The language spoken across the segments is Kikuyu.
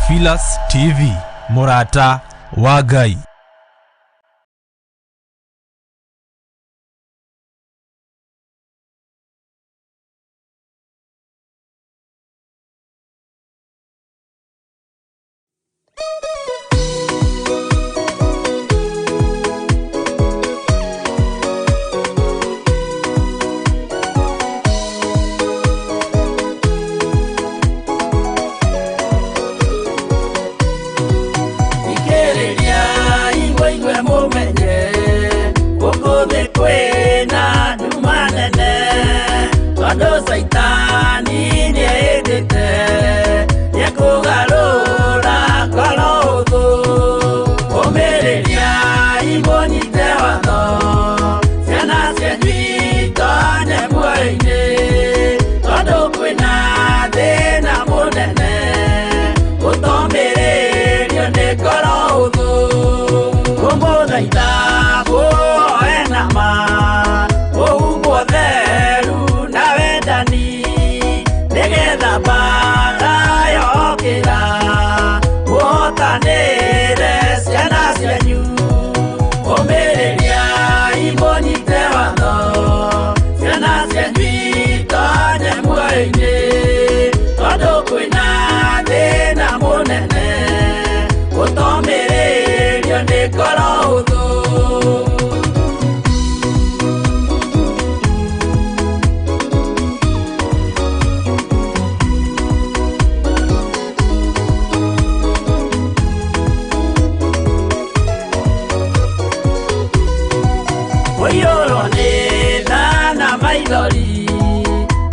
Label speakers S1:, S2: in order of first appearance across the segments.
S1: Theophilus TV, Mũrata wa Ngai.
S2: Ikĩrĩria igwe mũmenye gũkũ thĩ kwĩna nduma nene, tondũ Caitani nĩehĩtĩte nĩekũgarũra ngoro hũthũ. Ũmĩrĩria imũnyite watho, ciana cianyu itonye muoyo-inĩ, tondũ kwĩna thĩna mũnene gũtomĩrĩrio nĩ ngoro hũthũ. Kũmũthaitha mũhoe na ma, mũhumbwo theru na wendani, nĩgetha mbaara yokĩra mũhotanĩre ciana cianyu. Ũmĩrĩria imũnyite watho, ciana cianyu itonye muoyo-inĩ, tondũ kwĩna thĩna mũnene gũtomĩrĩrio nĩ ngoro hũthũ. Kũiyũrwo nĩ tha na maithori,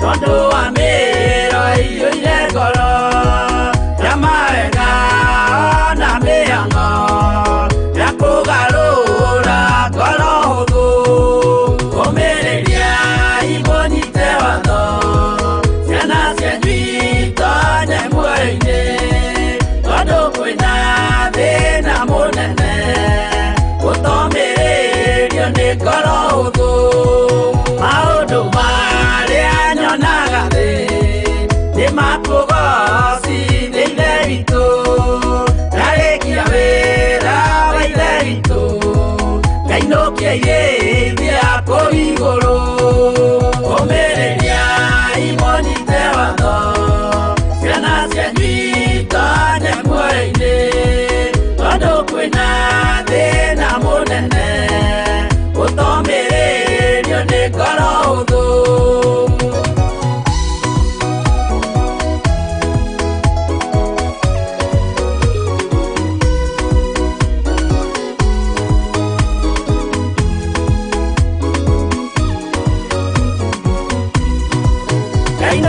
S2: tondũ wa mĩĩro ĩiyũire ngoro, ya mawega ona mĩhang'o ya kũgarũra ngoro hũthũ. Ũmĩrĩria imũnyite watho, ciana cianyu itonye muoyo-inĩ, tondũ kwĩna thĩna mũnene gũtomĩrĩrio nĩ ngoro hũthũ. Maũndũ marĩa nyonaga thĩ nĩ makũgocithia Ithe witũ, ndarĩkia wĩra wa Ithe witũ, ngainũkia irĩithia kũu igũrũ. Ũmĩrĩria imũnyite watho, ciana cianyu itonye muoyo-inĩ, tondũ kwĩna thĩna mũnene gũtomĩrĩrio nĩ ngoro hũthũ.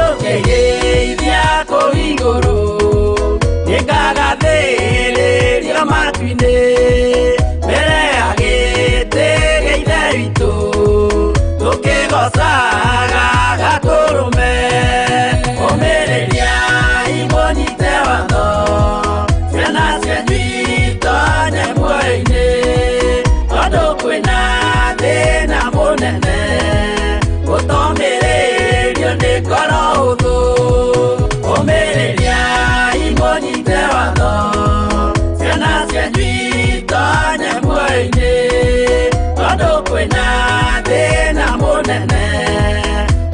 S2: Ngainũkĩrĩithia kũu igũrũ, nĩngagathĩrĩrio matu-inĩ, mbere ya gĩtĩ gĩa Ithe witũ, tũkĩgocaga Gatũrũme. Ũmĩrĩria imũnyite watho, ciana cianyu itonye muoyo-inĩ, tondũ kwĩna thĩna mũnene gũtomĩrĩrio nĩ ngoro hũthũ. Ũmĩrĩria imũnyite watho, ciana cianyu itonye muoyo-inĩ, tondũ kwĩna thĩna mũnene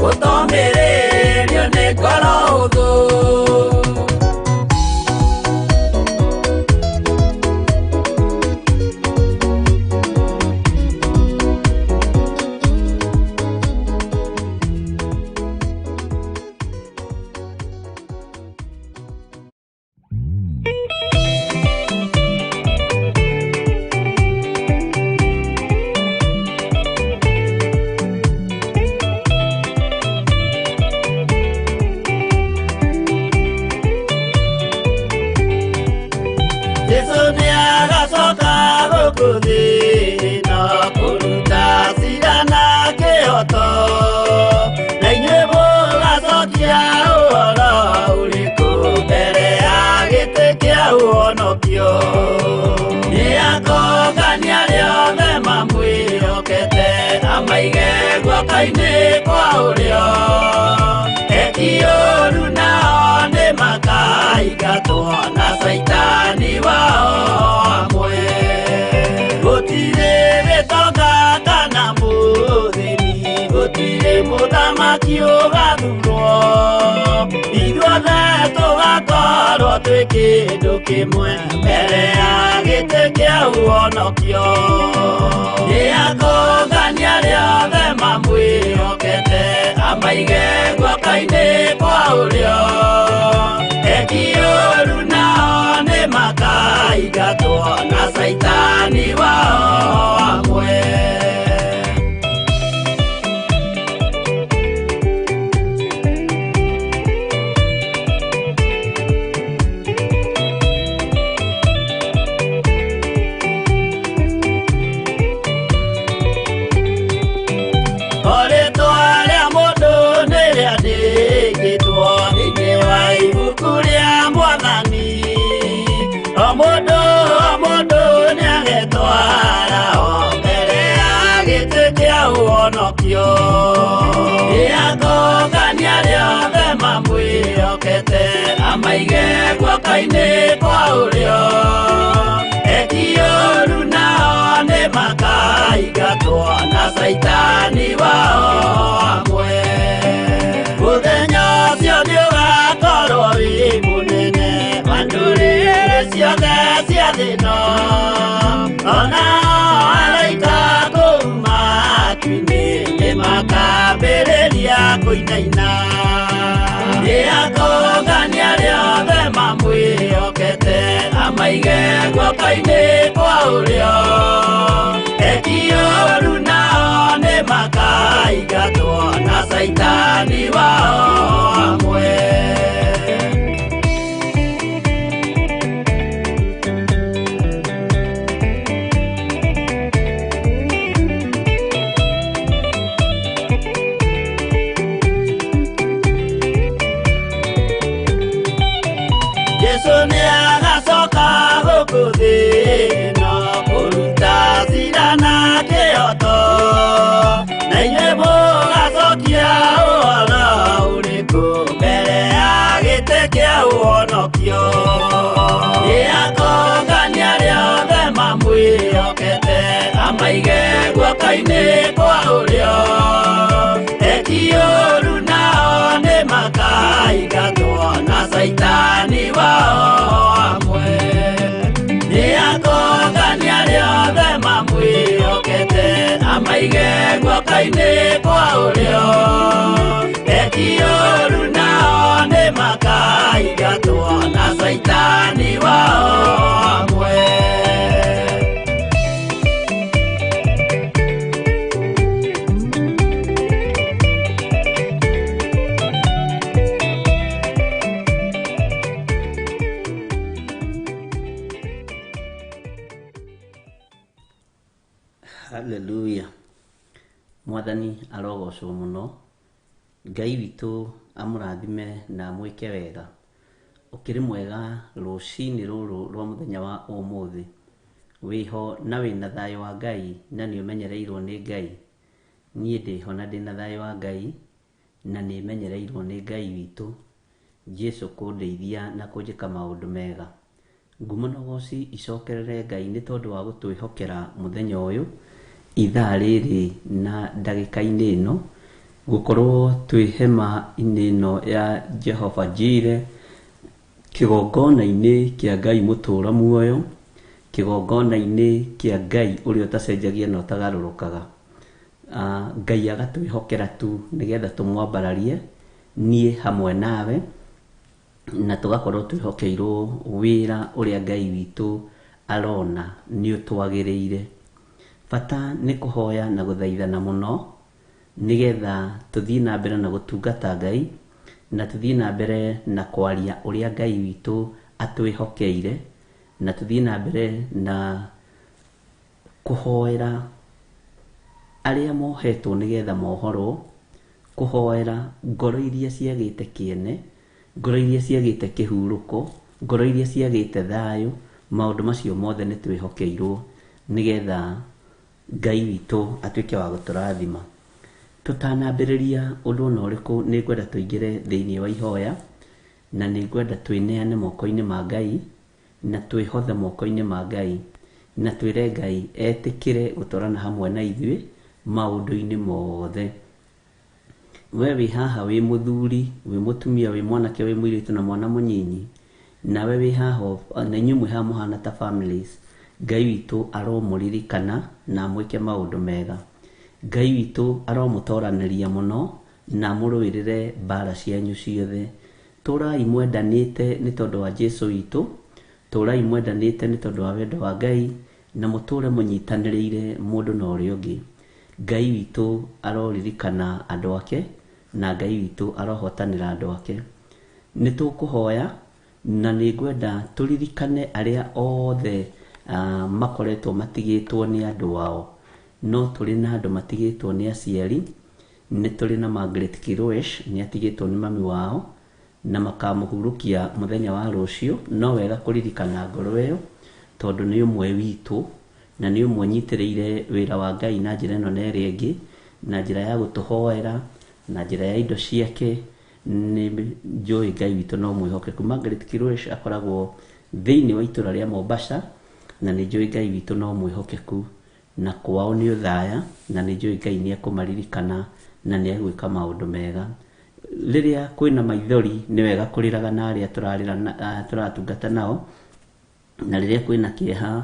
S2: gũtomĩrĩrio nĩ ngoro hũthũ. Jesu nĩagacoka gũkũ thĩ na kũruta cira na kĩhoto, na inyuĩ mũgacokia ũhoro ũrĩkũ mbere ya gĩtĩ kĩa ũhonokio. Nĩakongania arĩa othe mamwĩhokete, amaige guoko-inĩ kwa ũrĩo. Eki ũũru nao nĩmaka nĩmakaingatwo na Caitani wao amwe. Gũtirĩ gĩtonga kana mũthĩni, gũtirĩ mũthamaki ũgathurwo, ithuothe tũgakorwo twĩ kĩndũ kĩmwe mbere ya gĩtĩ kĩa ũhonokio. Nĩakũngania arĩa othe mamwĩhokete, amaige guoko-inĩ kwa ũrĩo. Eki ũũru nao nĩmakaingatwo na Caitani wao amwe. Rĩtwa rĩa mũndũ nĩrĩandĩkĩtwo thĩinĩ wa ibuku rĩa Mwathani. O mũndũ o mũndũ nĩagetwara o mbere ya gĩtĩ kĩa ũhonokio. Nĩakũngania arĩa othe mamwĩhokete, amaige guoko-inĩ kwa ũrĩo. Eki ũũru nao nĩmakaingatwo na Caitani wao amwe. Mũthenya ũcio nĩũgakorwo wĩ mũnene wa ndũrĩrĩ ciothe cia thĩ ĩno. Onao araika kũu matu-inĩ nĩmakambĩrĩria kũinaina. Nĩakũngania arĩa othe mamwĩhokete, amaige guoko-inĩ kwa ũrĩo. Eki ũũru nao nĩmakaingatwo na Caitani wao amwe. Jesu nĩagacoka gũkũ thĩ ĩno kũruta cira na kĩhooto, na inyuĩ mũgacokia ũhoro ũrĩkũ mbere ya gĩtĩ kĩa ũhonokio. Nĩakũngania arĩa othe mamwĩhokete, amaige guoko-inĩ kwa ũrĩo. Eki ũũru nao nĩmakaingatwo na Caitani wao amwe. Nĩakũngania arĩa othe mamwĩhokete, amaige guoko-inĩ kwa ũrĩo. Eki ũũru nao nĩmakaingatwo na Caitani wao amwe.
S3: Haleluya. Mwathani arogocwo mũno. Ngai witũ amũrathime na amwĩke wega. Ũkĩrĩ mwega rũcinĩ rũrũ rwa mũthenya wa ũmũthĩ. Wĩho na wĩna thayũ wa Ngai na nĩ ũmenyereirwo nĩ Ngai. Niĩ ndĩho na ndĩna thayũ wa Ngai na nĩ menyereirwo nĩ Ngai witũ. Jesu kũndeithia na kũnjĩka maũndũ mega. Ngumo na ũgoci icokerere Ngai nĩ tondũ wa gũtwĩhokera mũthenya ũyũ, ithaa rĩrĩ na ndagĩka-inĩ ĩno, gũkorwo twĩ hema-inĩ ĩno ya Jehova Jireh, kĩgongona-inĩ kĩa Ngai mũtũũra muoyo, kĩgongona-inĩ kĩa Ngai ũrĩa ũtacenjagia na ũtagarũrũkaga. Ngai agatwĩhokera tu nĩgetha tũmwambararie niĩ hamwe nawe, na tũgakorwo twĩhokeirwo wĩra ũrĩa Ngai witũ arona nĩ ũtwagĩrĩire. Bata nĩ kũhoya na gũthaithana mũno nĩgetha tũthiĩ na mbere na gũtungata Ngai, na tũthiĩ na mbere na kwaria ũrĩa Ngai witũ atwĩhokeire, na tũthiĩ na mbere na kũhoera arĩa mohetwo nĩgetha mohorwo, kũhoera ngoro iria ciagĩte kĩene, ngoro iria ciagĩte kĩhurũko, ngoro iria ciagĩte thayũ. Maũndũ macio mothe nĩ twĩhokeirwo nĩgetha Ngai witũ atuĩke wa gũtũrathima. Tũtanambĩrĩria ũndũ ona ũrĩkũ, nĩ ngwenda tũingĩre thĩinĩ wa ihoya. Na nĩ ngwenda twĩneane moko-inĩ ma Ngai, na twĩhothe moko-inĩ ma Ngai, na twĩre Ngai etĩkĩre gũtwarana hamwe na ithuĩ maũndũ-inĩ mothe. We wĩ haha wĩ mũthuri, wĩ mũtumia, wĩ mwanake, wĩ mũirĩtu na mwana mũnyinyi, nawe wĩ haha, na inyuĩ mwĩ haha mũhana ta families, Ngai witũ aromũririkana na amwĩke maũndũ mega. Ngai witũ aromũtoranĩria mũno na amũrũĩrĩre mbara cianyu ciothe. Tũrai mwendanĩte nĩ tondũ wa Jesu witũ, tũrai mwendanĩte nĩ tondũ wa wendo wa Ngai, na mũtũre mũnyitanĩrĩire mũndũ na ũrĩa ũngĩ. Ngai witũ aroririkana andũ ake, na Ngai witũ arohotanĩra andũ ake. Nĩ tũkũhoya, na nĩ ngwenda tũririkane arĩa othe makoretwo matigĩtwo nĩ andũ ao. No tũrĩ na andũ matigĩtwo nĩ aciari, nĩ tũrĩ na Margaret Kiroesh, nĩ atigĩtwo nĩ mami wao, na makamũhurũkia mũthenya wa rũciũ. No wega kũririkana ngoro ĩyo, tondũ nĩ ũmwe witũ, na nĩ ũmwe ũnyitĩrĩire wĩra wa Ngai na njĩra ĩno na ĩrĩa ĩngĩ, na njĩra ya gũtũhoera, na njĩra ya indo ciake. Nĩ njũĩ Ngai witũ no mwĩhokeku. Margaret Kiroesh akoragwo thĩinĩ wa itũra rĩa Mombasa, na nĩ njũĩ Ngai witũ no mwĩhokeku, na kwao nĩ ũthaya, na nĩ njũĩ Ngai nĩ ekũmaririkana na nĩ egwĩka maũndũ mega. Rĩrĩa kwĩna maithori nĩ wega kũrĩraga na arĩa tũrarĩra na, tũratungata nao, na rĩrĩa kwĩna kĩeha,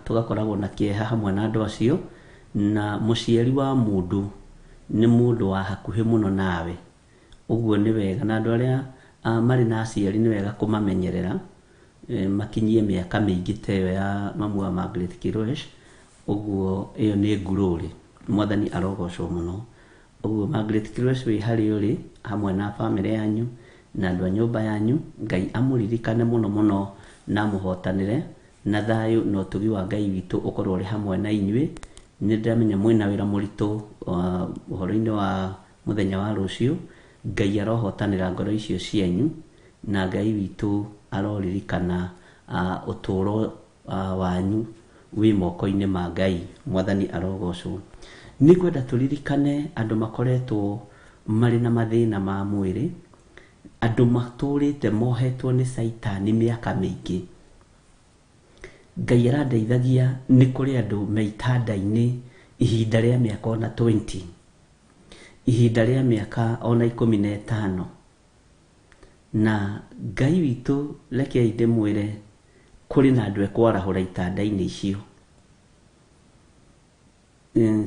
S3: tũgakoragwo na kĩeha hamwe na andũ acio. Na mũciari wa mũndũ nĩ mũndũ wa hakuhĩ mũno nawe, ũguo nĩ wega na andũ arĩa marĩ na aciari nĩ wega kũmamenyerera, makinyie mĩaka mĩingĩ ta ĩyo ya mamu wa Margaret Kiroesh. Ũguo ĩyo nĩ ngurũrĩ, Mwathani arogocwo mũno. Ũguo Margaret Kiroesh wĩ harĩa ũrĩ hamwe na bamĩrĩ yanyu na andũ a nyũmba yanyu, Ngai amũririkane mũno mũno na amũhotanĩre, na thayũ na ũtugi wa Ngai witũ ũkorwo ũrĩ hamwe na inyuĩ. Nĩ ndĩramenya mwĩna wĩra mũritũ ũhoro-inĩ wa mũthenya wa rũciũ. Ngai arohotanĩra ngoro icio cianyu, na Ngai witũ aroririkana ũtũũro wanyu wĩ moko-inĩ ma Ngai. Mwathani arogocwo. Nĩ ngwenda tũririkane andũ makoretwo marĩ na mathĩna ma mwĩrĩ, andũ matũrĩte mohetwo nĩ Caitani mĩaka mĩingĩ. Ngai arandeithagia nĩ kũrĩ andũ me itanda-inĩ ihinda rĩa mĩaka ona 20, ihinda rĩa mĩaka ona 15. Na Ngai witũ rekei ndĩmwĩre kũrĩ na andũ ekwarahũra itanda-inĩ icio.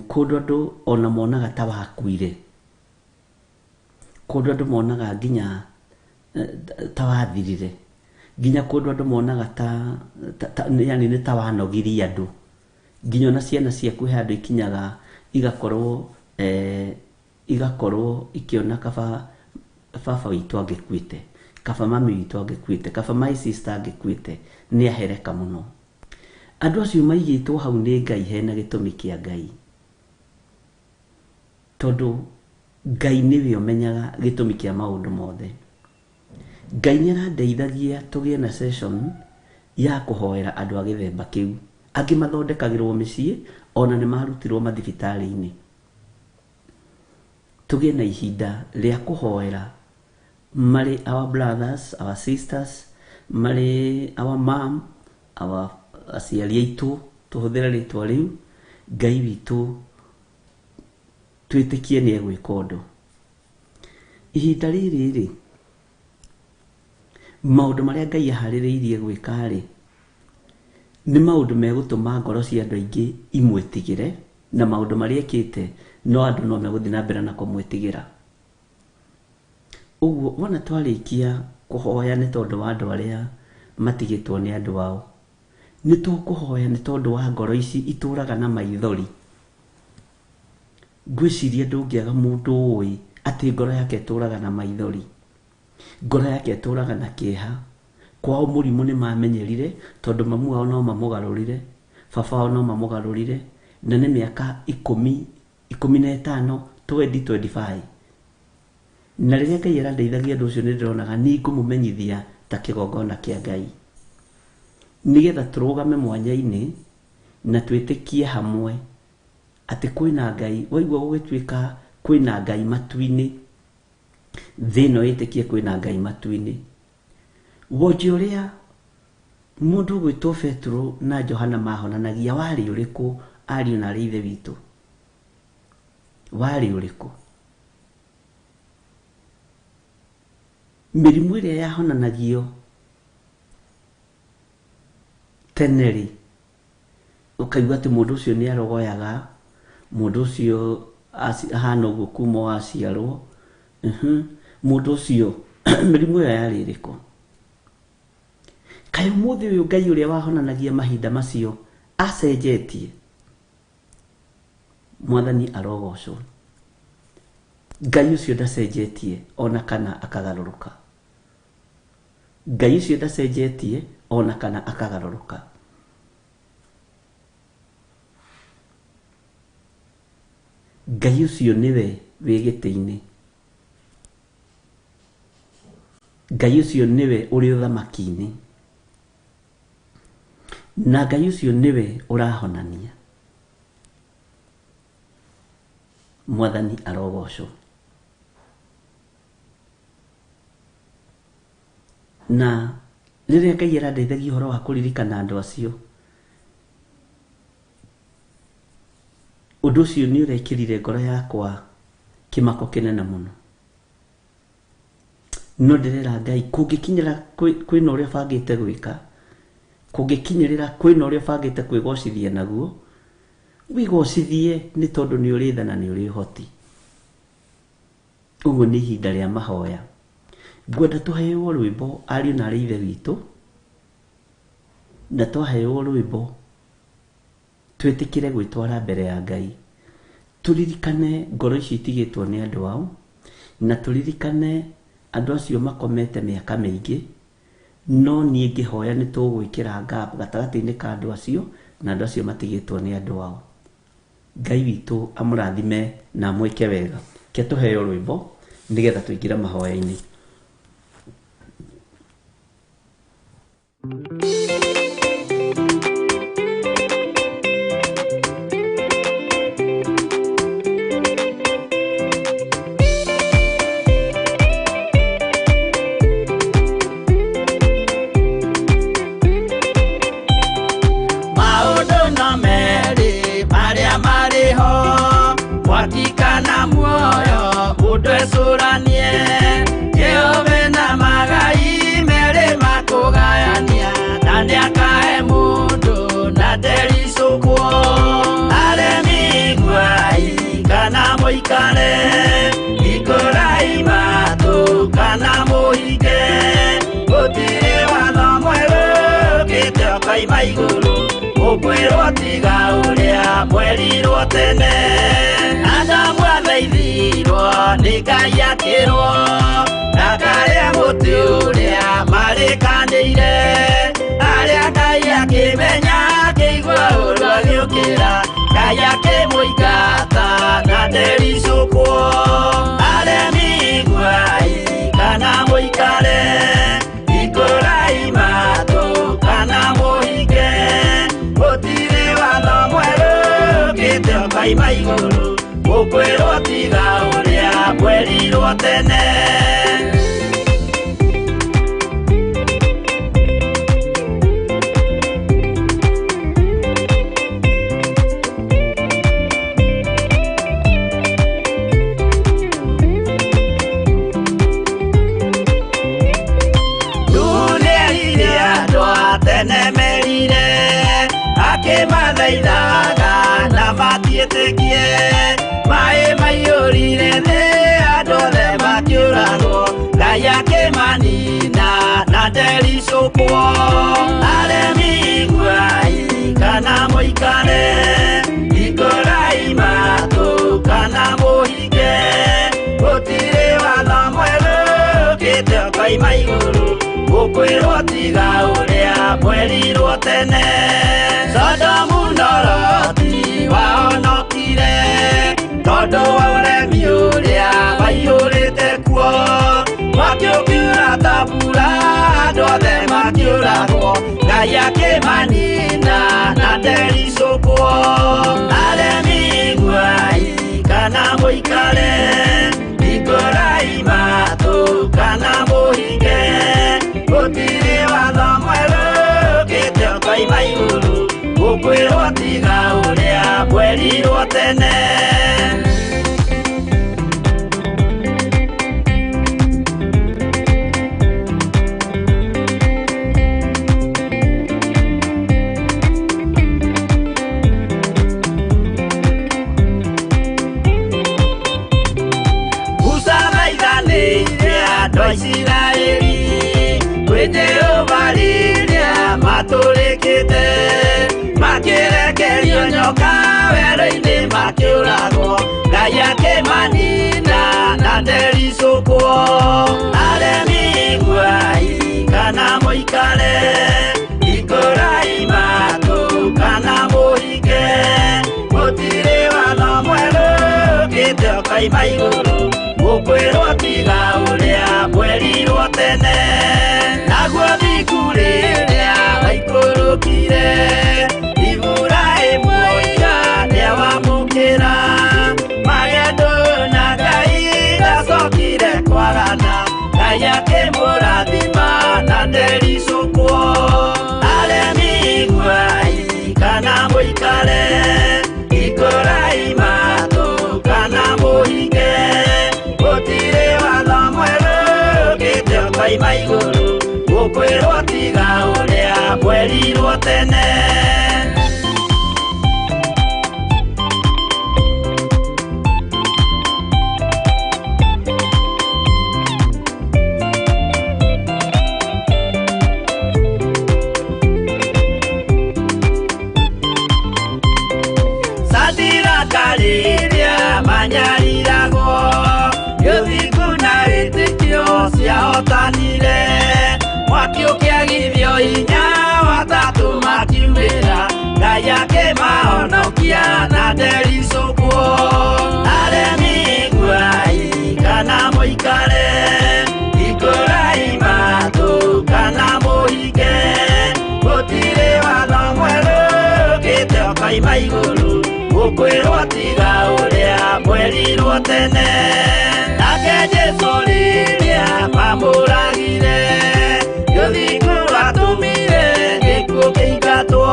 S3: Kũndũ andũ ona monaga ta wakuire, kũndũ andũ monaga nginya ta wathirire, nginya kũndũ andũ monaga ta yani nĩ ta wanogirie andũ, nginya ona ciana ciaku he handũ ikinyaga igakorwo ikĩona kaba baba witũ angĩkuĩte, kaba mami witũ angĩkuĩte, kaba my sister angĩkuĩte, nĩ ahereka mũno. Andũ acio maigĩtwo hau nĩ Ngai hena gĩtũmi kĩa Ngai, tondũ Ngai nĩwe ũmenyaga gĩtũmi kĩa maũndũ mothe. Ngai nĩ arandeithagia tũgĩe na session ya kũhoera andũ a gĩthemba kĩu. Angĩ mathondekagĩrwo mĩciĩ ona nĩ marutirwo mathibitarĩ-inĩ. Tũgĩe na ihinda rĩa kũhoera marĩ our brothers, our sisters, marĩ our mom, our aciari aitũ, tũhũthĩre rĩtwa rĩu. Ngai witũ twĩtĩkie nĩ egwĩka ũndũ. Ihinda rĩrĩ rĩ, maũndũ marĩa Ngai aharĩrĩirie gwĩka rĩ, nĩ maũndũ megũtũma ngoro cia andũ aingĩ imwĩtigĩre, na maũndũ marĩa ekĩte no andũ no megũthiĩ na mbere na kũmwĩtigĩra. Ũguo wona twarĩkia kũhoya nĩ tondũ wa andũ arĩa matigĩtwo nĩ andũ ao, nĩ tũkũhoya nĩ tondũ wa ngoro ici itũraga na maithori. Ngwĩciria ndũngĩaga mũndũ ũĩ atĩ ngoro yake ĩtũraga na maithori, ngoro yake ĩtũraga na kĩeha. Kwao mũrimũ nĩ mamenyerire, tondũ mamu wao no mamũgarũrire, baba wao no mamũgarũrire, na nĩ mĩaka 10, 15, 20, 25. Na rĩrĩa Ngai arandeithagia ũndũ ũcio nĩ ndĩronaga nĩ ngũmũmenyithia ta kĩgongona kĩa Ngai, nĩgetha tũrũgame mwanya-inĩ na twĩtĩkie hamwe atĩ kwĩna Ngai. Waigua gũgĩtuĩka kwĩna Ngai matu-inĩ, Thĩ ĩno ĩtĩkie kwĩna Ngai matu-inĩ. Wonje ũrĩa mũndũ ũgwĩtwo Petero na Johana mahonanagia warĩ ũrĩkũ, ariũ na arĩ ithe witũ? Warĩ ũrĩkũ? Mĩrimũ ĩrĩa yahonanagio tene rĩ, ũkaigua atĩ mũndũ ũcio nĩ arogoyaga, mũndũ ũcio ahana ũguo kuma o aciarwo, mũndũ ũcio mĩrimũ ĩyo yarĩ ĩrĩkũ? Kaĩ ũmũthĩ ũyũ Ngai ũrĩa wahonanagia mahinda macio acenjetie? Mwathani arogocwo. Ngai ũcio ndacenjetie ona kana akagarũrũka. Ngai ũcio ndacenjetie ona kana akagarũrũka. Ngai ũcio nĩwe wĩ gĩtĩ-inĩ. Ngai ũcio nĩwe ũrĩ ũthamaki-inĩ. Na Ngai ũcio nĩwe ũrahonania. Mwathani arogocwo. Na rĩrĩa Ngai arandeithagia ũhoro wa kũririkana andũ acio, ũndũ ũcio nĩ ũrekĩrire ngoro yakwa kĩmako kĩnene mũno. No ndĩrera Ngai, kũngĩkinyĩra kwĩna ũrĩa bangĩte gwĩka, kũngĩkinyĩrĩra kwĩna ũrĩa bangĩte kwĩgocithia naguo, wĩgocithie nĩ tondũ nĩ ũrĩ tha na nĩ ũrĩ ũhoti. Ũguo nĩ ihinda rĩa mahoya. Ngwenda tũheo rwĩmbo ariũ na arĩ ithe witũ, na twaheo rwĩmbo twĩtĩkĩre gwĩtwara mbere ya Ngai. Tũririkane ngoro icio itigĩtwo nĩ andũ ao, na tũririkane andũ acio makomete mĩaka mĩingĩ, no niĩ ngĩhoya nĩ tũgwĩkĩra gap gatagatĩ-inĩ ka andũ acio na andũ acio matigĩtwo nĩ andũ ao. Ngai witũ amũrathime na amwĩke wega. Ke tũheo rwĩmbo nĩgetha tũingĩre mahoya-inĩ.
S2: Maũndũ no merĩ marĩa marĩ ho, mwaki kana muoyo, mũndũ ecũranie. Jehova na magai merĩ makũgayania, na nĩakahe mũndũ na ndericũkwo. Aremi iguai kana mũikare, hingũrai matũ kana mũhinge. Gũtirĩ watho mwerũ ũkĩte ũkoima igũrũ, ũkwĩrwo tiga ũrĩa mwerirwo tene. Adamu athaithirwo nĩ Ngai akĩrwo, ndakarĩa mũtĩ ũrĩa marĩkanĩire. Arĩa Ngai akĩmenya akĩigua ũũru agĩũkĩra, Ngai akĩmũingata na ndericũkwo. Aremi iguai kana mũikare, hingũrai matũ kana mũhinge. Gũtirĩ watho mwerũ ũkĩte ũkoima igũrũ, ũkwĩrwo tiga ũrĩa mwerirwo tene. Nĩerire andũ a tene merire, akĩmathaithaga na matiĩtĩkie. Maĩ maiyũrire thĩ, andũ othe makĩũragwo, Ngai akĩmanina na ndericũkwo. Aremi iguai kana mũikare, hingũrai matũ kana mũhinge. Gũtirĩ watho mwerũ ũkĩte ũkoima igũrũ, ũkwĩrwo tiga ũrĩa mwerirwo tene. Sodomu na Loti wahonokire, tondũ wa ũremi ũrĩa waiyũrĩte kuo. Mwaki ũkiura ta mbura, andũ othe makĩũragwo, Ngai akĩmanina na ndericũkwo. Aremi iguai kana mũikare, hingũrai matũ Mũkwĩrwo tiga ũrĩa mwerirwo tene. Isiraeli kwĩ Jehova rĩrĩa matũrĩkĩte, makĩrekerio nyoka werũ-inĩ makĩũragwo, Ngai akĩmanina na ndericũkwo. Aremi iguai kana mũikare, hingũrai matũ kana mũhinge, gũtirĩ watho mwerũ ũkĩte ũkoima igũrũ, mũkwĩrwo tiga ũrĩa mwerirwo tene. Naguo thingu rĩrĩa waikũrũkire, Iburahĩmu oiga nĩawamũkĩra, magendo na Ngai ndacokire kwagana, Ngai akĩmũrathima na ndericũkwo. Aremi iguai kana mũikare, hingũrai matũ kana mũhinge, gũtirĩ watho mwerũ ũkĩte ũkoima igũrũ, mũkwĩrwo tiga ũrĩa mwerirwo tene. Sadiraka rĩrĩa manyariragwo, gĩthingu na wĩtĩkio ciahotanire, mwaki ũkĩagithio hinya watatũ makiumĩra, Ngai akĩmahonokia na ndericũkwo. Aremi iguai kana mũikare, hingũrai matũ kana mũhinge, gũtirĩ watho mwerũ ũkĩte ũkoima igũrũ, mũkwĩrwo tiga ũrĩa mwerirwo tene. Nake Jesũ rĩrĩa mamũragire, gĩthingu watũmire gĩkuũ kĩingatwo,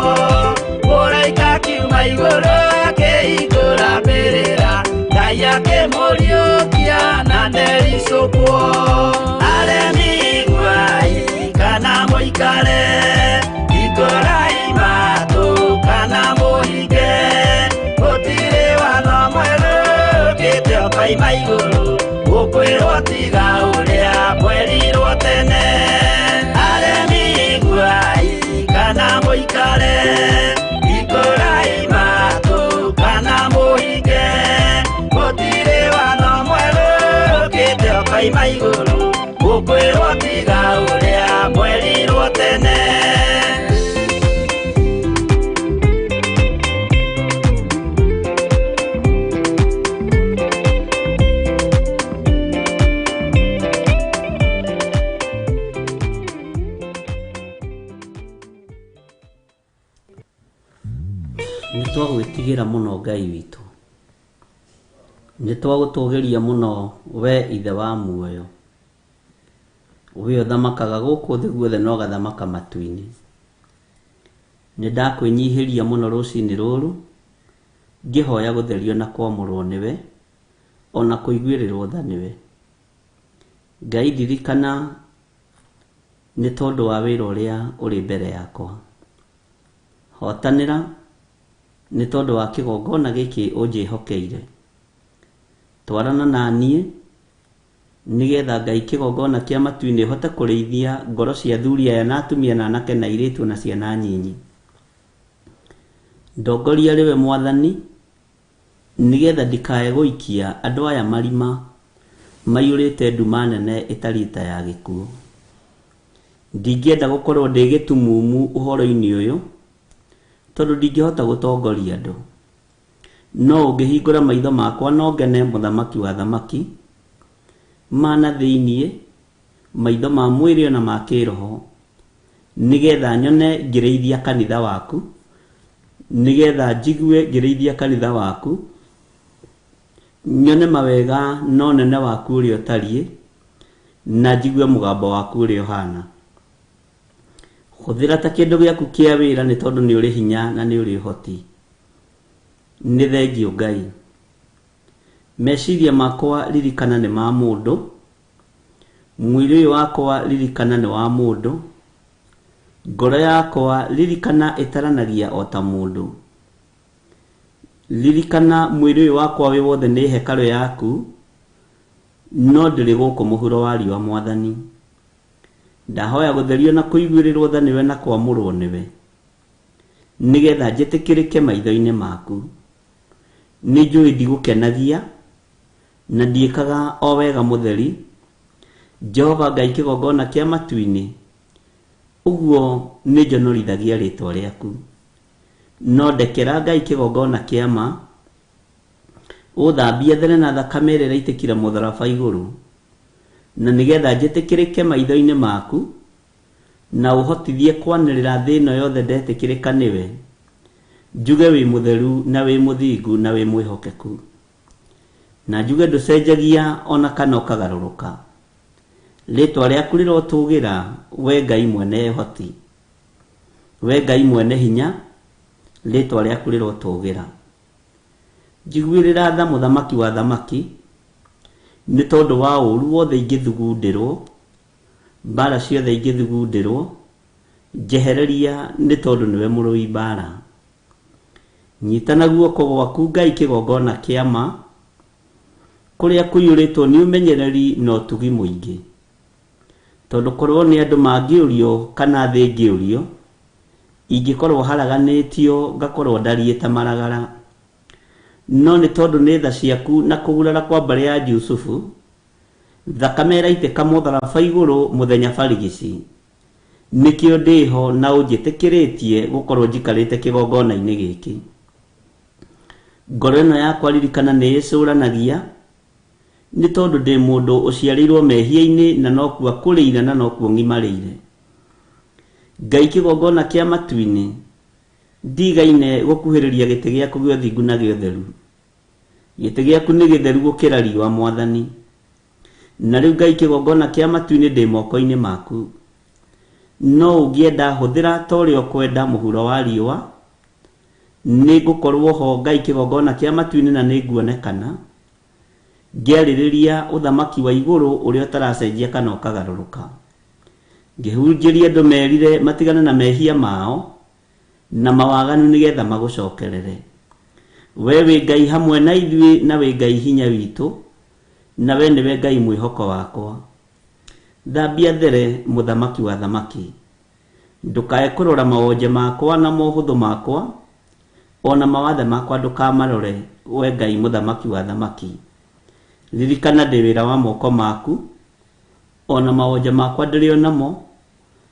S2: mũraika akiuma igũrũ akĩhingũra mbĩrĩra, Ngai akĩmũriũkia na ndericũkwo. Aremi iguai kana mũikare, hingũrai matũ kana mũhinge, gũtirĩ watho mwerũ ũkĩte ũkoima igũrũ, mũkwĩrwo tiga ũrĩa mwerirwo tene. Aremi iguai kana mũikare, hingũrai matũ kana mũhinge, gũtirĩ watho mwerũ ũkĩte ũkoima igũrũ, mũkwĩrwo tiga ũrĩa mwerirwo tene.
S3: Nĩ twagwĩtigĩra mũno Ngai witũ, nĩ twagũtũgĩria mũno we Ithe wa muoyo, we ũthamakaga gũkũ thĩ guothe na ũgathamaka matu-inĩ. Nĩ ndakwĩnyihĩria mũno rũcinĩ rũrũ, ngĩhoya gũtherio na kwamũrwo nĩwe, ona kũiguĩrĩrwo tha nĩwe. Ngai ndirikana nĩ tondũ wa wĩra ũrĩa ũrĩ mbere yakwa. Hotanĩra nĩ tondũ wa kĩgongona gĩkĩ ũnjĩhokeire. Twarana na niĩ nĩgetha Ngai kĩgongona kĩa matu-inĩ hote kũrĩithia ngoro cia athuri aya na atumia na anake na airĩtu na ciana nyinyi. Ndongoria rĩwe Mwathani nĩgetha ndikae gũikia andũ aya marima maiyũrĩte nduma nene ĩtariĩ ta ya gĩkuũ. Ndingĩenda gũkorwo ndĩ gĩtumumu ũhoro-inĩ ũyũ, tondũ ndingĩhota gũtongoria andũ. No ũngĩhingũra maitho makwa no ngene mũthamaki wa thamaki, mana thĩiniĩ, maitho ma mwĩrĩ ona ma kĩroho, nĩgetha nyone ngĩrĩithia kanitha waku, nĩgetha njigue ngĩrĩithia kanitha waku, nyone mawega na ũnene waku ũrĩa ũtariĩ, na njigue mũgambo waku ũrĩa ũhana. Hũthĩra ta kĩndũ gĩaku kĩa wĩra nĩ tondũ nĩ ũrĩ hinya na nĩ ũrĩ ũhoti. Nĩ thengiũ Ngai. Meciria makwa ririkana nĩ ma mũndũ, mwĩrĩ ũyũ wakwa ririkana nĩ wa mũndũ, ngoro yakwa ririkana ĩtaranagia o ta mũndũ. Ririkana mwĩrĩ ũyũ wakwa wĩ wothe nĩ hekarũ yaku, no ndĩrĩ gũkũ mũhuro wa riũa Mwathani. Ndahoya gũtherio na kũiguĩrĩrwo tha nĩwe na kwamũrwo nĩwe, nĩgetha njĩtĩkĩrĩke maitho-inĩ maku. Nĩ njũĩ ndigũkenagia, na ndiĩkaga o wega mũtheri. Jehova Ngai kĩgongona kĩa matu-inĩ, ũguo nĩ njonorithagia rĩtwa rĩaku. No ndekera Ngai kĩgongona kĩa ma, ũthambie there na thakame ĩrĩa ĩraitĩkire mũtharaba igũrũ, na nĩgetha njĩtĩkĩrĩke maitho-inĩ maku, na ũhotithie kwanĩrĩra thĩ ĩno yothe ndetĩkĩrĩka nĩwe, njuge wĩ mũtheru na wĩ mũthingu na wĩ mwĩhokeku, na njuge ndũcenjagia ona kana ũkagarũrũka. Rĩtwa rĩaku rĩrotũgĩra, we Ngai mwene ũhoti, we Ngai mwene hinya, rĩtwa rĩaku rĩrotũgĩra. Njiguĩrĩra tha mũthamaki wa thamaki, nĩ tondũ wa ũũru wothe ingĩthugundĩrwo, mbara ciothe ingĩthugundĩrwo, njehereria nĩ tondũ nĩwe mũrũi mbara. Nyita na guoko gwaku Ngai kĩgongona kĩa ma, kũrĩa kũiyũrĩtwo nĩ ũmenyereri na ũtugi mũingĩ. Tondũ korwo nĩ andũ mangĩũrio kana thĩ ĩngĩũrio, ingĩkorwo haraganĩtio ngakorwo ndariĩ ta maragara. No nĩ tondũ nĩ tha ciaku na kũgurara kwa mbarĩ ya Jusufu, thakame ĩraitĩka mũtharaba igũrũ mũthenya barigici, nĩkĩo ndĩho na ũnjĩtĩkĩrĩtie gũkorwo njikarĩte kĩgongona-inĩ gĩkĩ. Ngoro ĩno yakwa ririkana nĩ ĩcũranagia, nĩ tondũ ndĩ mũndũ ũciarĩirwo mehia-inĩ na nokuo akũrĩire na nokuo ng'imarĩire. Ngai kĩgongona kĩa matu-inĩ, ndigaine gũkuhĩrĩria gĩtĩ gĩaku gĩa ũthingu na gĩa ũtheru. Gĩtĩ gĩaku nĩ gĩtheru gũkĩra riũa Mwathani. Na rĩu Ngai kĩgongona kĩa matu-inĩ ndĩ moko-inĩ maku. No ũngĩenda hũthĩra ta ũrĩa ũkwenda mũhuro wa riũa, nĩ ngũkorwo ho Ngai kĩgongona kĩa matu-inĩ na nĩ nguonekana, ngĩarĩrĩria ũthamaki wa igũrũ ũrĩa ũtaracenjia kana ũkagarũrũka. Ngĩhunjĩria andũ merire matigane na mehia mao na mawaganu nĩgetha magũcokerere. We wĩ Ngai hamwe na ithuĩ na wĩ Ngai hinya witũ, na we nĩwe Ngai mwĩhoko wakwa. Thambia there mũthamaki wa thamaki. Ndũkae kũrora mawonje makwa na mohũthũ makwa, ona mawathe makwa ndũkamarore, we Ngai mũthamaki wa thamaki. Ririkana ndĩ wĩra wa moko maku, ona mawonje makwa ndĩrĩ o namo,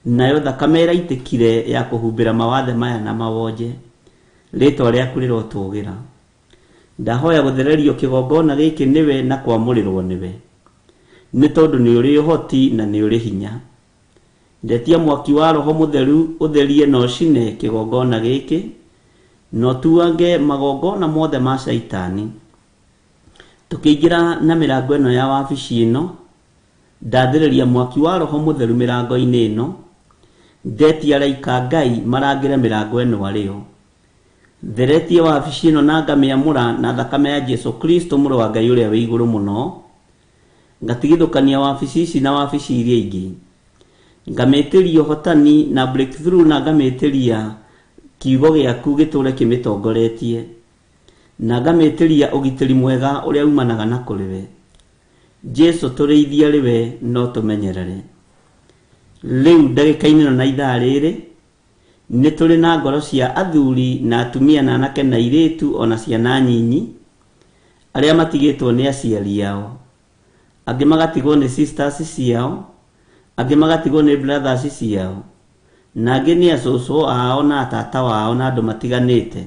S3: nayo thakame ĩraitĩkire ya kũhumbĩra mawathe maya na mawonje. Rĩtwa rĩaku rĩrotũgĩra. Ndahoya gũthererio kĩgongona gĩkĩ nĩwe na kwamũrĩrwo nĩwe, nĩ tondũ nĩ ũrĩ ũhoti na nĩ ũrĩ hinya. Ndetia mwaki wa Roho Mũtheru ũtherie na ũcine kĩgongona gĩkĩ, na ũtuange magongona mothe ma Shaitani. Tũkĩingĩra na mĩrango ĩno ya wabici ĩno, ndathĩrĩria mwaki wa Roho Mũtheru mĩrango-inĩ ĩno, ndetia araika Ngai marangĩre mĩrango ĩno arĩo. Theretie wabici ĩno na ngamĩamũra na thakame ya Jesu Kristo mũrũ wa Ngai ũrĩa wĩ igũrũ mũno. Ngatigithũkania wabici ici na wabici iria ingĩ. Ngamĩtĩria ũhotani na breakthrough na ngamĩtĩria kiugo gĩaku gĩtũre kĩmĩtongoretie. Na ngamĩtĩria ũgitĩri mwega ũrĩa umanaga na kũrĩ we. Jesu tũrĩithia rĩwe no tũmenyerere. Rĩu ndagĩka-inĩ ĩno na ithaa rĩrĩ, nĩ tũrĩ na ngoro cia athuri na atumia na anake na airĩtu ona ciana nyinyi, arĩa matigĩtwo nĩ aciari ao, angĩ magatigwo nĩ sisters ciao, angĩ magatigwo nĩ brothers ciao, na angĩ nĩ acũcũ ao na atata wao na andũ matiganĩte.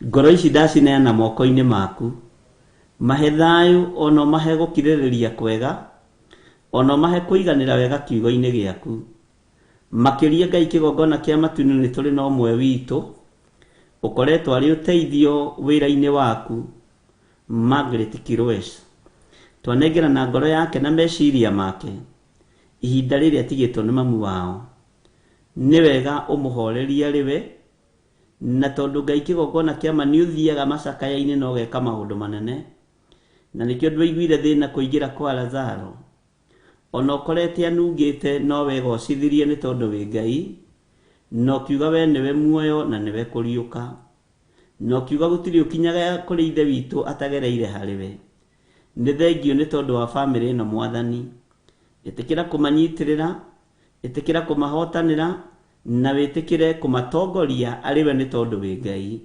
S3: Ngoro ici ndacineana moko-inĩ maku, mahe thayũ ona ũmahe gũkirĩrĩria kwega, ona ũmahe kũiganĩra wega kiugo-inĩ gĩaku. Makĩria Ngai kĩgongona kĩa matu-inĩ nĩ tũrĩ na ũmwe witũ ũkoretwo arĩ ũteithio wĩra-inĩ waku, Margaret Kirwes. Twanengerana ngoro yake na meciria make ihinda rĩrĩa atigĩtwo nĩ mamu wao. Nĩ wega ũmũhorerie arĩ we, na tondũ Ngai kĩgongona kĩa ma nĩ ũthiaga macakaya-inĩ na ũgeka maũndũ manene, na nĩkĩo ndwaiguire thĩna kũingĩra kwa Lazaro. Ona ũkorete anungĩte no wegocithirie nĩ tondũ wĩ Ngai, na ũkiuga we nĩwe muoyo na nĩwe kũriũka, na ũkiuga gũtirĩ ũkinyaga kũrĩ Ithe witũ atagereire harĩ we. Nĩ thengio nĩ tondũ wa bamĩrĩ ĩno Mwathani. Ĩtĩkĩra kũmanyitĩrĩra, ĩtĩkĩra kũmahotanĩra, na wĩtĩkĩre kũmatongoria arĩ we nĩ tondũ wĩ Ngai.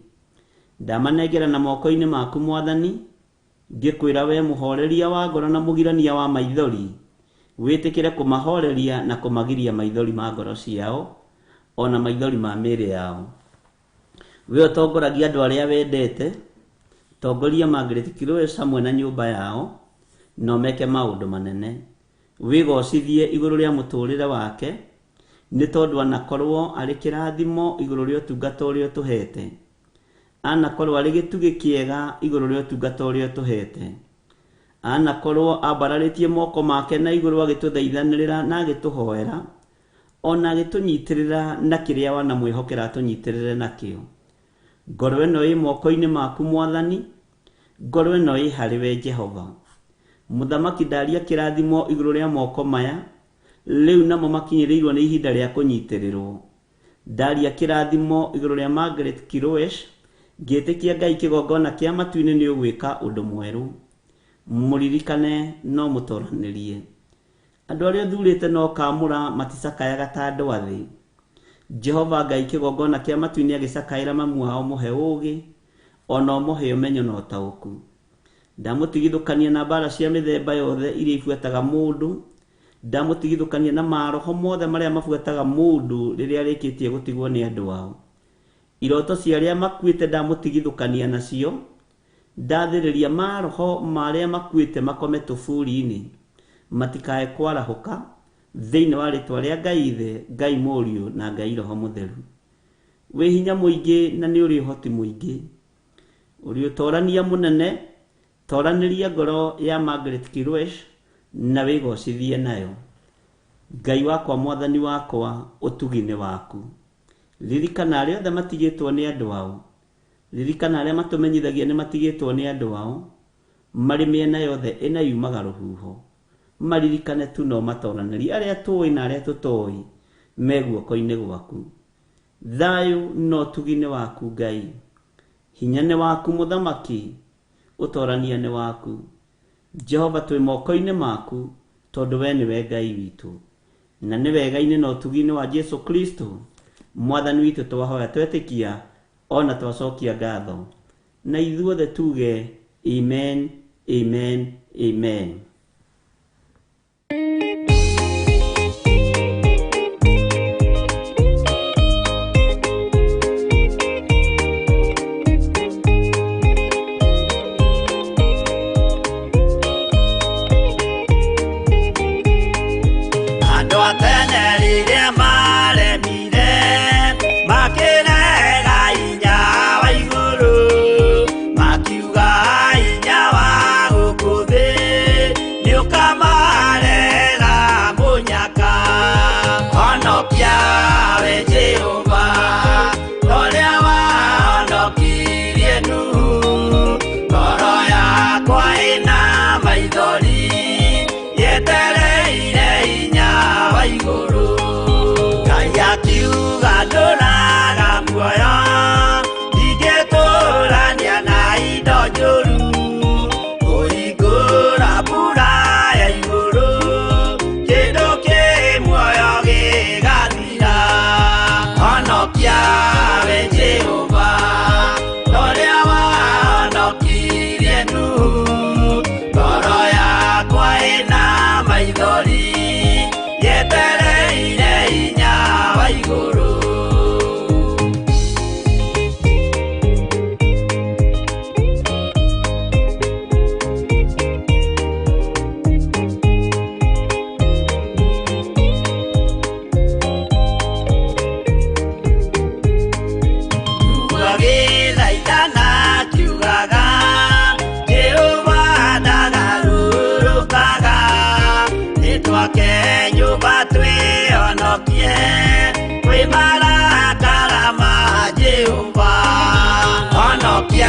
S3: Ndamanengera na moko-inĩ maku Mwathani, ngĩkwĩra we mũhoreria wa ngoro na mũgirania wa maithori, wĩtĩkĩre kũmahoreria na kũmagiria maithori ma ngoro ciao ona maithori ma mĩĩrĩ yao. We ũtongoragia andũ arĩa wendete, tongoria Margaret Kirowes hamwe na nyũmba yao, na ũmeke maũndũ manene. Wĩgocithie igũrũ rĩa mũtũrĩre wake, nĩ tondũ anakorwo arĩ kĩrathimo igũrũ rĩa ũtungata ũrĩa ũtũhete, anakorwo arĩ gĩtugĩ kĩega igũrũ rĩa ũtungata ũrĩa ũtũhete, anakorwo ambararĩtie moko make na igũrũ agĩtũthaithanĩrĩra na agĩtũhoera, ona agĩtũnyitĩrĩra na kĩrĩa wanamwĩhokera atũnyitĩrĩre nakĩo. Ngoro ĩno ĩ moko-inĩ maku Mwathani, ngoro ĩno ĩ harĩ we Jehova. Mũthamaki ndaria kĩrathimo igũrũ rĩa moko maya, rĩu namo makinyĩrĩirwo nĩ ihinda rĩa kũnyitĩrĩrwo. Ndaria kĩrathimo igũrũ rĩa Margaret Kirowes, ngĩtĩkia Ngai kĩgongona kĩa matu-inĩ nĩ ũgwĩka ũndũ mwerũ. Mũririkane no mũtoranĩrie. Andũ arĩa ũthurĩte no kamũra maticakayaga ta andũ a thĩ. Jehova Ngai kĩgongona kĩa matu-inĩ agĩcakaĩra mamu wao mũhe ũũgĩ, ona ũmũhe ũmenyo na ũtaũku. Ndamũtigithũkania na mbara cia mĩthemba yothe iria ibuataga mũndũ, ndamũtigithũkania na maroho mothe marĩa mabuataga mũndũ rĩrĩa arĩkĩtie gũtigwo nĩ andũ ao. Iroto cia arĩa makuĩte ndamũtigithũkania nacio, ndathĩrĩria maroho marĩa makuĩte makome tũburi-inĩ, matikae kwarahũka thĩinĩ wa rĩtwa rĩa Ngai Ithe, Ngai Mũriũ na Ngai Roho Mũtheru. Wĩ hinya mũingĩ na nĩ ũrĩ ũhoti mũingĩ. Ũrĩ ũtorania mũnene, toranĩria ngoro ya Margaret Kirowes na wĩgocithie nayo. Ngai wakwa, Mwathani wakwa, ũtugi-inĩ waku. Ririkana arĩa othe matigĩtwo nĩ andũ ao, ririkana arĩa matũmenyithagia nĩ matigĩtwo nĩ andũ ao, marĩ mĩena yothe ĩna yumaga rũhuho. Maririkane tu no matoranĩrie arĩa tũĩ na arĩa tũtoĩ me guoko-inĩ gwaku. Thayũ na ũtugi-inĩ waku Ngai, hinya nĩ waku Mũthamaki, ũtorania nĩ waku. Jehova twĩ moko-inĩ maku, tondũ we nĩwe Ngai witũ. Na nĩ wega-inĩ na ũtugi-inĩ wa Jesu Kristo Mwathani witũ twahoya twetĩkia ona twacokia ngatho. Na ithuothe tuge amen, amen, amen.
S2: Andũ a tene rĩrĩa maremire, makĩrega hinya wa igũrũ, makiuga hinya wa gũkũ thĩ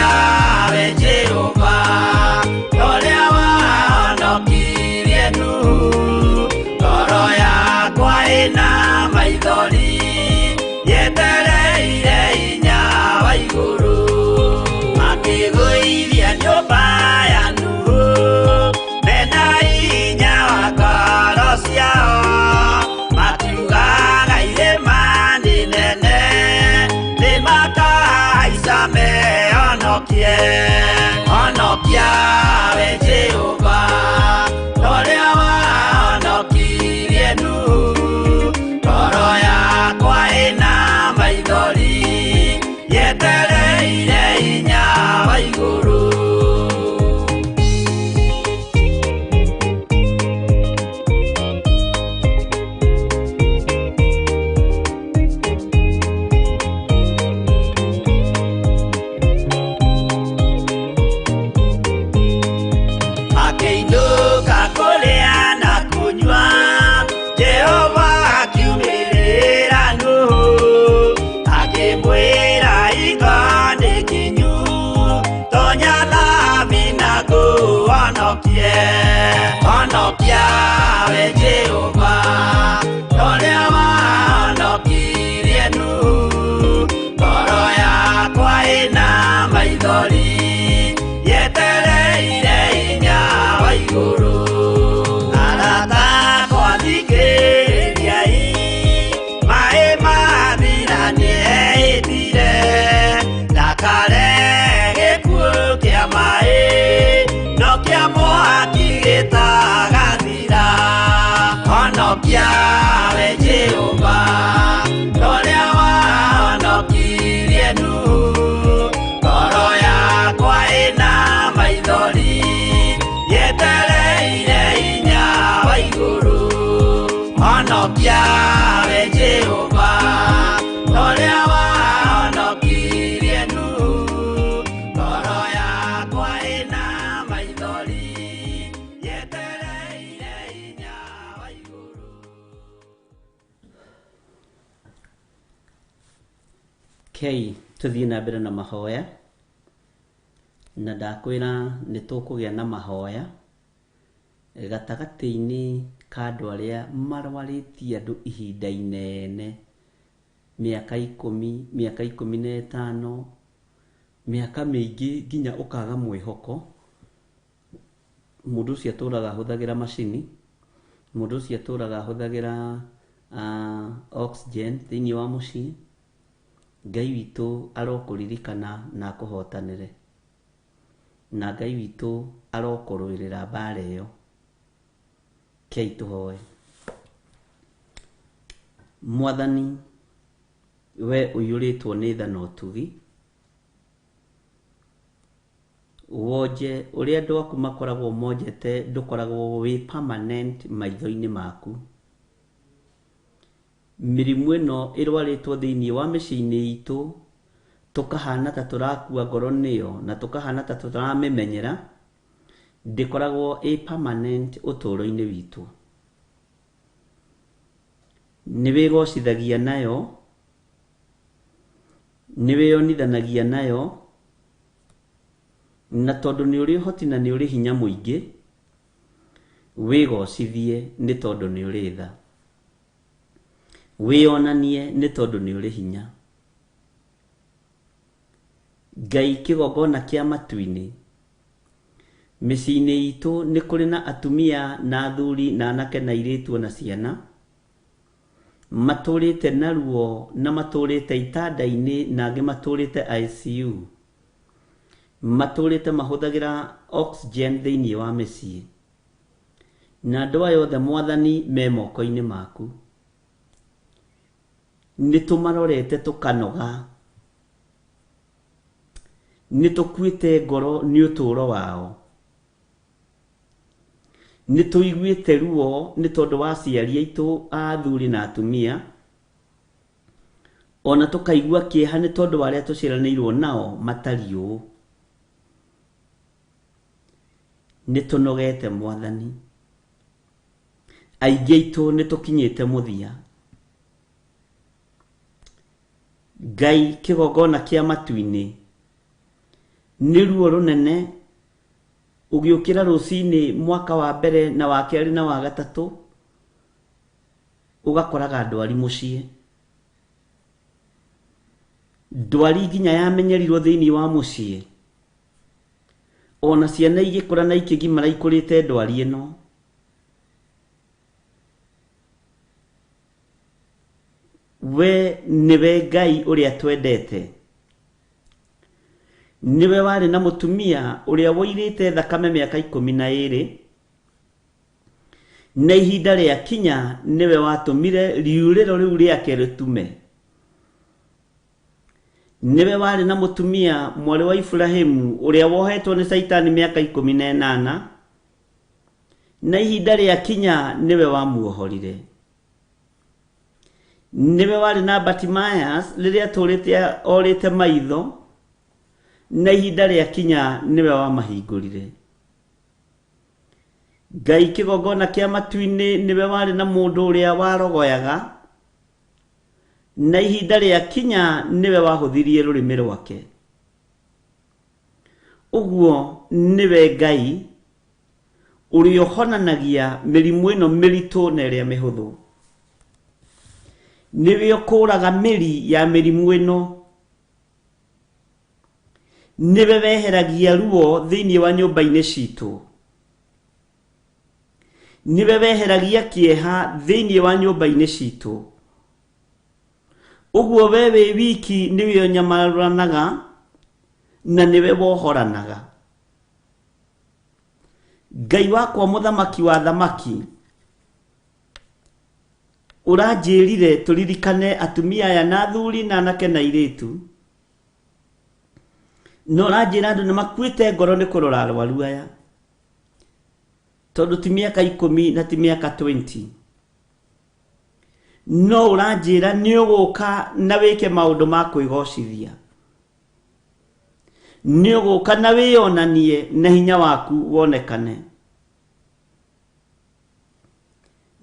S2: Honokia we Jehova, ũrĩa wahonokirie Nuhu. Ngoro yakwa ĩna maithori, yetereire hinya wa igũrũ. Makĩgũithia nyũmba ya Nuhu, mena hinya wa ngoro ciao. Makiugaga irĩma nĩ nene, nĩmakahaica mehonokie. Honokia we Jehova, ũrĩa wahonokirie Nuhu. Ngoro yakwa ĩna maithori, yetereire hinya wa igũrũ. Makĩinũka kũrĩa na kũnyua, Jehova akiumĩrĩra Nuhu, akĩmwĩra hingo nĩ kinyu, tonya thabina ngũhonokie. Honokia we Jehova, ũrĩa wahonokirie Nuhu. Ngoro yakwa ĩna maithori, yetereire hinya wa igũrũ. Arata akwa thikĩrĩriai, maĩ mathira nĩehĩtire, ndakare gĩkuũ kĩa maĩ, no kĩa mwaki gĩtagathira. Honokia we Jehova, ũrĩa wahonokirie Nuhu. Ngoro yakwa ĩna maithori, yetereire hinya wa igũrũ. Honokia we Jehova, ũrĩa wahonokirie Nuhu. Ngoro yakwa ĩna maithori, yetereire hinya wa igũrũ.
S3: Kei tũthiĩ na mbere na mahoya, na ndakwĩra nĩ tũkũgĩa na mahoya gatagatĩ-inĩ ka andũ arĩa marwarĩtie andũ ihinda inene, mĩaka 10, mĩaka 15, mĩaka mĩingĩ nginya ũkaga mwĩhoko. Mũndũ ũcio atũraga ahũthagĩra macini, mũndũ ũcio atũraga ahũthagĩra oxygen thĩinĩ wa mũciĩ. Ngai witũ arokũririkana na akũhotanĩre, na Ngai witũ arokũrũĩrĩra mbara ĩyo. Kei tũhoe. Mwathani, we ũiyũrĩtwo nĩ tha na ũtugi, wonje ũrĩa andũ aku makoragwo monjete ndũkoragwo wĩ permanent maitho-inĩ maku. Mĩrimũ ĩno ĩrwarĩtwo thĩinĩ wa mĩciĩ-inĩ itũ, tũkahana ta tũrakua ngoro nĩyo na tũkahana ta tũramĩmenyera, ndĩkoragwo ĩ permanent ũtũũro-inĩ witũ. Nĩ wĩgocithagia nayo, nĩ wĩyonithanagia nayo, na tondũ nĩ ũrĩ ũhoti na nĩ ũrĩ hinya mũingĩ, wĩgocithie nĩ tondũ nĩ ũrĩ tha, wĩyonanie nĩ tondũ nĩ ũrĩ hinya. Ngai kĩgongona kĩa matu-inĩ, mĩciĩ-inĩ itũ nĩ kũrĩ na atumia na athuri na anake na airĩtu ona ciana matũrĩte na ruo na matũrĩte itanda-inĩ na angĩ matũrĩte ICU, matũrĩte mahũthagĩra oxygen thĩinĩ wa mĩciĩ, na andũ aya othe Mwathani me moko-inĩ maku. Nĩ tũmarorete tũkanoga, nĩ tũkuĩte ngoro nĩ ũtũũro wao, nĩ tũiguĩte ruo nĩ tondũ wa aciari aitũ a athuri na atumia, ona tũkaigua kĩeha nĩ tondũ wa arĩa tũciaranĩirwo nao matariĩ ũũ. Nĩ tũnogete Mwathani, aingĩ aitũ nĩ tũkinyĩte mũthia. Ngai kĩgongona kĩa matu-inĩ, Nĩ ruo rũnene ũgĩũkĩra rũcinĩ mwaka wa mbere na wa kerĩ na wa gatatũ, ũgakoraga ndwari mũciĩ. Ndwari nginya yamenyerirwo thĩinĩ wa mũciĩ. Ona ciana igĩkũra na ikĩgimara ikũrĩte ndwari ĩno. We nĩwe Ngai ũrĩa twendete. Nĩwe warĩ na mũtumia ũrĩa woirĩte thakame mĩaka 12, na ihinda rĩakinya nĩwe watũmire riurĩro rĩu rĩake rĩtume. Nĩwe warĩ na mũtumia mwarĩ wa Iburahimu ũrĩa wohetwo nĩ Caitani mĩaka 18, na ihinda rĩakinya nĩwe wamuohorire. Nĩwe warĩ na Bartimaeus rĩrĩa atũrĩte orĩte maitho, na ihinda rĩakinya nĩwe wamahingũrire. Ngai kĩgongona kĩa matu-inĩ nĩwe warĩ na mũndũ ũrĩa warogoyaga, na ihinda rĩakinya nĩwe wahũthirie rũrĩmĩ rwake. Ũguo nĩwe Ngai ũrĩa ũhonanagia mĩrimũ ĩno mĩritũ na ĩrĩa mĩhũthũ. Nĩwe ũkũraga mĩri ya mĩrimũ ĩno. Nĩwe weheragia ruo thĩinĩ wa nyũmba-inĩ citũ. Nĩwe weheragia kĩeha thĩinĩ wa nyũmba-inĩ citũ. Ũguo we wĩ wiki nĩwe ũnyamarũranaga na nĩwe wohoranaga. Ngai wakwa mũthamaki wa thamaki, ũranjĩrire tũririkane atumia aya na athuri na anake na airĩtu, na ũranjĩra andũ nĩ makuĩte ngoro nĩ kũrora arwaru aya, tondũ ti mĩaka 10 na ti mĩaka 20. No ũranjĩra nĩ ũgũka na wĩke maũndũ ma kwĩgocithia. Nĩ ũgũka na wĩyonanie na hinya waku wonekane.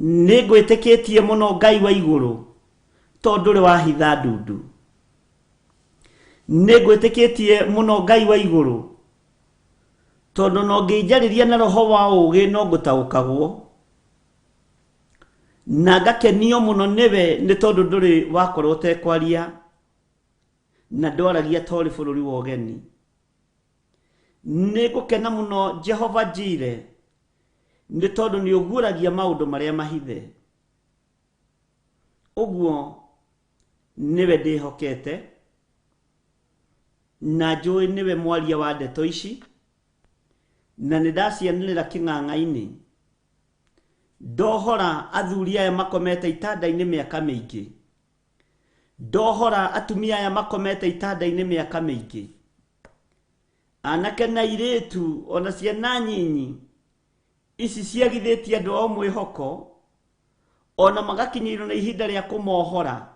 S3: Nĩ ngwĩtĩkĩtie mũno Ngai wa igũrũ, tondũ ndũrĩ wahitha ndundu. Nĩ ngwĩtĩkĩtie mũno Ngai wa igũrũ, tondũ no ngĩnjarĩria na roho wa ũũgĩ no ngũtaũkagwo. Na ngakenio mũno nĩwe nĩ tondũ ndũrĩ wakorwo ũtekwaria na ndwaragia ta ũrĩ bũrũri wa ũgeni. Nĩ ngũkena mũno Jehova Jire, nĩ tondũ nĩ ũguũragia maũndũ marĩa mahithe. Ũguo nĩwe ndĩhokete, na njũĩ nĩwe mwaria wa ndeto ici, na nĩ ndacianĩrĩra kĩng'ang'a-inĩ. Ndohora athuri aya makomete itanda-inĩ mĩaka mĩingĩ. Ndohora atumia aya makomete itanda-inĩ mĩaka mĩingĩ. Anake na airĩtu ona ciana nyinyi ici ciagithĩtie andũ ao mwĩhoko, ona magakinyĩrwo nĩ ihinda rĩa kũmohora.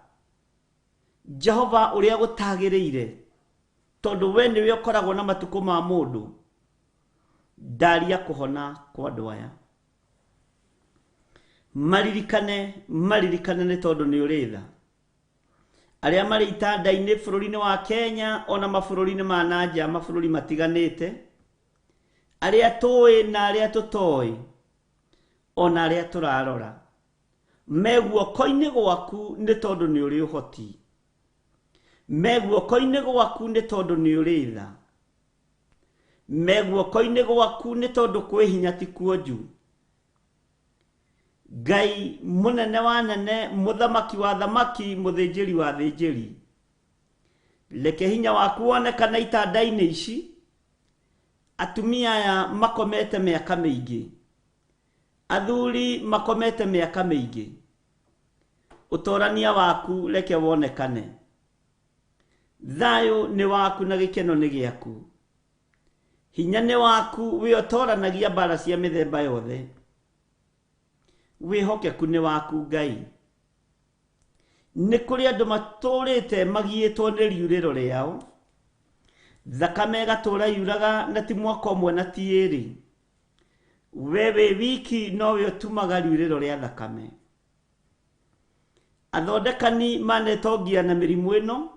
S3: Jehova ũrĩa gũtagĩrĩire, tondũ we nĩwe ũkoragwo na matukũ ma mũndũ, ndaria kũhona kwa andũ aya. Maririkane, maririkane nĩ tondũ nĩ ũrĩ tha. Arĩa marĩ itanda-inĩ bũrũri-inĩ wa Kenya ona mabũrũri-inĩ ma na nja, mabũrũri matiganĩte, arĩa tũĩ na arĩa tũtoĩ, ona arĩa tũrarora, me guoko-inĩ gwaku nĩ tondũ nĩ ũrĩ ũhoti. Me guoko-inĩ gwaku nĩ tondũ nĩ ũrĩ tha. Me guoko-inĩ gwaku nĩ tondũ kwĩ hinya ti kuonju. Ngai mũnene wa nene, mũthamaki wa thamaki, mũthĩnjĩri wa thĩnjĩri, reke hinya waku wonekane itanda-inĩ ici. Atumia aya makomete mĩaka mĩingĩ, athuri makomete mĩaka mĩingĩ, ũtorania waku reke wonekane. Thayũ nĩ waku na gĩkeno nĩ gĩaku. Hinya nĩ waku, wĩ ũtoranagia mbara cia mĩthemba yothe. Wĩhokeku nĩ waku Ngai. Nĩ kũrĩ andũ matũrĩte magiĩtwo nĩ riurĩro rĩao, thakame ĩgatũra yuraga na ti mwaka ũmwe na ti ĩrĩ. We wĩ wiki nowe ũtumaga riurĩro rĩa thakame. Athondekani manetongia na mĩrimũ ĩno,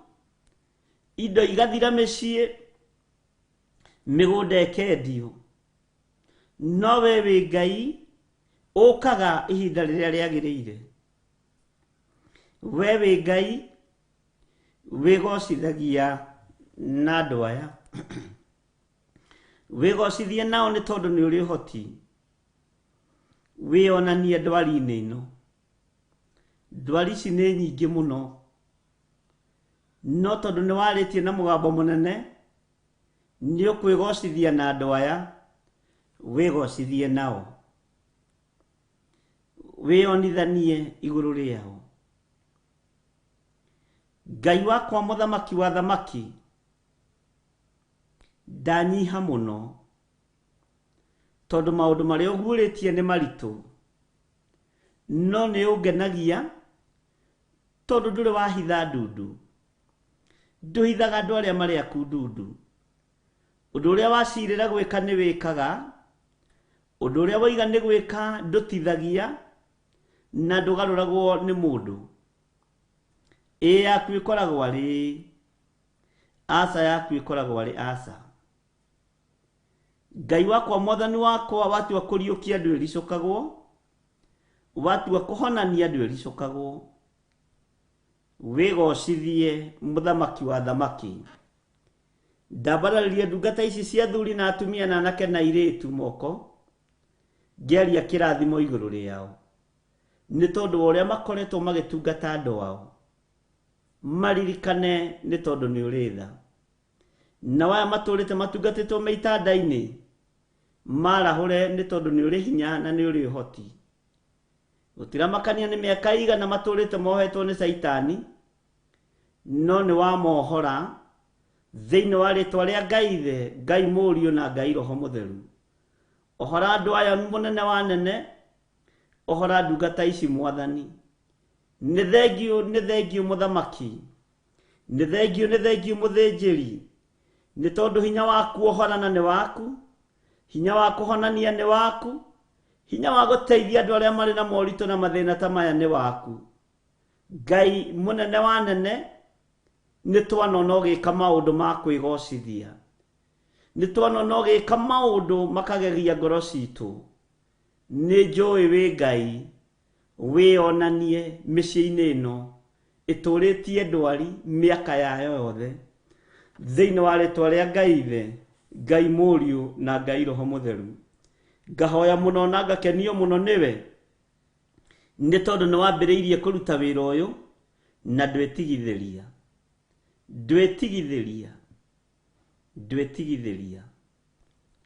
S3: indo igathira mĩciĩ, Mĩgũnda ĩkendio. No we wĩ Ngai ũkaga ihinda rĩrĩa rĩagĩrĩire. We wĩ Ngai wĩgocithagia na andũ aya. Wĩgocithie nao nĩ tondũ nĩ ũrĩ ũhoti. Wĩonanie ndwari-inĩ ĩno. Ndwari ici nĩ nyingĩ mũno. No tondũ nĩ warĩtie na mũgambo mũnene, nĩ ũkwĩgocithia na andũ aya, wĩgocithie nao. Wĩonithanie igũrũ rĩao. Ngai wakwa mũthamaki wa thamaki, ndanyiha mũno, tondũ maũndũ marĩa ũguũrĩtie nĩ maritũ, no nĩ ũngenagia tondũ ndũrĩ wahitha ndundu. Ndũhithaga andũ arĩa marĩ aku ndundu. Ũndũ ũrĩa wacirĩra gwĩka nĩ wĩkaga, ũndũ ũrĩa waiga nĩ gwĩka ndũtithagia, na ndũgarũragwo nĩ mũndũ. Ĩĩ yaku ĩkoragwo arĩ ĩĩ, aca yaku ĩkoragwo arĩ aca. Ngai wakwa mwathani wakwa watua kũriũkia ndwĩricũkagwo, watua kũhonania ndwĩricũkagwo. Wĩgocithie mũthamaki wa thamaki. Ndambararĩria ndungata ici cia athuri na atumia na anake na airĩtu moko, ngĩaria kĩrathimo igũrũ rĩao, nĩ tondũ wa ũrĩa makoretwo magĩtungata andũ ao. Maririkane nĩ tondũ nĩ ũrĩ tha. Na aya matũrĩte matungatĩtwo me itanda-inĩ, marahũre nĩ tondũ nĩ ũrĩ hinya na nĩ ũrĩ ũhoti. Gũtiramakania nĩ mĩaka igana matũrĩte mohetwo nĩ Caitani, no nĩ wamohora thĩinĩ wa rĩtwa rĩa Ngai Ithe, Ngai Mũriũ na Ngai Roho Mũtheru. Ohora andũ aya mũnene wa nene, ohora ndungata ici mwathani. Nĩ thengiũ, nĩ thengiũ mũthamaki, nĩ thengiũ, nĩ thengiũ mũthĩnjĩri, nĩ tondũ hinya wa kuohorana nĩ waku, hinya wa kũhonania nĩ waku, hinya wa gũteithia andũ arĩa marĩ na moritũ na mathĩna ta maya nĩ waku. Ngai mũnene wa nene, nĩ twanona ũgĩka maũndũ ma kwĩgocithia, nĩ twanona ũgĩka maũndũ makagegia ngoro citũ. Nĩ njũĩ wĩ Ngai, wĩonanie mĩciĩ-inĩ ĩno ĩtũrĩtie ndwari mĩaka yayo yothe, thĩinĩ wa rĩtwa rĩa Ngai Ithe, Ngai Mũriũ na Ngai Roho Mũtheru. Ngahoya mũno na ngakenio mũno nĩwe, nĩ tondũ nĩ wambĩrĩirie kũruta wĩra ũyũ na ndwĩtigithĩria, ndwĩtigithĩria, ndwĩtigithĩria.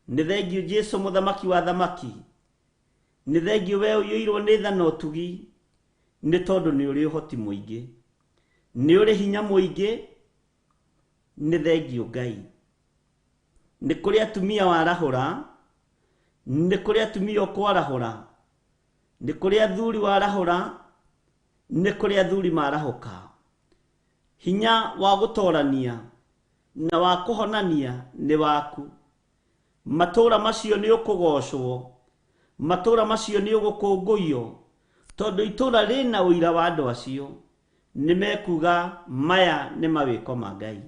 S3: Nĩ thengiũ Jesũ mũthamaki wa thamaki, nĩ thengiũ we ũiyũirwo nĩ tha na ũtugi, nĩ tondũ nĩ ũrĩ ũhoti mũingĩ, nĩ ũrĩ hinya mũingĩ. Nĩ thengiũ Ngai. Nĩ kũrĩ atumia warahũra, nĩ kũrĩ atumia ũkwarahũra, nĩ kũrĩ athuri warahũra, nĩ kũrĩ athuri marahũka. Hinya wa gũtorania na wa kũhonania nĩ waku. Matũũra macio nĩ ũkũgocwo, matũũra macio nĩ ũgũkũngũiyo, tondũ itũũra rĩna ũira wa andũ acio, nĩ mekuga maya nĩ mawĩko ma Ngai.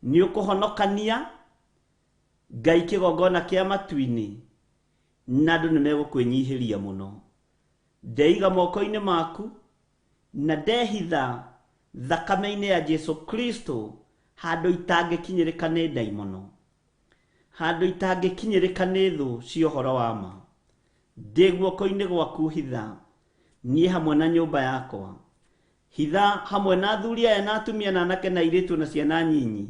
S3: Nĩ ũkũhonokania Ngai kĩgongona kĩa matu-inĩ, na andũ nĩ megũkwĩnyihĩria mũno. Ndeiga moko-inĩ maku na ndehitha thakame-inĩ ya Jesu Kristo, handũ itangĩkinyĩrĩka nĩ ndaimono, handũ itangĩkinyĩrĩka nĩ thũ cia ũhoro wa ma. Ndĩ guoko-inĩ gwaku hitha, niĩ hamwe na nyũmba yakwa. Hitha hamwe na athuri aya na atumia na anake na airĩtu na ciana nyinyi,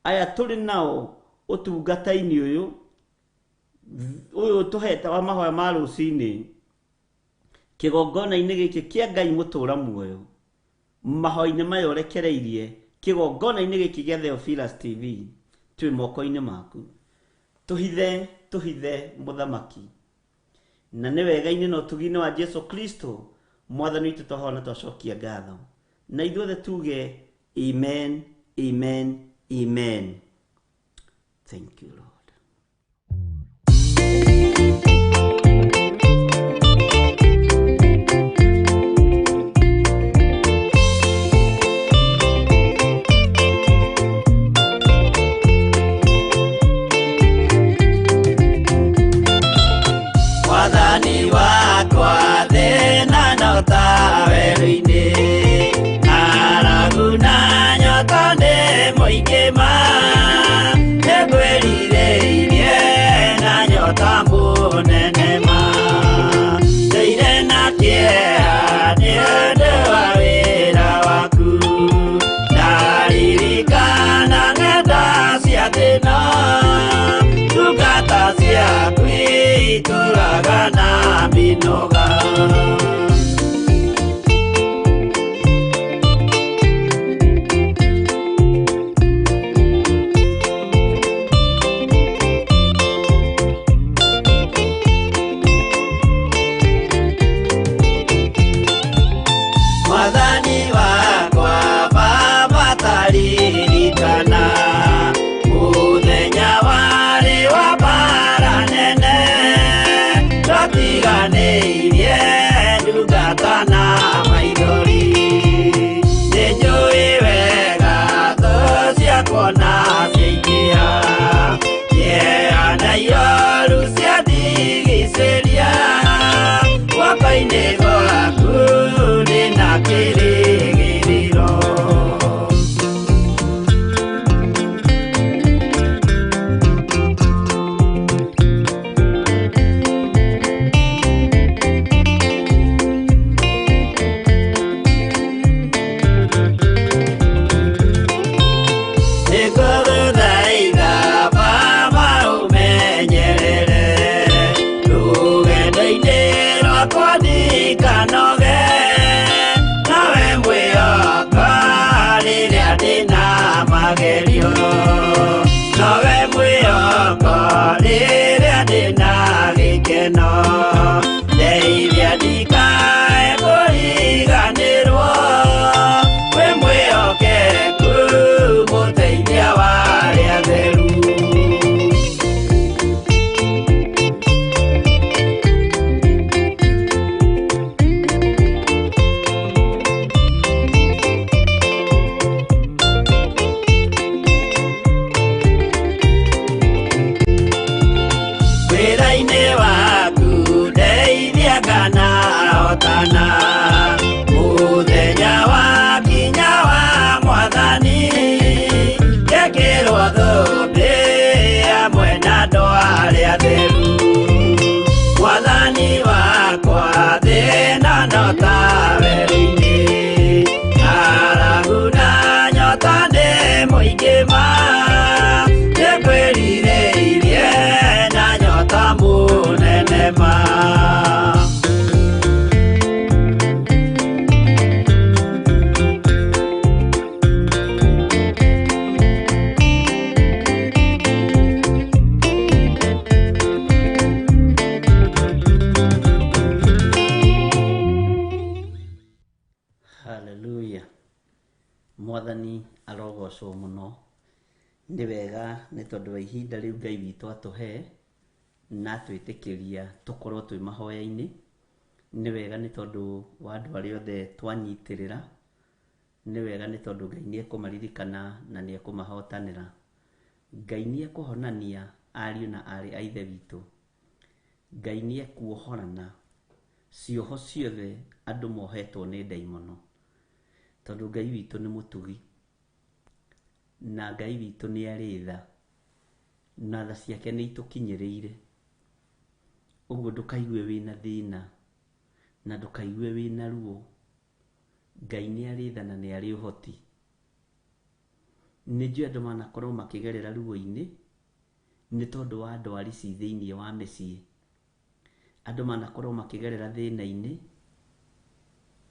S3: aya tũrĩ nao ũtungata-inĩ ũyũ, ũyũ tũhete wa mahoya ma rũcinĩ, kĩgongona-inĩ gĩkĩ kĩa Ngai mũtũũra muoyo, mahoya-inĩ maya ũrekereirie kĩgongona-inĩ gĩkĩ gĩa Theophilus TV, twĩ moko-inĩ maku. Tũhithe, tũhithe mũthamaki, na nĩ wega-inĩ na ũtugi-inĩ wa Jesu Kristo mwathani witũ twahoya na twacokia ngatho, na ithuothe tuge amen, amen, amen. Thank you, Lord.
S2: mũnene ma ndeire na kĩeha nĩ ũndũ wa wĩra waku ndaririkana ng'enda cia thĩna ndungata ciaku itũraga na mĩnoga. Mwathani wakwa Baba taririkana mũthenya warĩ wa mbara nene twatiganĩirie ndungata na maithori nĩnjũĩ wega thũ ciakwa na ciaingĩha kĩeha na ioru ciandigicĩria guoko-inĩ gwaku ndĩna kĩrĩgĩrĩro. Nĩngũgũthaitha Baba ũmenyerere rũgendo-inĩ rwakwa ndikanoge nawe mwĩhoka rĩrĩa ndĩna magerio nowe mwĩhoko rĩrĩa ndĩna gĩkeno ndeithia ndikae kũriganĩrwo wĩ mwĩhokeku mũteithia wa arĩa atheru. Wĩra-inĩ waku ndeithia kana hotana mũthenya wakinya wa mwathani ngekĩrwo thũmbĩ hamwe na andũ arĩa atheru mwathani wakwa thĩna no ta werũ-inĩ ng'aragu na nyota nĩ mũingĩ ma nĩngwĩrirĩirie na nyota mũnene ma.
S3: Haleluya. Mwathani arogocwo mũno. Nĩ wega nĩ tondũ wa ihinda rĩu Ngai witũ atũhe na atwĩtĩkĩria tũkorwo twĩ mahoya-inĩ. Nĩ wega nĩ tondũ wa andũ arĩa othe twanyitĩrĩra. Nĩ wega nĩ tondũ Ngai nĩ ekũmaririkana na nĩ ekũmahotanĩra. Ngai nĩ ekũhonania ariũ na aarĩ a Ithe witũ. Ngai nĩ ekuohorana cioho ciothe andũ mohetwo nĩ ndaimono. Tondũ Ngai witũ nĩ mũtugi na Ngai witũ nĩ arĩ tha na tha ciake nĩ itũkinyĩrĩire. Ũguo ndũkaigue wĩna thĩna na ndũkaigue wĩna ruo. Ngai nĩ arĩ tha na nĩ arĩ ũhoti. Nĩ njũĩ andũ manakorwo makĩgerera ruo-inĩ nĩ tondũ wa ndwari ci thĩiniĩ wa mĩciĩ. Andũ manakorwo makĩgerera thĩna-inĩ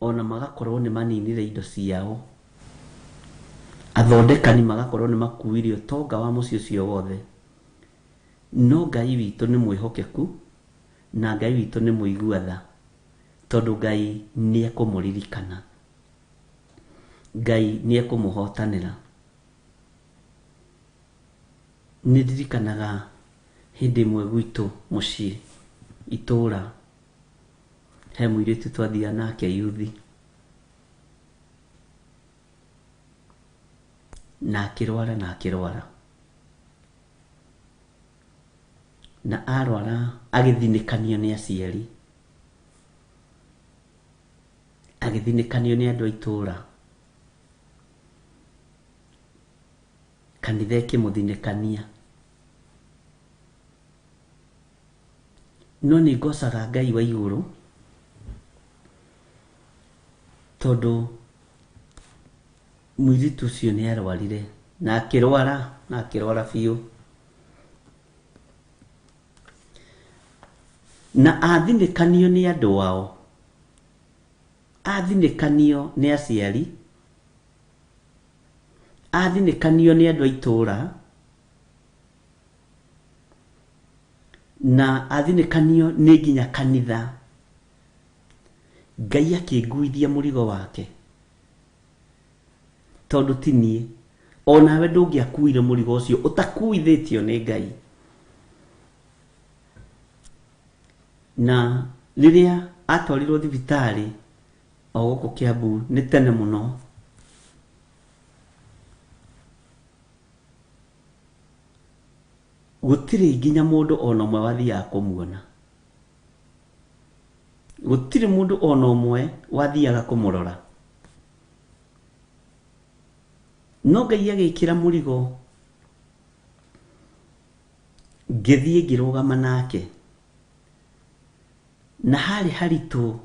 S3: ona magakorwo nĩ maninire indo ciao. Athondekani magakorwo nĩ makuire ũtonga wa mũciĩ ũcio wothe. No Ngai witũ nĩ mwĩhokeku na Ngai witũ nĩ mũigua tha tondũ Ngai nĩ ekũmũririkana. Ngai nĩ ekũmũhotanĩra. Nĩ ndirikanaga hĩndĩ ĩmwe gwitũ mũciĩ itũra he mũirĩtu twathiaga nake yuthi na akĩrwara na akĩrwara na arwara agĩthinĩkanio nĩ aciari agĩthinĩkanio nĩ andũ a itũra kanitha ĩkĩmũthinĩkania. No nĩ ngocaga Ngai wa igũrũ tondũ mũirĩtu ũcio nĩ arwarire na akĩrwara, na akĩrwara biũ. Na athinĩkanio nĩ andũ ao, athinĩkanio nĩ aciari, athinĩkanio nĩ andũ a itũũra, na athinĩkanio nĩ nginya kanitha. Ngai akĩnguithia mũrigo wake tondũ ti niĩ, onawe ndũngĩakuire mũrigo ũcio ũtakuithĩtio nĩ Ngai. Na rĩrĩa atwarirwo thibitarĩ o gũkũ Kiambu nĩ tene mũno, gũtirĩ nginya mũndũ ona ũmwe wathiaga kũmuona, gũtirĩ mũndũ ona ũmwe wathiaga kũmũrora. No Ngai agĩkĩra mũrigo, ngĩthiĩ ngĩrũgama nake, na harĩ haritũ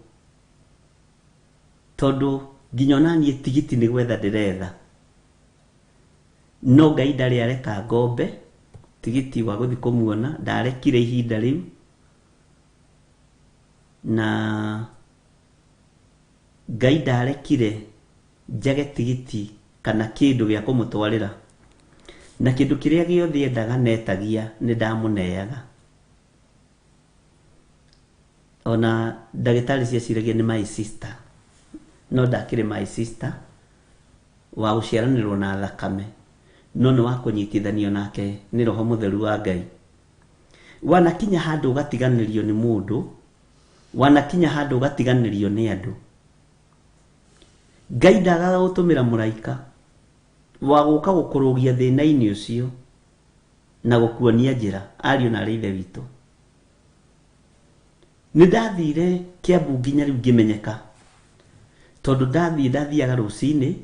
S3: tondũ nginya ona niĩ tigiti nĩ gwetha ndĩretha, no Ngai ndarĩ areka ngombe tigiti wa gũthiĩ kũmuona, ndarekire ihinda rĩu. Na Ngai ndarekire njage tigiti kana kĩndũ gĩa kũmũtwarĩra, na kĩndũ kĩrĩa gĩothe endaga netagia nĩ ndamũneaga. Ona ndagĩtarĩ cieciragia nĩ my sister, no ndakĩrĩ my sister wa gũciaranĩrwo na thakame, no nĩ wa kũnyitithanio nake nĩ Roho Mũtheru wa Ngai. Wanakinya handũ ũgatiganĩrio nĩ mũndũ, wanakinya handũ ũgatiganĩrio nĩ andũ, Ngai ndagaga gũtũmĩra mũraika wa gũka gũkũrũgia thĩna-inĩ ũcio na gũkuonia njĩra. Ariũ na arĩ Ithe witũ, nĩ ndathire Kiambu nginya rĩu ngĩmenyeka, tondũ ndathiĩ ndathiaga rũcinĩ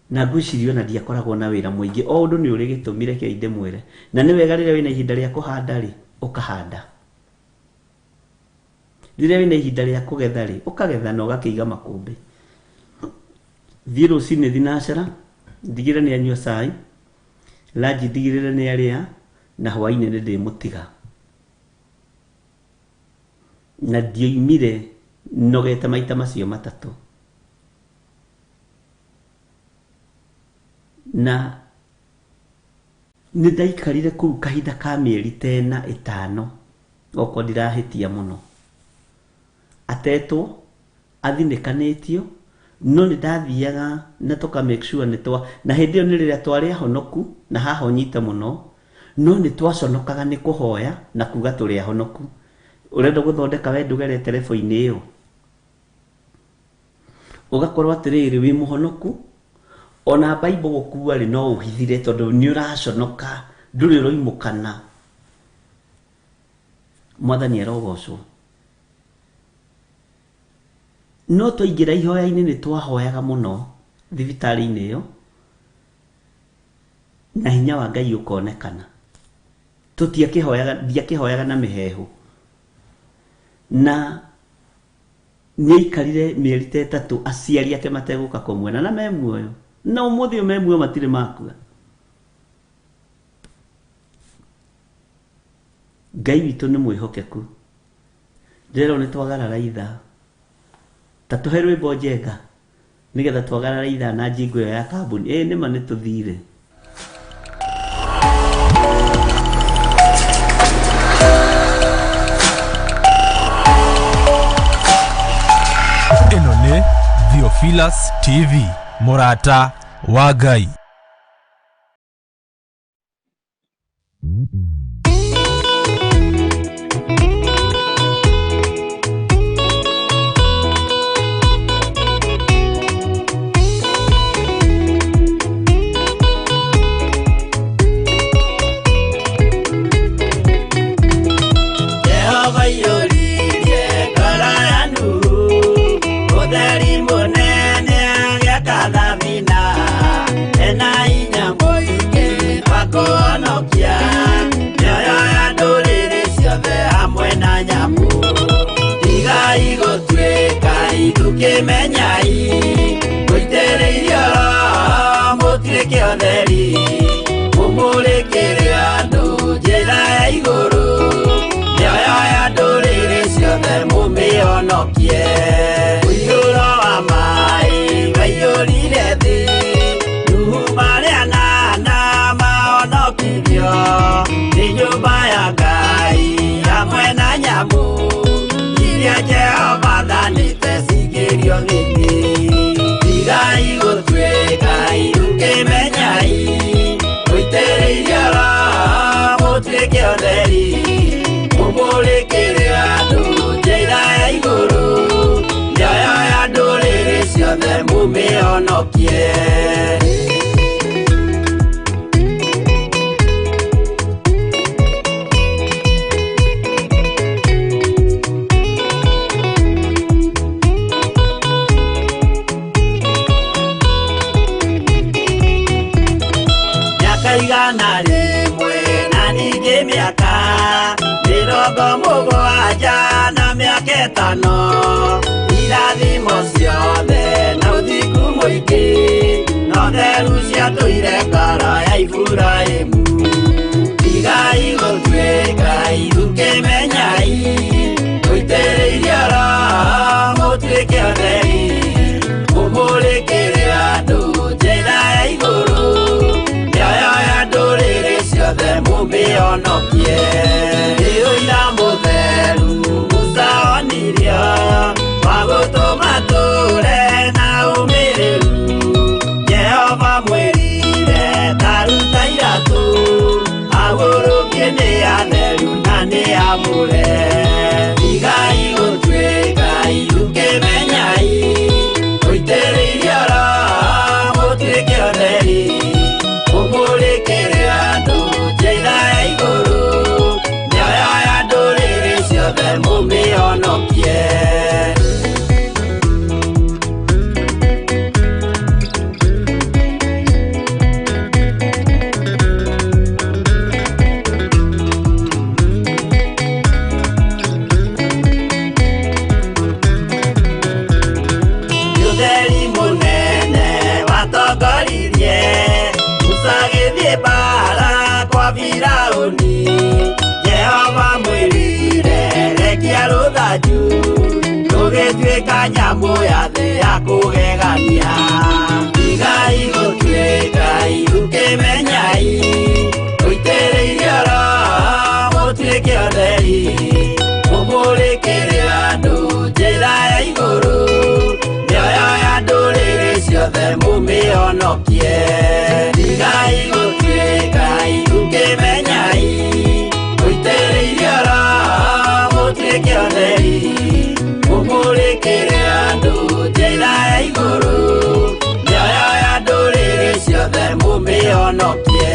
S3: na ngwĩciria ona ndiakoragwo na wĩra mũingĩ. O ũndũ nĩ ũrĩ gĩtũmi, rekei ndĩmwĩre. Na nĩ wega rĩrĩa wĩna ihinda rĩa kũhanda rĩ, ũkahanda. Rĩrĩa wĩna ihinda rĩa kũgetha rĩ, ũkagetha na ũgakĩiga makũmbĩ. Thiĩ rũcinĩ thinacara, ndigĩrĩre nĩ anyua cai, ranji ndigĩrĩre nĩ arĩa, na hwaĩ-inĩ nĩ ndĩmũtiga. Na ndioimire nogete maita macio matatũ. Na nĩ ndaikarire kũu kahinda ka mĩeri ta ĩna ĩtano, okorwo ndirahĩtia mũno. Atetwo, athinĩkanĩtio, no nĩ ndathiaga na tũka make sure nĩ twa, na hĩndĩ ĩyo nĩ rĩrĩa twarĩ ahonoku, na haha ũnyite mũno, no nĩ twaconokaga nĩ kũhoya na kuga tũrĩ ahonoku. Ũrenda gũthondeka we ndũgerete level-inĩ ĩyo, ũgakorwo atĩrĩrĩ wĩ mũhonoku, ona Bible gũkua rĩ no ũhithire tondũ nĩ ũraconoka, ndũrĩ ũroimũkana. Mwathani arogocwo. No twaingĩra ihoya-inĩ nĩ twahoyaga mũno thibitarĩ-inĩ ĩyo, na hinya wa Ngai ũkonekana. Tũtiakĩhoyaga, ndiakĩhoyaga na mĩheehũ. Na nĩ aikarire mĩeri ta ĩtatũ aciari ake mategũka kũmuona, na me muoyo. Na ũmũthĩ ũyũ me muoyo matirĩ makua. Ngai witũ nĩ mwĩhokeku. Ndĩrerwo nĩ twagarara ithaa. Ta tũhe rwĩmbo njenga nĩgetha twagarara ithaa na njingo ĩyo ya kambuni. Ĩĩ nĩma nĩ tũthire.
S1: Ĩno nĩ Theophilus TV, mũrata wa Ngai.
S2: Jehova iyũririe ngoro ya Nuhu, ũtheri mũnene agĩaka thabina, ena hinya mũingĩ wa kũhonokia. Ũkĩmenyai mũitĩrĩirio Roho mũtuĩke ũtheri, mũmũrĩkĩre andũ njĩra ya igũrũ, mĩoyo ya ndũrĩrĩ ciothe mũmĩhonokie. Ũiyũro wa maĩ waiyũrire thĩ, Nuhu marĩ anana mahonokirio, nĩ nyũmba ya Ngai hamwe na nyamũ iria Jehova athanĩte cingĩrio thĩinĩ. Tigai gũtuĩka ũkĩmenyai mũitĩrĩirio Roho mũtuĩke ũtheri, mũmũrĩkĩre andũ njĩra ya igũrũ, mĩoyo ya ndũrĩrĩ ciothe mũmĩhonokie. Mĩaka 100 na ningĩ mĩaka 70 na mĩaka 5, irathimo ciothe na ũthingu mũingĩ, na ũtheru ciatũire ngoro ya Iburahĩmu. Tigai gũtuĩka ũkĩmenyai mũitĩrĩirio Roho mũtuĩke ũtheri, mũmũrĩkĩre andũ njĩra ya igũrũ, mĩoyo ya ndũrĩrĩ ciothe mũmĩhonokie. Nĩ ũira mũtheru Musa onirio, wa gũtũma tũre na ũmĩrĩru, Jehova mwĩrire ta ruta iratũ, agũrũkie nĩ atheru na nĩ amũre. Tigai gũtuĩka ũkĩmenyai mũitĩrĩirio Roho mũtuĩke ũtheri, mũmũrĩkĩre andũ njĩra ya igũrũ, mĩoyo ya ndũrĩrĩ ciothe mũmĩhonokie. Ũtheri mũnene watongoririe Musa agĩthiĩ mbaara kwa Firaũni, Jehova mwĩrire rekia rũthanju, rũgĩtuĩka nyamũ ya thĩ ya kũgegania. Tigai gũtuĩka ũkĩmenyai mũitĩrĩirio Roho mũtuĩke ũtheri, mũmũrĩkĩre andũ njĩra ya igũrũ, mĩoyo ya ndũrĩrĩ ciothe mũmĩhonokie. Tigai gũtuĩka ũkĩmenyai mũitĩrĩirio Roho mũtuĩke ũtheri, mũmũrĩkĩre andũ njĩra ya igũrũ, mĩoyo ya ndũrĩrĩ ciothe mũmĩhonokie.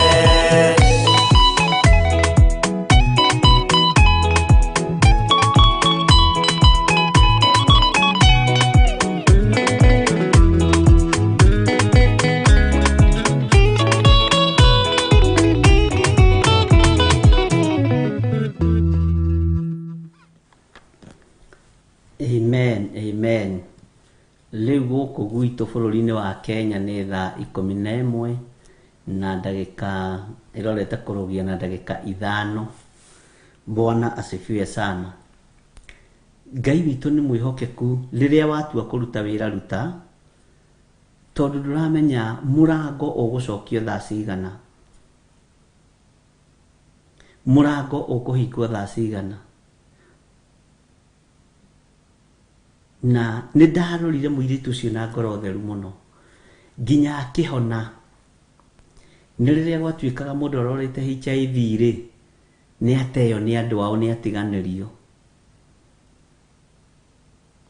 S3: Amen, amen. Rĩu gũkũ gwitũ bũrũri-inĩ wa Kenya nĩ thaa 11 na ndagĩka ĩrorete kũrũgia na ndagĩka 5. Bwana asifiwe sana. Ngai witũ nĩ mwĩhokeku, rĩrĩa watua kũruta wĩra ruta, tondũ ndũramenya mũrango ũgũcokio thaa cigana, mũrango ũkũhingwo thaa cigana. Na nĩ ndarorire mũirĩtu ũcio na ngoro theru mũno nginya akĩhona. Nĩ rĩrĩa gwatuĩkaga mũndũ arorete HIV rĩ, nĩ ateo nĩ andũ ao, nĩ atiganĩrio,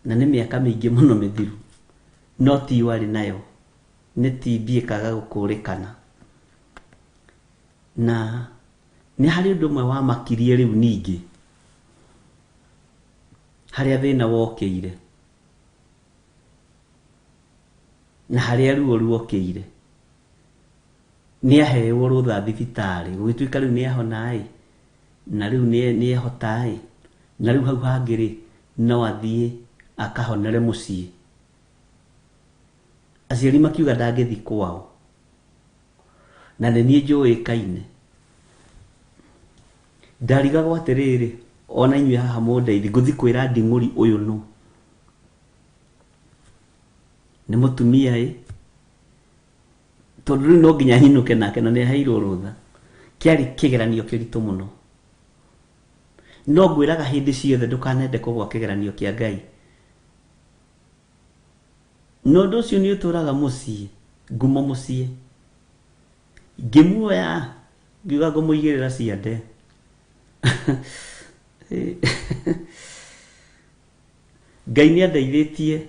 S3: na nĩ mĩaka mĩingĩ mũno mĩthiru, no ti warĩ nayo, nĩ TB ĩkaga gũkũrĩkana. Na nĩ harĩ ũndũ ũmwe wamakirie rĩu ningĩ, harĩa thĩna wokĩire na harĩa ruo ruokĩire, nĩ aheirwo rũtha thibitarĩ, gũgĩtuĩka rĩu nĩ ahona-ĩ, na rĩu nĩ ehota-ĩ, na rĩu hau hangĩ rĩ, no athiĩ akahonere mũciĩ. Aciari makiuga ndangĩthiĩ kwao na nĩ niĩ njũĩkaine. Ndarigagwo atĩrĩrĩ, ona inyuĩ haha mũndeithie, ngũthiĩ kwĩra nding'ũri ũyũ nũ? Nĩ mũtumia ĩ, tondũ rĩu no nginya nyinũke nake na nĩ aheirwo rũtha. Kĩarĩ kĩgeranio kĩritũ mũno. No ngwĩraga hĩndĩ ciothe ndũkanende kũgwa kĩgeranio kĩa Ngai. Na ũndũ ũcio nĩ ũtũraga mũciĩ, ngumo mũciĩ. Ngĩmuoya ngiuga ngũmũigĩrĩra ciande. Ngai nĩ andeithĩtie,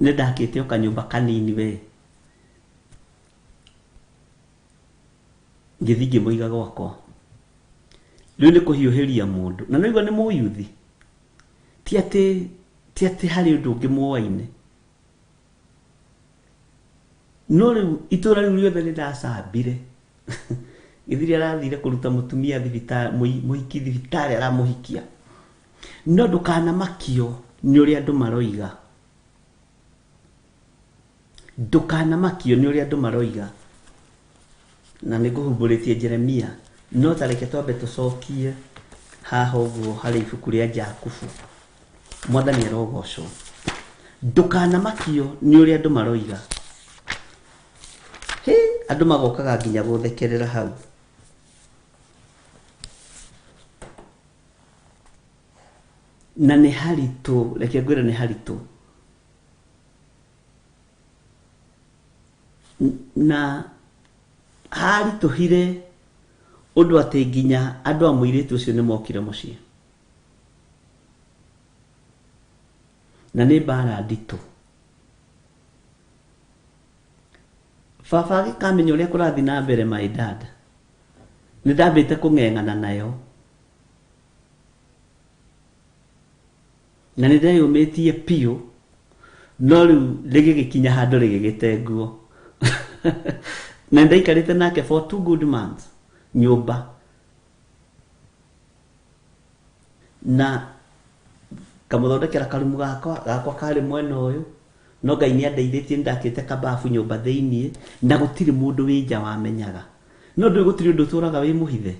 S3: nĩ ndakĩte o kanyũmba kanini we. Ngĩthiĩ ngĩmũiga gwakwa. Rĩu nĩ kũhiũhĩria mũndũ. Na nĩwaigua nĩ mũyuthi. Ti atĩ ti atĩ harĩ ũndũ ũngĩ moaine. No rĩu itũra rĩu rĩothe nĩ ndacambire. Gĩthiri arathire kũruta mũtumia thibitarĩ, mũhiki thibitarĩ aramũhikia. No ndũkanamakio nĩ ũrĩa andũ maroiga. Ndũkanamakio nĩ ũrĩa andũ maroiga. Na nĩ ngũhumbũrĩtie Jeremia, no ta reke twambe tũcokie haha ũguo harĩ ibuku rĩa Jakubu. Mwathani arogocwo. Ndũkanamakio nĩ ũrĩa andũ maroiga. Hĩ, andũ magokaga nginya gũthekerera hau. Na nĩ haritũ, reke ngwĩre nĩ haritũ. Na haritũhire ũndũ atĩ nginya andũ a mũirĩtu ũcio nĩ mokire mũciĩ. Na nĩ mbara nditũ. Baba agĩkamenya ũrĩa kũrathiĩ na mbere my dad. Nĩ ndambĩte kũng'eng'ana nayo. Na nĩ ndeyũmĩtie piũ, no rĩu rĩgĩgĩkinya handũ rĩgĩgĩte nguo. Na nĩ ndaikarĩte nake for 2 good months nyũmba. Na ngamũthondekera karumu gakwa, gakwa karĩ mwena ũyũ, no Ngai nĩ andeithĩtie nĩ ndakĩte kababu nyũmba thĩiniĩ, na gũtirĩ mũndũ wĩ nja wamenyaga. No ndũĩ gũtirĩ ũndũ ũtũraga wĩ mũhithe.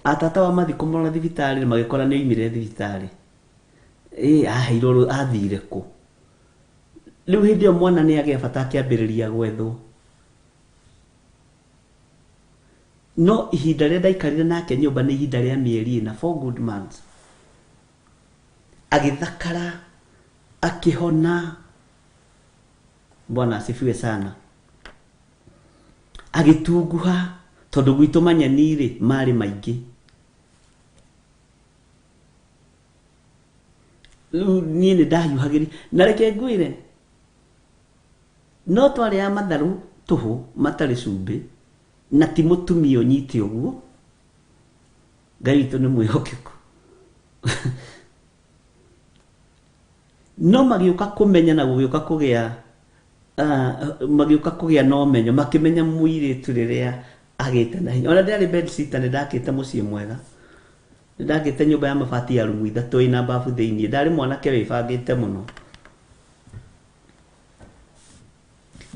S3: Atata wa mathiĩ kũmũrora thibitarĩ magĩkora nĩ oimire thibitarĩ. Ĩ aheirwo athire kũ? Rĩu hĩndĩ ĩyo mwana nĩ agĩa bata akĩambĩrĩria gwethwo. No ihinda rĩrĩa ndaikarire nake nyũmba nĩ ihinda rĩa mĩeri ĩna, 4 good months. Agĩthakara, akĩhona. Bwana asifiwe sana. Agĩtunguha, tondũ gwitũ manyeni-rĩ, marĩ maingĩ. Rĩu niĩ nĩ ndahiũhagĩria. Na reke ngwĩre, no twarĩaga matharũ tũhũ matarĩ cumbĩ, na ti mũtumia ũnyite ũguo. Ngai witũ nĩ mwĩhokeku. No magĩũka kũmenya na gũgĩũka kũgĩa, magĩũka kũgĩa na ũmenyo, makĩmenya mũirĩtu rĩrĩa agĩte na hinya. Ona ndĩarĩ bed sitter, nĩ ndakĩte mũciĩ mwega. Nĩ ndakĩte nyũmba ya mabati ya rumu ithatũ ĩna babu thĩiniĩ. Ndarĩ mwanake wĩbangĩte mũno.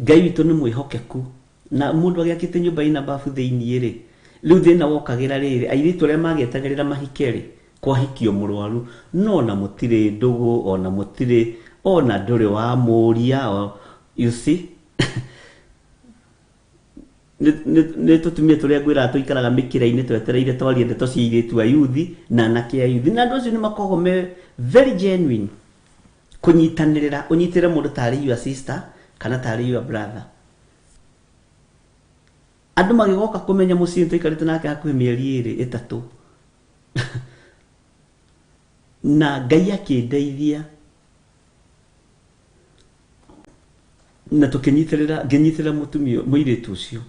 S3: Ngai witũ nĩ mwĩhokeku. Na mũndũ agĩakĩte nyũmba ĩna babu thĩiniĩ rĩ, rĩu thĩna wokagĩra rĩrĩ, airĩtu arĩa magĩetagĩrĩra mahike rĩ, kwahikio mũrwaru, no ona mũtirĩ ndũgũ, ona mũtirĩ, ona ndũrĩ wa mũria, you see? Nĩ tũtumia tũrĩa ngwĩraga tũikaraga mĩkĩra-inĩ twetereire twarie ndeto cia airĩtu a yuthi na anake a yuthi. Na andũ acio nĩ makoragwo me very genuine kũnyitanĩrĩra, ũnyitĩrĩre mũndũ tarĩ your sister kana tarĩ your brother. Andũ magĩgoka kũmenya mũciĩ tũikarĩte nake hakuhĩ mĩeri ĩrĩ ĩtatũ. Na Ngai akĩndeithia na tũkĩnyitĩrĩra, ngĩnyitĩrĩra mũtumia mũirĩtu ũcio.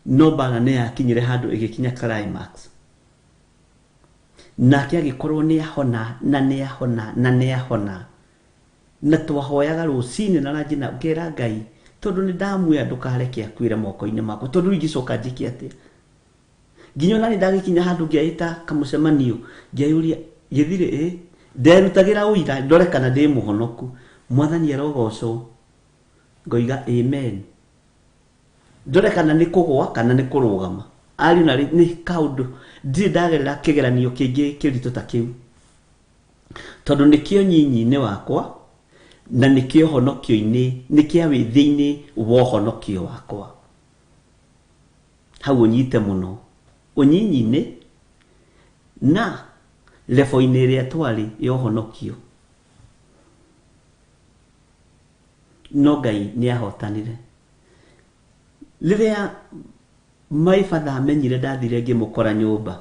S3: No mbara nĩ yakinyire handũ ĩgĩkinya climax. Nake agĩkorwo nĩ ahona na nĩ ahona na nĩ ahona. Na twahoyaga rũcinĩ na ranji na ngera Ngai tondũ nĩ ndamuoya ndũkareke akuĩre moko-inĩ makwa, tondũ rĩu ingĩcoka njĩke atĩa? Nginya ona nĩ ndagĩkinya handũ ngĩaĩta kamũcemanio, ngĩayũria gĩthirĩ ĩ Nderutagĩra ũira ndore kana ndĩ mũhonoku. Mwathani arogocwo. Ngoiga amen. Ndore kana nĩ kũgwa kana nĩ kũrũgama. Ariũ na nĩ kaũndũ ndirĩ ndagerera kĩgeranio kĩngĩ kĩritũ ta kĩu. Tondũ nĩkĩo nyinyi-inĩ wakwa na nĩkĩo honokio-inĩ, nĩkĩa wĩthĩ-inĩ wa ũhonokio wakwa. Hau ũnyite mũno. Ũnyinyi-inĩ na level-inĩ ĩrĩa twarĩ ya ũhonokio. No Ngai nĩ ahotanire. Rĩrĩa my father amenyire ndathire ngĩmũkora nyũmba,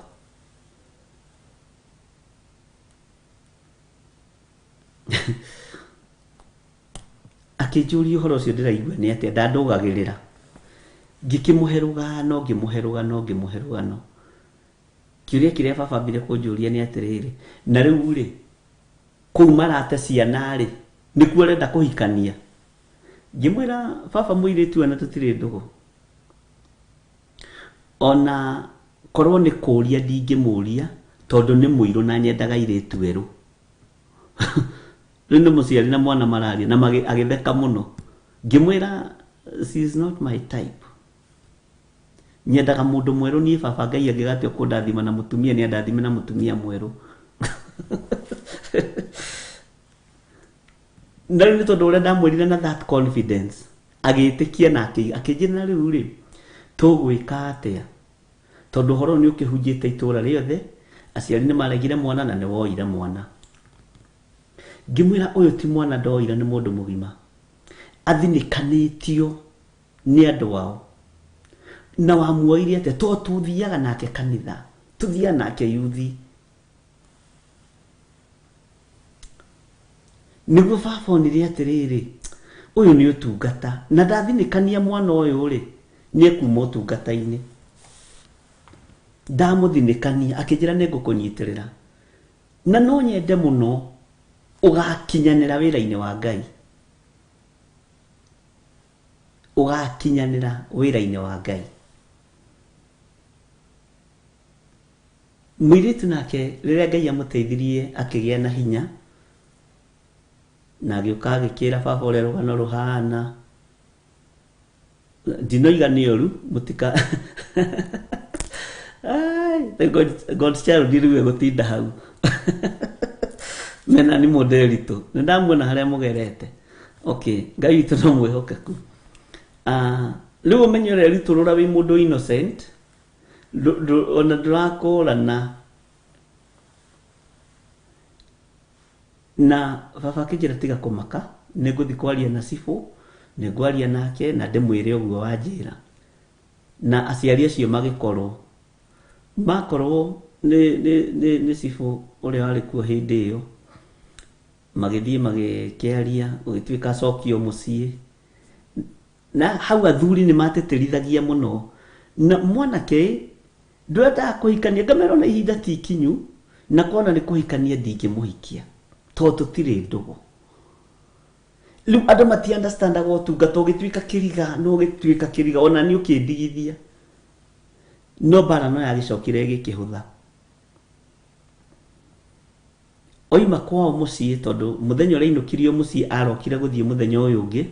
S3: akĩnjũria ũhoro ũcio ndĩraigua nĩ atĩa, ndandũgagĩrĩra. Ngĩkĩmũhe rũgano, ngĩmũhe rũgano, ngĩmũhe rũgano. Kĩũria kĩrĩa baba ambire kũnjũria nĩ atĩrĩrĩ, na rĩu rĩ, kũu marate ciana rĩ, nĩkuo ũrenda kũhikania? Ngĩmwĩra baba mũirĩtu ona tũtirĩ ndũgũ. Ona korwo nĩ kũria ndingĩmũria tondũ nĩ mũirũ na nyendaga airĩtu erũ. Rĩu nĩ mũciari na mwana mararia na agĩtheka mũno. Ngĩmwĩra she is not my type. Nyendaga mũndũ mwerũ niĩ baba Ngai angĩgatua kũndathima na mũtumia nĩ andathime na mũtumia mwerũ. Na rĩu nĩ tondũ ũrĩa ndamwĩrire na that confidence, agĩtĩkia na akĩnjĩra na rĩu rĩ, tũgwĩka atĩa? Tondũ ũhoro ũyũ nĩ ũkĩhunjĩte itũũra rĩothe, aciari nĩ maregire mwana na nĩ woire mwana. Ngĩmwĩra ũyũ ti mwana ndoire nĩ mũndũ mũgima. Athinĩkanĩtio nĩ andũ ao. Na wamuoire atĩa? To tũthiaga nake kanitha, tũthiaga nake yuthi. Nĩguo baba onire atĩrĩrĩ, ũyũ nĩ ũtungata, na ndathinĩkania mwana ũyũ rĩ, nĩ ekuma ũtungata-inĩ. Ndamũthinĩkania, akĩnjĩra nĩ ngũkũnyitĩrĩra. Na no nyende mũno ũgakinyanĩra wĩra-inĩ wa Ngai. Ũgakinyanĩra wĩra-inĩ wa Ngai. Mũirĩtu nake rĩrĩa Ngai amũteithirie akĩgĩa na hinya, na agĩũka agĩkĩra baba ũrĩa rũgano rũhana. Ndinoiga nĩ ũru, mũtika Ai, the God, God child rĩu egũtinda hau. Mena nĩ mũndĩritũ. Nĩ ndamuona harĩa mũgerete. Okay, Ngai witũ no mwĩhokeku. Rĩu ũmenye ũrĩa ritũrũra wĩ mũndũ innocent, ona ndũrakũrana. Na baba akĩnjĩra tiga kũmaka, nĩ ngũthiĩ kwaria na cibũ, nĩ ngwaria nake na ndĩmwĩre ũguo wanjĩra. Na aciari acio magĩkorwo, makorwo nĩ cibũ ũrĩa warĩ kuo hĩndĩ ĩyo, magĩthiĩ magĩkĩaria, gũgĩtuĩka acokio mũciĩ. Na hau athuri nĩ matetĩrithagia mũno. Na mwanake ndwendaga kũhikania, ngamera ona ihinda ti ikinyu, na kona nĩ kũhikania ndingĩmũhikia, tondũ tũtirĩ ndũgũ. Rĩu andũ mati understandaga ũtungata, ũgĩtuĩka kĩriga, no ũgĩtuĩka kĩriga, ona nĩ ũkĩndigithia. No mbara no yagĩcokire ĩgĩkĩhũtha. Oima kwao mũciĩ, tondũ mũthenya ũrĩa ainũkirio mũciĩ arokire gũthiĩ mũthenya ũyũ ũngĩ,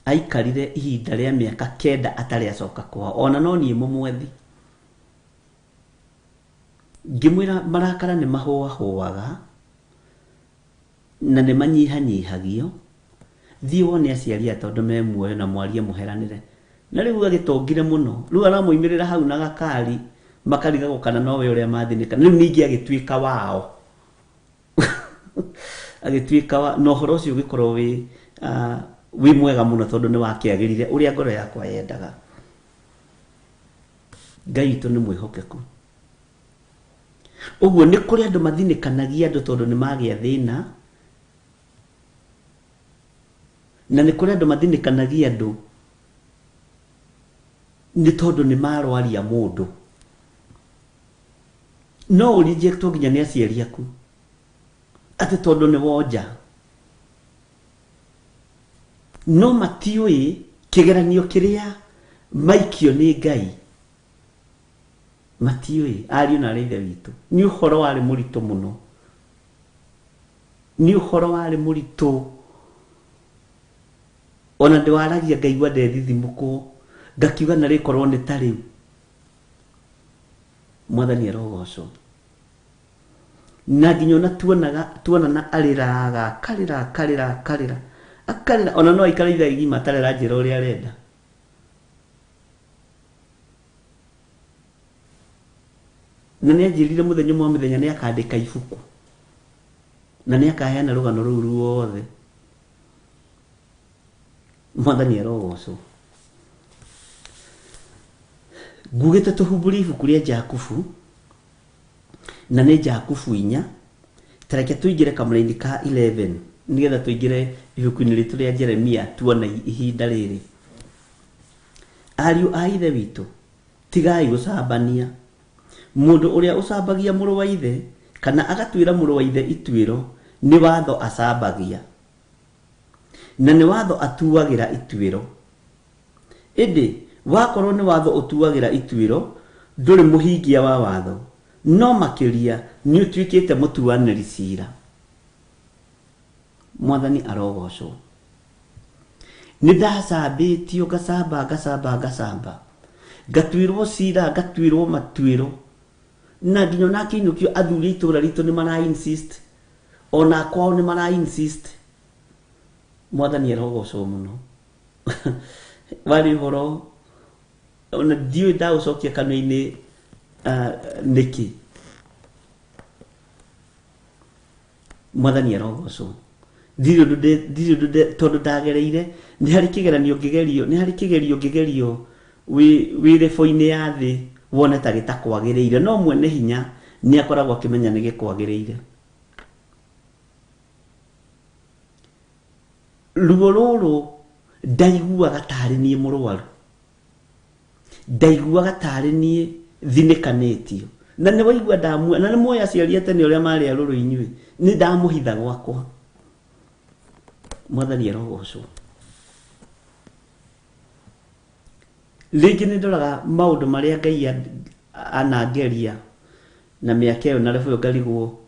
S3: aikarire ihinda rĩa mĩaka 9 atarĩ acoka kwao, ona no niĩ mũmwethi. Ngĩmwĩra marakara nĩ mahũahũaga na nĩ manyihanyihagio, thiĩ wone aciari aya tondũ me muoyo na mwarie mũheranĩre. Na rĩu agĩtongire mũno, rĩu aramoimĩrĩra hau na gakari, makarigagwo kana nowe ũrĩa mathinĩka. Rĩu ningĩ agĩtuĩka wao. Agĩtuĩka wa, na ũhoro ũcio ũgĩkorwo wĩ mwega mũno tondũ nĩ wakĩagĩrire ũrĩa ngoro yakwa yendaga. Ngai witũ nĩ mwĩhokeku. Ũguo nĩ kũrĩ andũ mathinĩkanagia andũ tondũ nĩ magĩa thĩna, na nĩ kũrĩ andũ mathinĩkanagia andũ nĩ tondũ nĩ marwaria mũndũ. No ũrejectwo nginya nĩ aciari aku atĩ tondũ nĩ wonja. No matiũĩ kĩgeranio kĩrĩa Maikio nĩ Ngai matiũĩ ariũ na arĩ ithe witũ. Nĩ ũhoro warĩ mũritũ mũno, nĩ ũhoro warĩ mũritũ, ona ndĩwaragia ngaigua ndethithimũkwo, ngakiuga na rĩkorwo nĩ ta rĩu. Mwathani arogocwo. Na nginya ona tuonaga tuonana arĩraga akarĩra akarĩra akarĩra akarĩra, ona no aikare ithaa igima atarĩ aranjĩra ũrĩa arenda. Na nĩ anjĩrire mũthenya ũmwe wa mĩthenya nĩ akandĩka ibuku na nĩ akaheana rũgano rũu ruothe. Mwathani arogocwo. Ngugĩte tũhumbũrie ibuku rĩa Jakubu, na nĩ Jakubu 4. Ta reke tũingĩre kamũraini ka 11 nĩgetha tũingĩre ibuku-inĩ ritũ rĩa Jeremia tuone ihinda rĩrĩ. Ariũ a ithe witũ, tigai gũcambania. Mũndũ ũrĩa ũcambagia mũrũ wa ithe kana agatuĩra mũrũ wa ithe ituĩro, nĩ watho acambagia, na nĩ watho atuagĩra ituĩro. Ĩndĩ wakorwo nĩ watho ũtuagĩra ituĩro, ndũrĩ mũhingia wa watho, no makĩria nĩ ũtuĩkĩte mũtuanĩri cira. Mwathani arogocwo. Nĩ ndacambĩtio, ngacamba ngacamba ngacamba, ngatuĩrwo cira, ngatuĩrwo matuĩro, na nginya ona akĩinũkio athuri a itũra ritũ nĩ mara insist, ona kwao nĩ mara insist. Mwathani arogocwo mũno. Warĩ ũhoro ona ndiũĩ ndagũcokia kanua-inĩ nĩkĩ. Mwathani arogocwo. Ndirĩ ũndũ ndirĩ ũndũ tondũ ndagereire, nĩ harĩ kĩgeranio ngĩgerio, nĩ harĩ kĩgerio ngĩgerio wĩ wĩ rebo-inĩ ya thĩ wone ta gĩtakwagĩrĩire, no mwene hinya nĩ akoragwo akĩmenya nĩ gĩkwagĩrĩire. Ruo rũrũ ndaiguaga tarĩ niĩ mũrwaru, ndaiguaga tarĩ niĩ thinĩkanĩtio. Na nĩ waigua ndamue, na nĩ muoĩ aciari a tene ũrĩa marĩ arũrũ inyuĩ, nĩ ndamũhitha gwakwa. Mwathani arogocwo. Rĩngĩ nĩ ndoraga maũndũ marĩa Ngai anangeria na mĩaka ĩyo na rebo ĩyo ngarigwo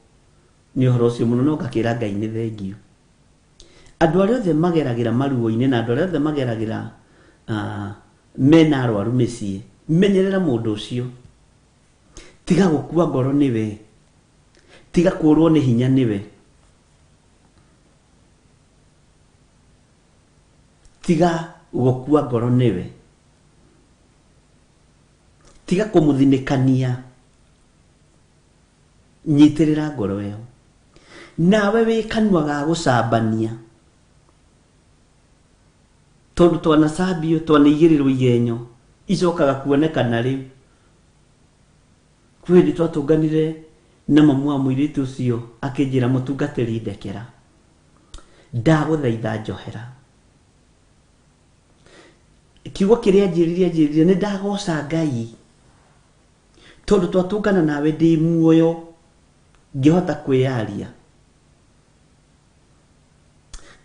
S3: nĩ ũhoro ũcio mũno, no ngakĩra Ngai nĩ thengiũ. Andũ arĩa othe mageragĩra maruo-inĩ na andũ arĩa othe mageragĩra mena arwaru mĩciĩ, menyerera mũndũ ũcio. Tiga gũkua ngoro nĩwe, tiga kũrwo nĩ hinya nĩwe, tiga gũkua ngoro nĩwe, tiga kũmũthinĩkania, nyitĩrĩra ngoro ĩyo. Nawe wĩ kanua ga gũcambania, tondũ twanacambio twanaigĩrĩrwo igenyo icokaga kuonekana rĩu. Kwĩ hĩndĩ twatũnganire na mamu wa mũirĩtu ũcio akĩnjĩra, mũtungatĩri ndekera, ndagũthaitha njohera. Kiugo kĩrĩa anjĩrire, anjĩrire nĩ ndagoca Ngai tondũ twatũngana nawe ndĩ muoyo ngĩhota kwĩyaria,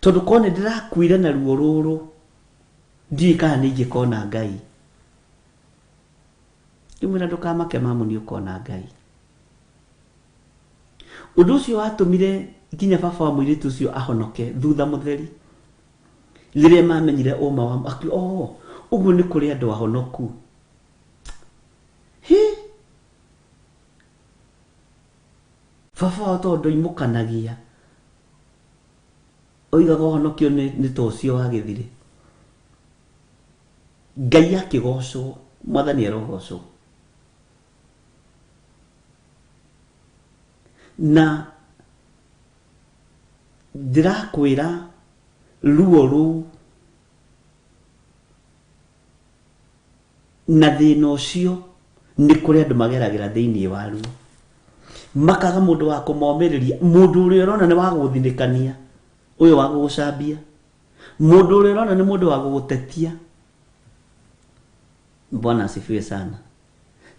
S3: tondũ korwo nĩ ndĩrakuire na ruo rũrũ ndiũĩ kana nĩ ingĩkona Ngai. Ngĩmwĩra ndũkamake mamu, nĩ ũkona Ngai. Ũndũ ũcio watũmire nginya baba wa mũirĩtu ũcio ahonoke thutha mũtheri, rĩrĩa mamenyire ũma wa akiuga, oh, ũguo nĩ kũrĩ andũ ahonoku. Hi baba wao tondũ ndoimũkanagia, oigaga ũhonokio nĩ ta ũcio wa gĩthirĩ. Ngai akĩgocwo, Mwathani arogocwo. Na ndĩrakwĩra ruo rũu na thĩna ũcio nĩ kũrĩ andũ mageragĩra thĩinĩ wa ruo, makaga mũndũ wa kũmomĩrĩria, mũndũ ũrĩa ũrona nĩ wa gũgũthinĩkania, ũyũ wa gũgũcambia, mũndũ ũrĩa ũrona nĩ mũndũ wa gũgũtetia. Bwana asifiwe sana.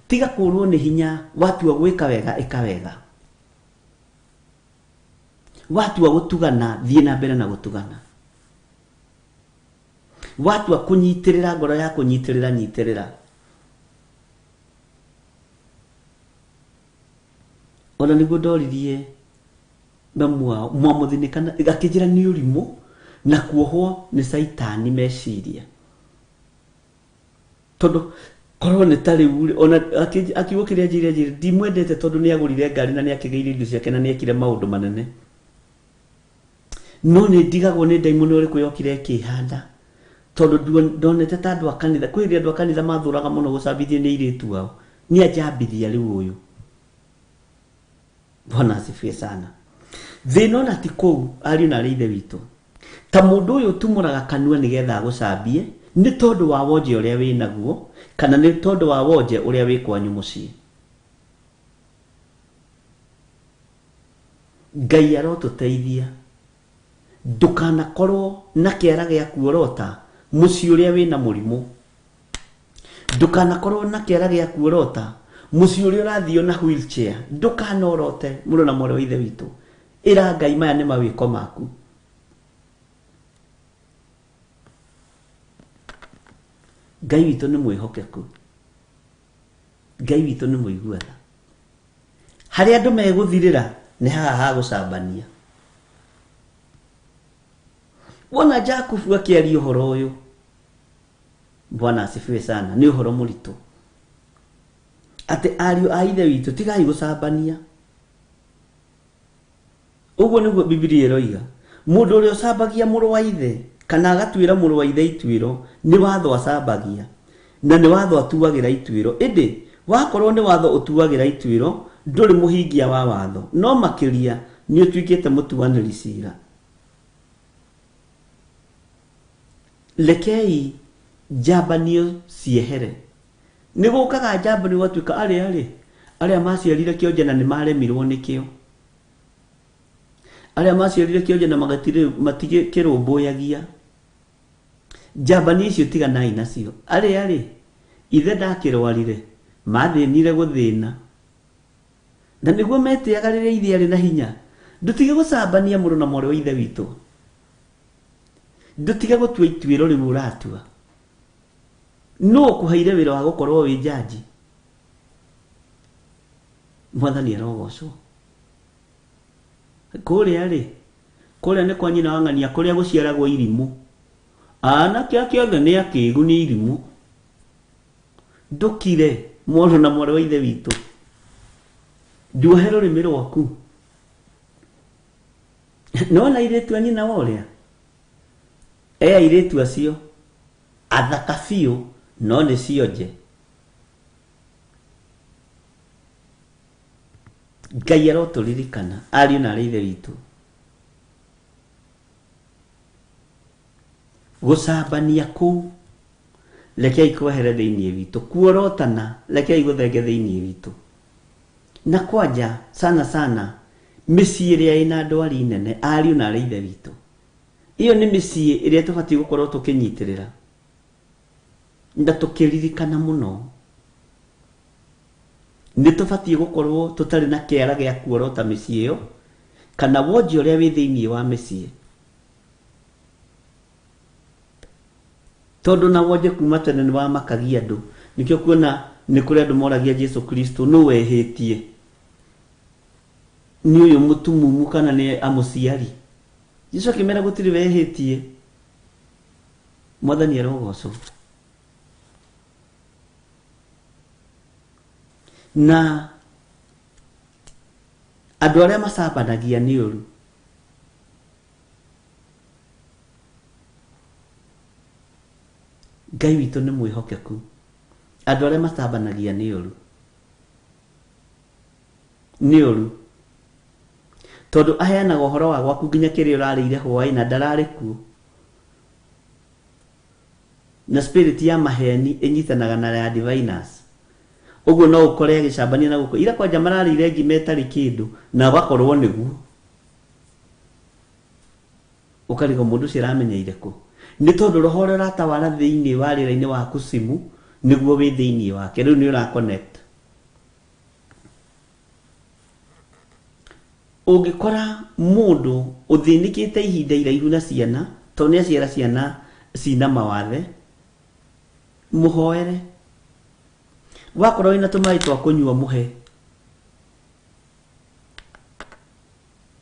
S3: Tiga kũrwo nĩ hinya, watua gwĩka wega ĩka wega, watua gũtugana thiĩ na mbere na gũtugana. Watua kũnyitĩrĩra ngoro ya kũnyitĩrĩra nyitĩrĩra. Ona nĩguo ndoririe mamu wao mwamũthinĩkana akĩnjĩra nĩ ũrimũ na kuohwo nĩ caitani meciria. Tondũ korwo nĩ ta rĩu rĩ, ona akiugo kĩrĩa njĩre njĩre ndimwendete tondũ nĩ agũrire ngari na nĩ akĩgĩire indo ciake na nĩ ekire maũndũ manene. No nĩ ndigagwo nĩ ndaimono ĩrĩkũ yokire ĩkĩhanda tondũ ndonete ta andũ a kanitha kwĩ hĩndĩ andũ a kanitha mathũraga mũno gũcambithio nĩ airĩtu ao. Nĩ anjambithia rĩu ũyũ. Bwana asifiwe sana. Thĩna ona ti kũu ariũ na arĩ ithe witũ. Ta mũndũ ũyũ ũtumũraga kanua nĩgetha agũcambie nĩ tondũ wa wonje ũrĩa wĩ naguo kana nĩ tondũ wa wonje ũrĩa wĩ kwanyu mũciĩ. Ngai arotũteithia ndũkanakorwo na kĩara gĩa kuorota mũciĩ ũrĩa wĩna mũrimũ. Ndũkanakorwo na kĩara gĩa kuorota mũciĩ ũrĩa ũrathio na wheelchair. Ndũkanorote mũrũ na mwarĩ wa ithe witũ. Ĩra Ngai maya nĩ mawĩko maku. Ngai witũ nĩ mwĩhokeku. Ngai witũ nĩ mũigua tha. Harĩa andũ megũthirĩra nĩ haha ha gũcambania. Wona Jakubu akĩaria ũhoro ũyũ, Bwana asifiwe sana, nĩ ũhoro mũritũ. Atĩ ariũ a ithe witũ tigai gũcambania. Ũguo nĩguo Bibilia ĩroiga. Mũndũ ũrĩa ũcambagia mũrũ wa ithe kana agatuĩra mũrũ wa ithe ituĩro nĩ watho acambagia na nĩ watho atuagĩra ituĩro. Ĩndĩ wakorwo nĩ watho ũtuagĩra ituĩro ndũrĩ mũhingia wa watho, no makĩria nĩ ũtuĩkĩte mũtuanĩri cira. Rekei njambanio ciehere. Nĩ gũkaga njambanio gwatuĩka arĩa rĩ arĩa maciarire kĩonje na nĩ maremirwo nĩkĩo. Arĩa maciarire kĩonje na matigĩkĩrũmbũyagia. Njambanio icio tiganai nacio. Arĩa rĩ ithe ndakĩrwarire mathĩnire gũthĩna na nĩguo metĩaga rĩrĩa ithe arĩ na hinya. Ndũtige gũcambania mũrũ na mwarĩ wa ithe witũ. Ndũtige gũtua ituĩro rĩu ũratua. Nũ ũkũheire wĩra wa gũkorwo wĩ njanji? Mwathani arogocwo. Kũrĩa rĩ, kũrĩa nĩ kwa nyina wa ng'ania kũrĩa gũciaragwo irimũ. Anake ake othe nĩ akĩgu nĩ irimũ. Ndũkire mũrũ na mwarĩ wa ithe witũ. Nduohe rũrĩmĩ rwaku. Nĩwona airĩtu a nyina wa ũrĩa? E airĩtu acio athaka biũ no nĩ cionje. Ngai arotũririkana ariũ na arĩ ithe witũ. Gũcambania kũu rekei kwehere thĩinĩ witũ. Kuorotana rekei gũthenge thĩinĩ witũ. Na kwanja sana sana mĩciĩ ĩrĩa ĩna ndwari nene ariũ na arĩ ithe witũ. Iyo nĩ mĩciĩ ĩrĩa tũbatiĩ gũkorwo tũkĩnyitĩrĩra na tũkĩririkana mũno. Nĩ tũbatiĩ gũkorwo tũtarĩ na kĩara gĩa kuorota mĩciĩ ĩyo kana wonje ũrĩa wĩ thĩinĩ wa mĩciĩ. Tondũ na wonje kuma tene nĩ wamakagia andũ. Nĩkĩo kuona nĩ kũrĩ andũ moragia Jesu Kristo nũ wehĩtie? Nĩ ũyũ mũtumumu kana nĩ amũciari? Jesu akĩmera gũtirĩ wehĩtie. Mwathani arogocwo. Na andũ arĩa macambanagia nĩ ũru. Ngai witũ nĩ mwĩhokeku. Andũ arĩa macambanagia nĩ ũru. Nĩ ũru. Tondũ aheanaga ũhoro wa gwaku nginya kĩrĩa ũrarĩire hwaĩ na ndararĩ kuo. Na spirit ya maheni ĩnyitanaga na ya diviners. Ũguo no ũkore agĩcambania na gũkũ. Ira kwanja mararĩire ngima ĩtarĩ kĩndũ na ũgakorwo nĩguo. Ũkarigwo mũndũ ũcio aramenyeire kũ. Nĩ tondũ roho ũrĩa ũratawara thĩinĩ wa rĩera-inĩ wa kucimu nĩguo wĩ thĩinĩ wake. Rĩu nĩ ũra connect. Ũngĩkora mũndũ ũthĩnĩkĩte ihinda iraihu na ciana, tondũ nĩ aciara ciana cina mawathe mũhoere wakorwo wĩna tũmaĩ twa kũnyua mũhe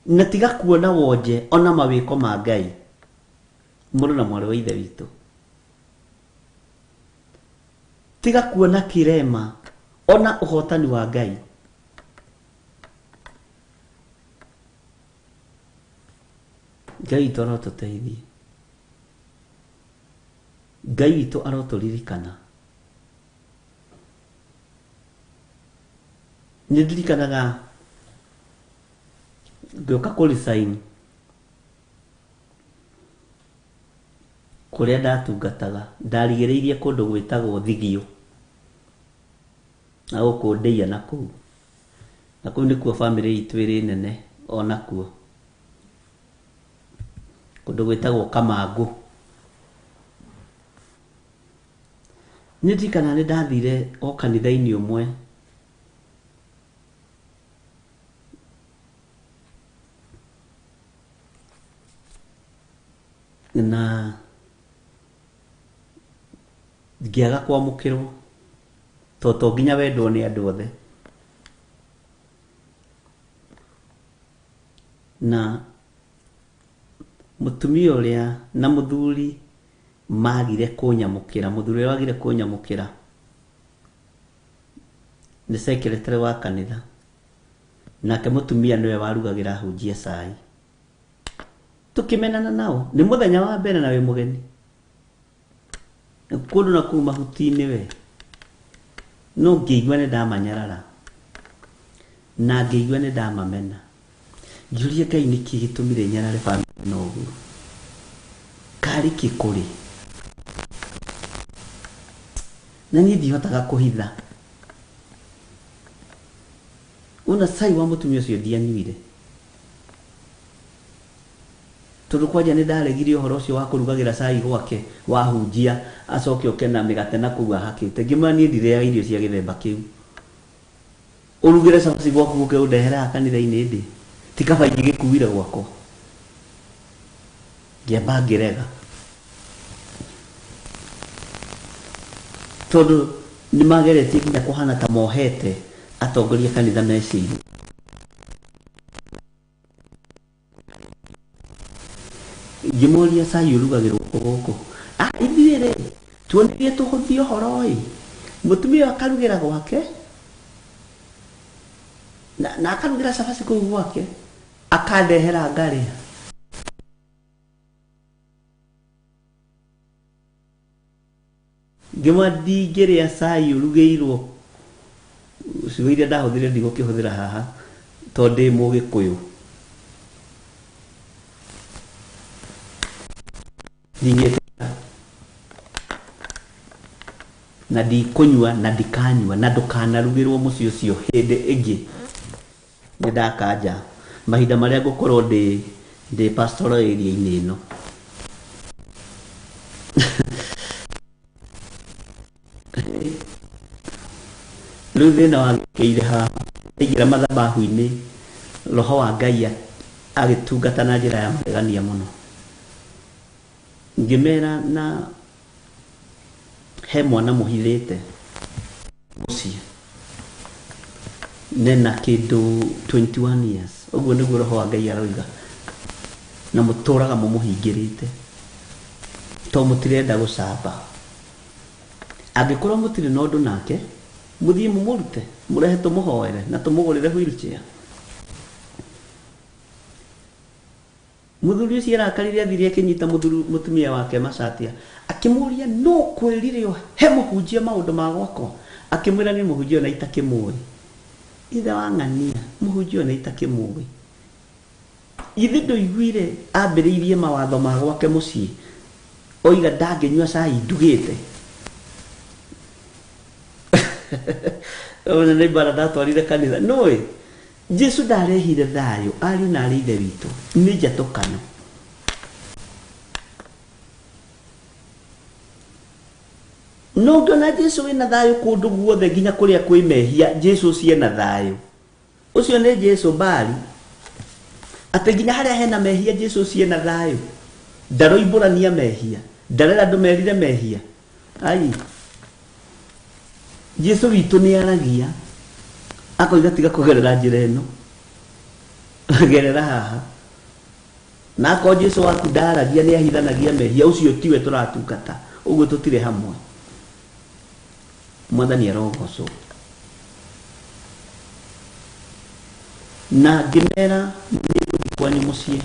S3: na tiga kuona wonje ona mawĩko ma Ngai mũrũ na mwarĩ wa ithe witũ tiga kuona kirema ona ũhotani wa Ngai Ngai witũ arotũteithie Ngai witũ arotũririkana nĩ ndirikanaga ngĩũka kũ resign kũrĩa ndatungataga ndarigĩrĩirie kũndũ gwĩtagwo Thigio na gũkũ Ndĩia na kũu na kũu nĩkuo bamĩrĩ itũ ĩrĩ nene onakuo kũndũ gwĩtagwo Kamangũ nĩ ndirikanaga nĩ ndathire o kanitha-inĩ ũmwe na ngĩaga kwamũkĩrwo tondũ to nginya wendwo nĩ andũ othe na mũtumia ũrĩa na mũthuri magire kũnyamũkĩra mũthuri ũrĩa wagire kũnyamũkĩra nĩ secretary wa kanitha nake mũtumia nĩwe warugagĩra ahunjia cai tũkĩmenana nao nĩ mũthenya wa mbere na wĩ mũgeni kũndũ na kũu mahuti-inĩ we no ngĩigua nĩ ndamanyarara na ngĩigua nĩ ndamamena ngĩũria Ngai nĩkĩ gĩtũmire nyarare bamĩrĩ ĩno ũguo karĩ kĩ kũrĩ na niĩ ndihotaga kũhitha ona cai wa mũtumia ũcio ndianyuire tondũ kwanja nĩ ndaregire ũhoro ũcio wa kũrugagĩra cai gwake wahunjia acoke oke na mĩgate na kũu ahakĩte ngĩmwĩra niĩ ndirĩaga irio cia gĩthemba kĩu ũrugĩre cabaci gwaku ũke ũndehere haha kanitha-inĩ ndĩ ti kaba ingĩgĩkuire gwakwa ngĩamba ngĩrega tondũ nĩ mageretie nginya kũhana ta mohete atongoria kanitha meciria ngĩmoria cai ũrugagĩrwo kũ gũkũ ithuĩ rĩ tuonirie tũhũthie ũhoro ĩ mũtumia ũyũ akarugĩra gwake na akarugĩra cabaci kũu gwake akandehera ngarĩa ngĩmwa ndingĩrĩa cai ũrugĩirwo ciugo iria ndahũthĩrire ndigũkĩhũthĩra haha tondũ ndĩ mũgĩkũyũ ndingĩtĩkĩra na ndikũnyua na ndikanyua na ndũkanarugĩrwo mũciĩ ũcio hĩndĩ ĩngĩ nĩ ndakanja mahinda marĩa ngũkorwo ndĩ pastoral area-inĩ ĩno rĩu thĩna wagĩkĩire haha aingĩra mathabahu-inĩ roho wa Ngai agĩtungata na njĩra ya magegania mũno ngĩmera na he mwana mũhithĩte mũciĩ nena kĩndũ 21 years ũguo nĩguo roho wa Ngai aroiga na mũtũraga mũmũhingĩrĩte to mũtirenda gũcamba angĩkorwo mũtirĩ na ũndũ nake mũthiĩ mũmũrute mũrehe tũmũhoere na tũmũgũrĩre wheelchair mũthuri ũcio arakarire athire akĩnyita mũtumia wake macatia akĩmũria no kwĩrire he mũhunjia maũndũ ma gwakwa akĩmwĩra nĩ mũhunjia ona itakĩmũĩ ithe wa ng'ania mũhunjia ona itakĩmũĩ ithe ndũiguire ambĩrĩirie mawatho ma gwake mũciĩ oiga ndangĩnyua cai ndugĩte ona nĩ mbara ndatwarire kanitha nũĩ Jesu ndarehire thayũ ariũ na arĩ ithe witũ nĩ njatũkano no ngĩona Jesu wĩna thayũ kũndũ guothe nginya kũrĩa kwĩ mehia Jesu ũcio ena thayũ ũcio nĩ Jesu mbari atĩ nginya harĩa hena mehia Jesu ũcio ena thayũ ndaroimbũrania mehia Ndarera andũ merire mehia. Ai. Jesu witũ nĩ aragia. Akoiga tiga kũgerera njĩra ĩno. Gerera haha. Na akorwo Jesu waku ndaragia nĩ ahithanagia mehia, ũcio tiwe tũratungata. Ũguo tũtirĩ hamwe. Mwathani arogocwo. Na ngĩmera nĩngũthiĩ kwanyu mũciĩ.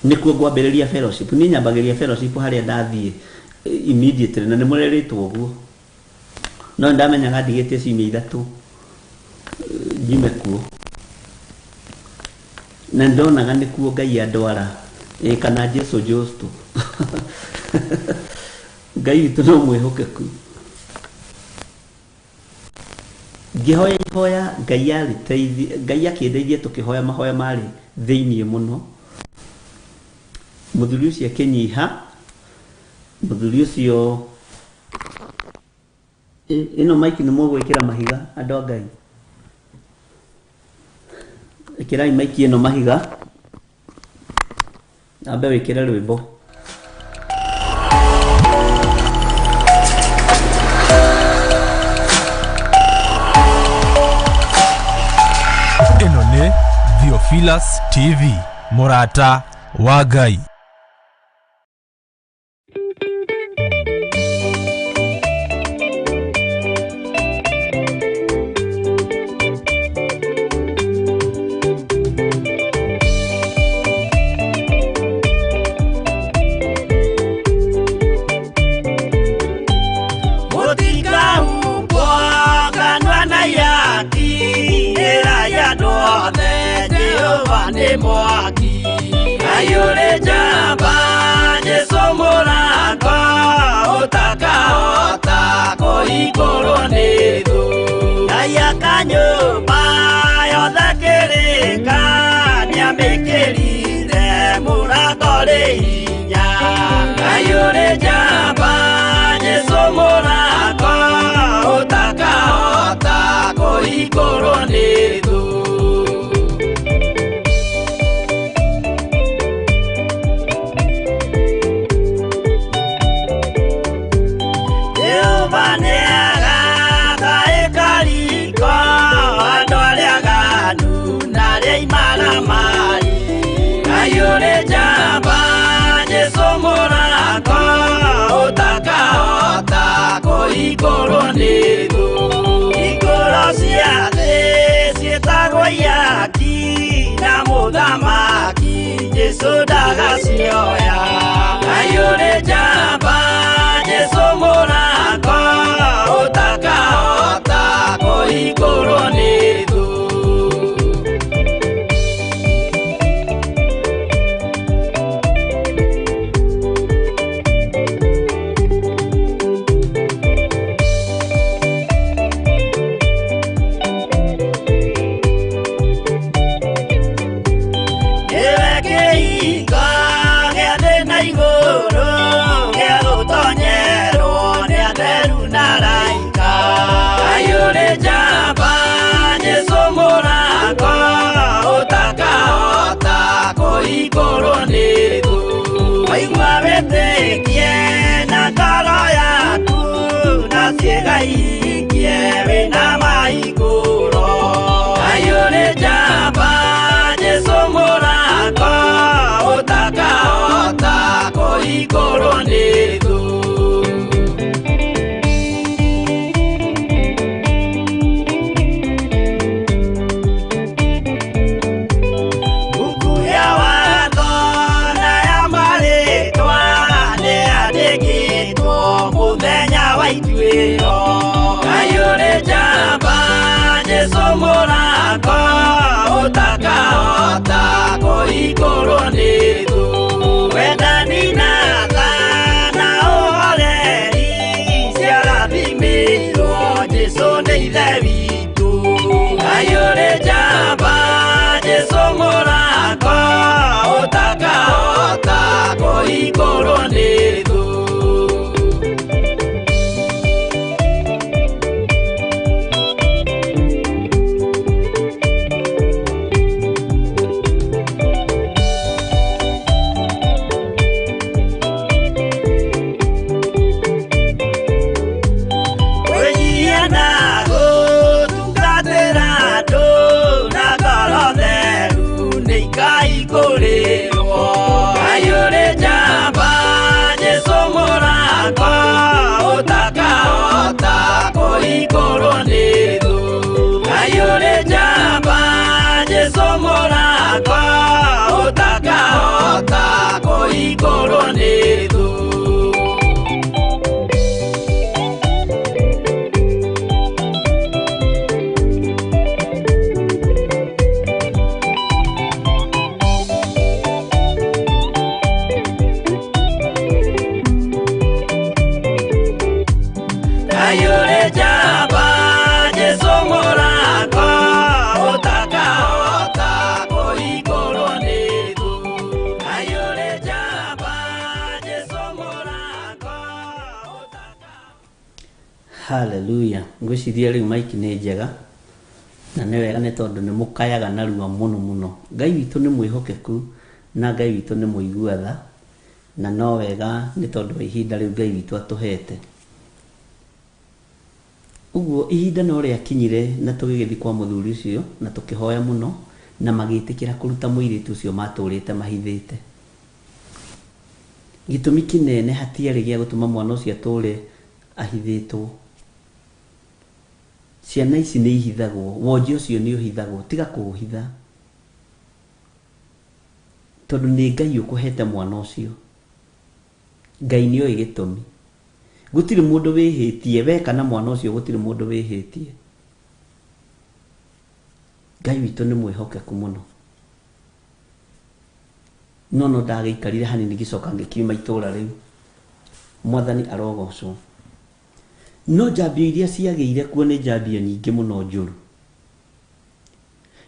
S3: Nĩkuo ngwambĩrĩria fellowship. Niĩ nyambagĩrĩria fellowship harĩa ndathiĩ immediately na nĩmũrerĩtwo ũguo. No nĩndamenyaga ndigĩtie ciumia ithatũ njume kuo. Na ndonaga nĩkuo Ngai andwara kana Jesu Justo. Ngai witũ no mwĩhokeku. Ngĩhoya ihoya Ngai arĩteithia, Ngai akĩndeithia tũkĩhoya mahoya marĩ thĩiniĩ mũno. Mũthuri ũcio akĩnyiha, mũthuri ũcio ĩno maiki nĩ mũgwĩkĩra mahiga andũ a Ngai. Ĩkĩrai maiki ĩno mahiga. Ambe wĩkĩre rwĩmbo.
S1: Ĩno nĩ Theophilus TV, mũrata wa Ngai.
S2: Mwaki ayure jamba Jesu mũrango ũtakahota kũhingũrwo nĩ thũ. Ngai akanyũmba yothe kĩrĩka nĩamĩkĩrire mũrango rĩ hinya. Ayure jamba Jesu mũrango ũtakahota kũhingũrwo nĩ thũ. Kũhingũrwo nĩ thũ. Ikũro cia thĩ ciĩtagwo ihaki na mũthamaki Jesu ndagacioya. Ayũrĩ njamba Jesu mũrango ũtakahota kũhingũrwo nĩ thũ. Kũhingũrwo nĩ thũ. Waigua wĩtĩkie na ngoro yaku na ciĩga ihingie wĩna mahingũro. Ayũrĩ njamba Jesu mũrango ũtakahota kũhingũrwo nĩ thũ. Ayũrĩ njamba Jesu mũrango ũtakahota kũhingũrwo nĩ thũ. Wendani na tha na ũhoreri ciarathimĩirwo Jesu nĩ Ithe witũ. Ayũrĩ njamba Jesu mũrango ũtakahota kũhingũrwo nĩ thũ. Kayure njamba Jesu mũrango ũtakahota kũhingũrwo nĩ thũ. Kayure njamba Jesu mũrango ũtakahota.
S3: Haleluya. Ngwĩciria rĩu maiki nĩ njega na nĩ wega nĩ tondũ nĩ mũkayaga narua mũno mũno. Ngai witũ nĩ mwĩhokeku na Ngai witũ nĩ mũigua tha, na no wega nĩ tondũ wa ihinda rĩu Ngai witũ atũhete. Ũguo ihinda no rĩakinyire na tũgĩgĩthiĩ kwa mũthuri ũcio na tũkĩhoya mũno na magĩtĩkĩra kũruta mũirĩtu ũcio matũrĩte mahithĩte. Gĩtũmi kĩnene hatiarĩ gĩa gũtũma mwana ũcio atũre ahithĩtwo. Ciana ici nĩ ihithagwo, wonje ũcio nĩ ũhithagwo, tiga kũũhitha. Tondũ nĩ Ngai ũkũhete mwana ũcio. Ngai nĩ oĩ gĩtũmi. Gũtirĩ mũndũ wĩhĩtie, we kana mwana ũcio gũtirĩ mũndũ wĩhĩtie. Ngai witũ nĩ mwĩhokeku mũno. No no ndagĩikarire hanini ngĩcoka ngĩkiuma itũra rĩu. Mwathani arogocwo. No njambio iria ciagĩire kuo nĩ njambio nyingĩ mũno njũru.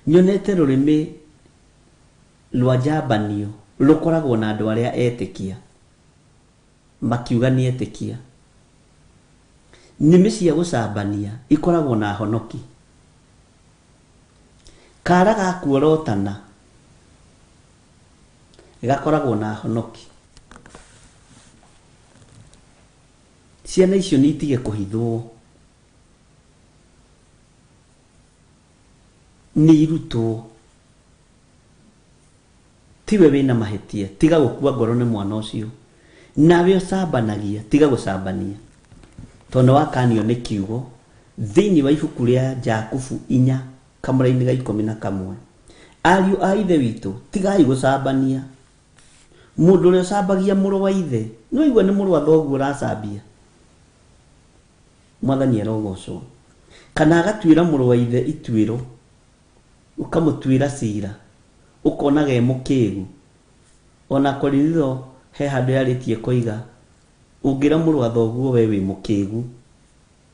S3: Nyonete rũrĩmĩ rwa njambanio rũkoragwo na andũ arĩa etĩkia, makiuga nĩ etĩkia. Nĩmĩ cia gũcambania ikoragwo na honoki. Kara ga kuorotana gakoragwo na honoki. Ciana icio nĩ itige kũhithwo, nĩ irutwo. Tiwe wĩna mahĩtia, tiga gũkua ngoro nĩ mwana ũcio. Nawe ũcambanagia, tiga gũcambania. Tondũ wakanio nĩ kiugo thĩinĩ wa ibuku rĩa Jakubu 4 kamũra-inĩ ga 11. Ariũ a ithe witũ, tigai gũcambania. Mũndũ ũrĩa ũcambagia mũrũ wa ithe, nĩ waigua nĩ mũrũ wa thoguo ũracambia. Mwathani arogocwo. Kana agatuĩra mũrũ wa ithe ituĩro, ũkamũtuĩra cira, ũkonaga e mũkĩgu. Ona Korinitho he handũ yarĩtie koiga, ũngĩra mũrũ wa thoguo we wĩ mũkĩgu,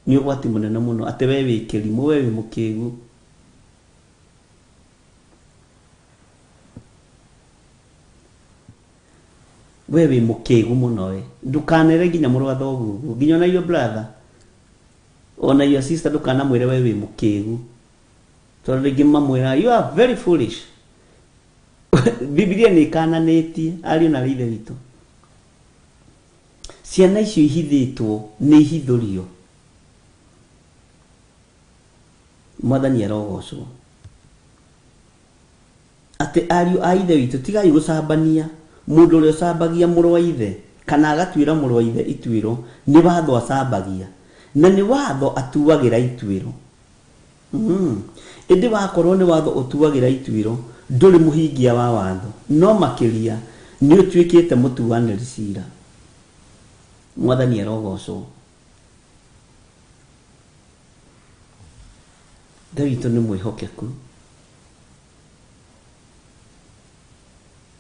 S3: nĩ ũgwati mũnene mũno, atĩ we wĩ kĩrimũ, we wĩ mũkĩgu. We wĩ mũkĩgu mũno we. Ndũkanere nginya mũrũ wa thoguo ũguo, nginya ona your brother, ona your sister ndũkanamwĩre we wĩ mũkĩgu. Tondũ rĩngĩ mamwĩra you are very foolish. Bibilia nĩ ĩkananĩtie ariũ na ithe witũ. Ciana icio ihithĩtwo nĩ ihithũrio. Mwathani arogocwo. Atĩ ariũ a ithe witũ tigai gũcambania. Mũndũ ũrĩa ũcambagia mũrũ wa ithe kana agatuĩra mũrũ wa ithe ituĩro nĩ watho acambagia, na nĩ watho atuagĩra ituĩro. Ĩndĩ wakorwo nĩ watho ũtuagĩra ituĩro, ndũrĩ mũhingia wa watho, no makĩria nĩ ũtuĩkĩte mũtuanĩri cira. Mwathani arogocwo. Ngai witũ nĩ mwĩhokeku.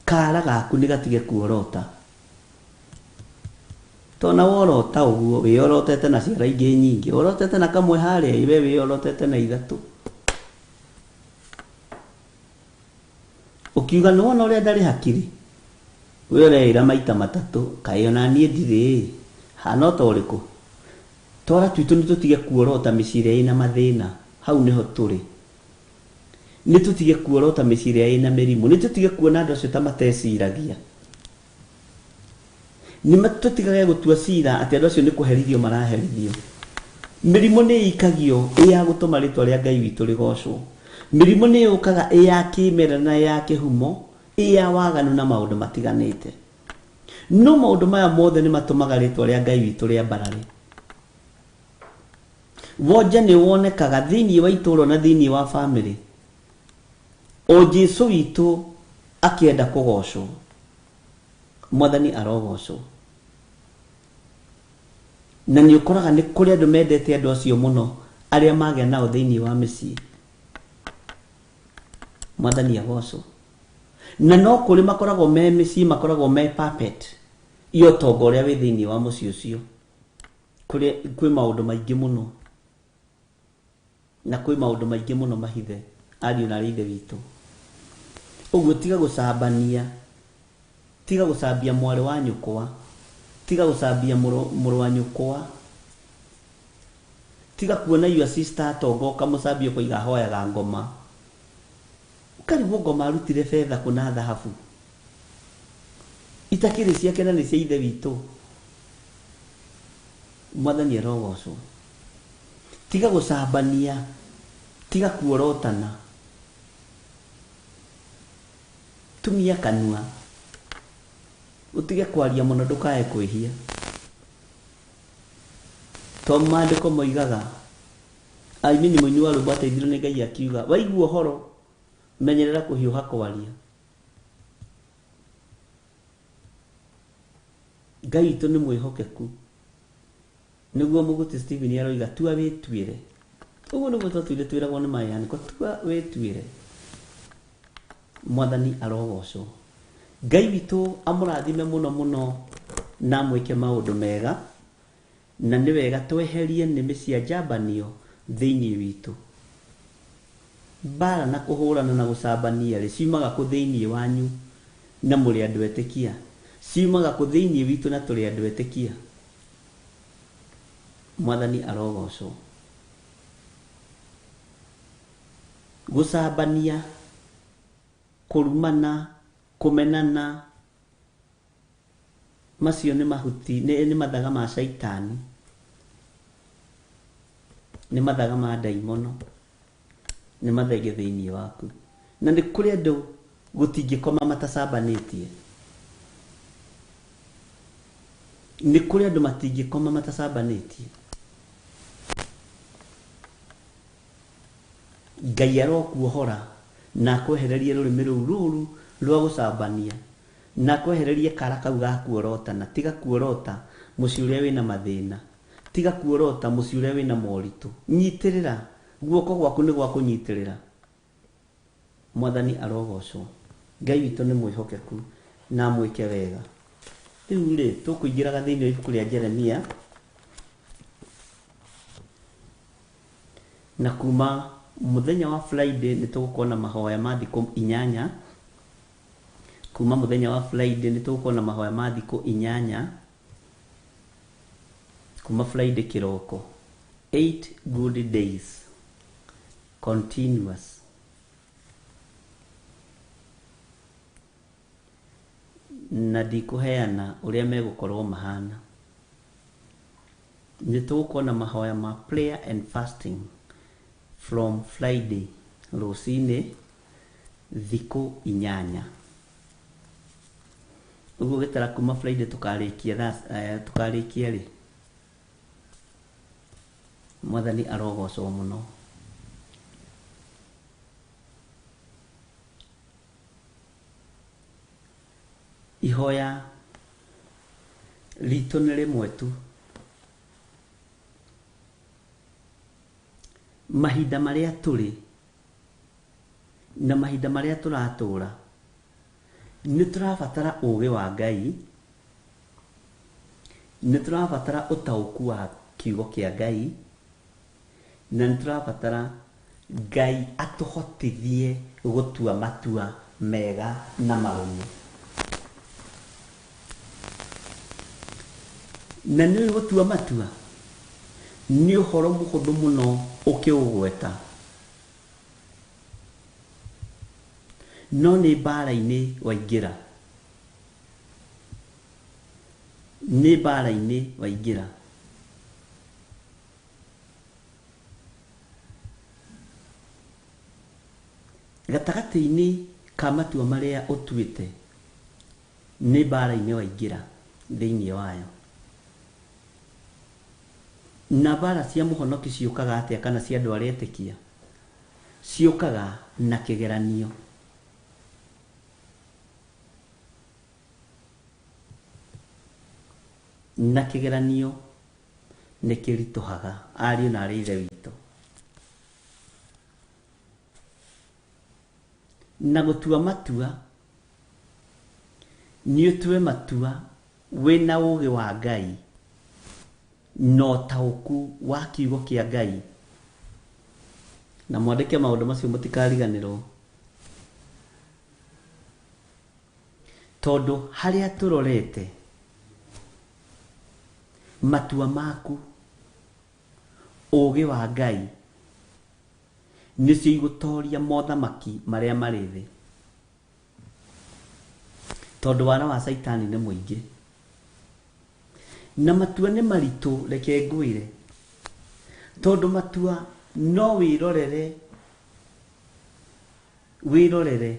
S3: Kara gaku nĩ gatige kuorota. Tona worota ũguo wĩyorotete na ciara ingĩ nyingĩ, worotete na kamwe harĩa, we wĩyorotete na ithatũ. Ũkiuga nĩ wona ũrĩa ndarĩ hakiri, we ũreĩra maita matatũ, kaĩ ona niĩ ndirĩ, hana ota ũrĩkũ? Twara twitũ nĩ tũtige kuorota mĩciĩ ĩrĩa ĩna mathĩna, hau nĩho tũrĩ. Nĩ tũtige kuorota mĩciĩ ĩrĩa ĩna mĩrimũ, nĩ tũtige kuona andũ acio ta mateciragia. Nĩ tũtigage gũtua cira atĩ andũ acio nĩ kũherithio maraherithio. Mĩrimũ nĩ ĩikagio ĩ ya gũtũma rĩtwa rĩa Ngai witũ rĩgocwo. Mĩrimũ nĩ yũkaga ĩ ya kĩmera na ya kĩhumo, ĩ ya waganu na maũndũ matiganĩte. No maũndũ maya mothe nĩ matũmaga rĩtwa rĩa Ngai witũ rĩambarare. Wonje nĩ wonekaga thĩinĩ wa itũũra na thĩinĩ wa bamĩrĩ. O Jesu witũ akĩenda kũgocwo. Mwathani arogocwo. Na nĩ ũkoraga nĩ kũrĩ andũ mendete andũ acio mũno arĩa magĩa nao thĩinĩ wa mĩciĩ. Mwathani agocwo. Na no kũrĩ makoragwo me mĩciĩ, makoragwo me puppet ya ũtonga ũrĩa wĩ thĩinĩ wa mũciĩ ũcio. Kwĩ maũndũ maingĩ mũno na kwĩ maũndũ maingĩ mũno mahithe ariũ na arĩ ithe witũ. Ũguo tiga gũcambania, tiga gũcambia mwarĩ wa nyũkwa, tiga gũcambia mũrũ wa nyũkwa, tiga kuona your sister atonga ũkamũcambia ũkoiga ahoyaga ngoma. Ũkarigwo ngoma arutire betha kũna thahabu itakĩrĩ ciake na nĩ cia ithe witũ. Mwathani arogocwo. Tiga gũcambania, tiga kuorotana, tumia kanua, ũtige kwaria mũno ndũkae kwĩhia. To maandĩko moigaga aimini mũini wa rwĩmbo ateithirio nĩ Ngai akiuga waigua ũhoro menyerera kũhiũha kwaria. Ngai witũ nĩ mwĩhokeku. Nĩguo Mũgũti Stephen aroiga tua wĩtuĩre. Ũguo nĩguo twatũire twĩragwo nĩ maandĩko, tua wĩtuĩre. Mwathani arogocwo. Ngai witũ amũrathime mũno mũno na amwĩke maũndũ mega, na nĩ wega tweherie nĩmĩ cia njambanio thĩinĩ witũ. Mbara na kũhũrana na gũcambania rĩ ciumaga kũ thĩinĩ wanyu na mũrĩ andũ etĩkia? Ciumaga kũ thĩinĩ witũ na tũrĩ andũ etĩkia? Mwathani arogocwo. Gũcambania, kũrumana, kũmenana, macio nĩ mahuti, nĩ mathaga ma caitani, nĩ mathaga ma ndaimono, nĩ mathenge thĩinĩ waku. Na nĩ kũrĩ andũ gũtingĩkoma matacambanĩtie. Nĩ kũrĩ andũ matingĩkoma matacambanĩtie. Ngai arokuohora na akwehererie rũrĩmĩ rũu rũru rwa gũcambania, na akwehererie kara kau ga kuorotana. Tiga kuorota mũciĩ ũrĩa wĩna mathĩna, tiga kuorota mũciĩ ũrĩa wĩna moritũ. Nyitĩrĩra, guoko gwaku nĩ gwa kũnyitĩrĩra. Mwathani arogocwo. Ngai witũ nĩ mwĩhokeku na amwĩke wega. Rĩu rĩ tũkũingĩraga thĩinĩ wa ibuku rĩa Jeremia na kuma mũthenya wa Friday nĩ tũgũkorwo na mahoya ma thikũ 8. Kuma mũthenya wa Friday nĩ tũgũkorwo na mahoya ma thikũ 8 kuma Friday kĩroko. 8 good days continuous. Na ndikũheana ũrĩa megũkorwo mahana. Nĩ tũgũkorwo na mahoya ma prayer and fasting from Friday rũcinĩ thikũ 8. Ũguo gĩtara kuma Friday tũkarĩkia thaa, tũkarĩkia rĩ. Mwathani arogocwo mũno. Ihoya ritũ nĩ rĩmwe tu. Mahinda marĩa tũrĩ na mahinda marĩa tũratũra nĩ tũrabatara ũũgĩ wa Ngai, nĩ tũrabatara ũtaũku wa kiugo kĩa Ngai, na nĩ tũrabatara Ngai atũhotithie gũtua matua mega na marũmu. Na nĩ gũtua matua nĩ ũhoro mũhũthũ mũno ũkĩũgweta, no nĩ mbara-inĩ waingĩra, nĩ mbara-inĩ waingĩra. Gatagatĩ-inĩ ka matua marĩa ũtuĩte nĩ mbara-inĩ waingĩra thĩinĩ wayo. Na mbara cia mũhonoki ciũkaga atĩa kana cia andũ arĩa etĩkia? Ciũkaga na kĩgeranio. Na kĩgeranio nĩ kĩritũhaga ariũ na arĩ ithe witũ. Na gũtua matua nĩ ũtue matua wĩna ũũgĩ wa Ngai. Na ũtaũku wa kiugo kĩa Ngai. Na mwandĩke maũndũ macio mũtikariganĩrwo. Tondũ harĩa tũrorete matua maku, ũũgĩ wa Ngai nĩcio igũtoria mothamaki marĩa marĩ thĩ. Tondũ wara wa Caitani nĩ mũingĩ. Na matua nĩ maritũ, reke ngwĩre. Tondũ matua no wĩrorere, wĩrorere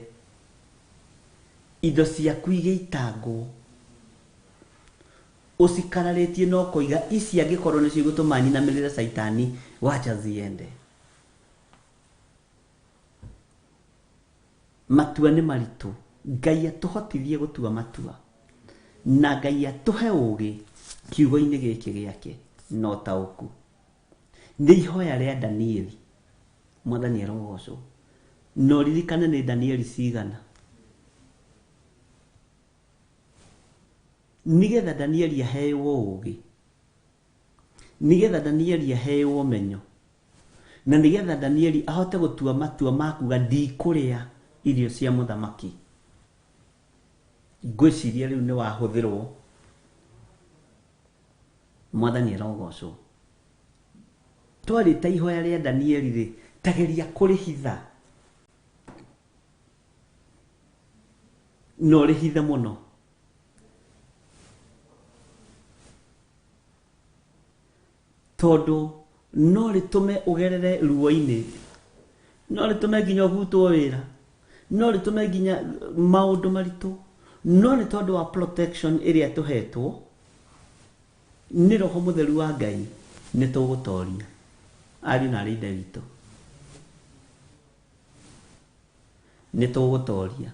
S3: indo ciaku igĩitangwo, ũcikararĩtie na ũkoiga ici angĩkorwo nĩcio igũtũma nyinamĩrĩre Caitani, wacha ziende. Matua nĩ maritũ. Ngai atũhotithie gũtua matua. Na Ngai atũhe ũũgĩ kiugo-inĩ gĩkĩ gĩake na ũtaũku. Nĩ ihoya rĩa Danieli. Mwathani arogocwo. Na ũririkane nĩ Danieli cigana. Nĩgetha Danieli aheo ũũgĩ. Nĩgetha Danieli aheo ũmenyo. Na nĩgetha Danieli ahote gũtua matua ma kuga ndikũrĩa irio cia mũthamaki. Ngwĩciria rĩu nĩ wahũthĩrwo. Mwathani arogocwo. Twarĩte ihoya rĩa Danieli rĩ, tageria kũrĩhitha. Na ũrĩhithe mũno. Tondũ no rĩtũme ũgerere ruo-inĩ, no rĩtũme nginya ũbutwo wĩra, no rĩtũme nginya maũndũ maritũ, no nĩ tondũ wa protection ĩrĩa tũhetwo nĩ Roho Mũtheru wa Ngai, nĩ tũgũtoria. Ariũ na aarĩ a Ithe witũ, nĩ tũgũtoria.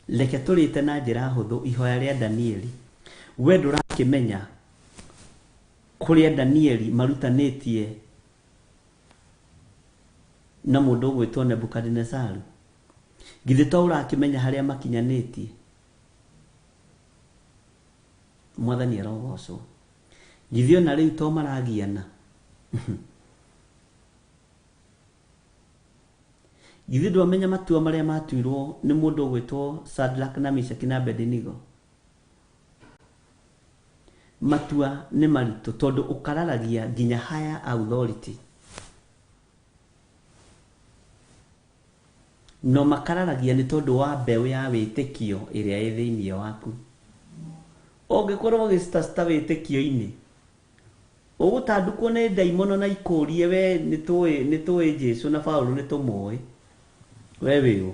S3: Reke tũrĩte na njĩra hũthũ ihoya rĩa Danieli. We ndũrakĩmenya kũrĩa Danieli marutanĩtie na mũndũ ũgwĩtwo Nebukadinezaru? Githĩ to ũrakĩmenya harĩa makinyanĩtie? Mwathani arogocwo. Githĩ ona rĩu to maragiana? Githĩ ndwamenya matua marĩa matuirwo nĩ mũndũ ũgwĩtwo Shadrach na Meshaki na Abednego? Matua nĩ maritũ tondũ ũkararagia nginya higher authority. No makararagia nĩ tondũ wa mbeũ ya wĩtĩkio ĩrĩa ĩ thĩinĩ waku. Ũngĩkorwo ũgĩcitacita wĩtĩkio-inĩ, Ũgũtandukwo nĩ ndaimono na ikũrie we nĩtũĩ nĩtũĩ Jesu na Paulo nĩtũmũĩ. We wĩ ũ?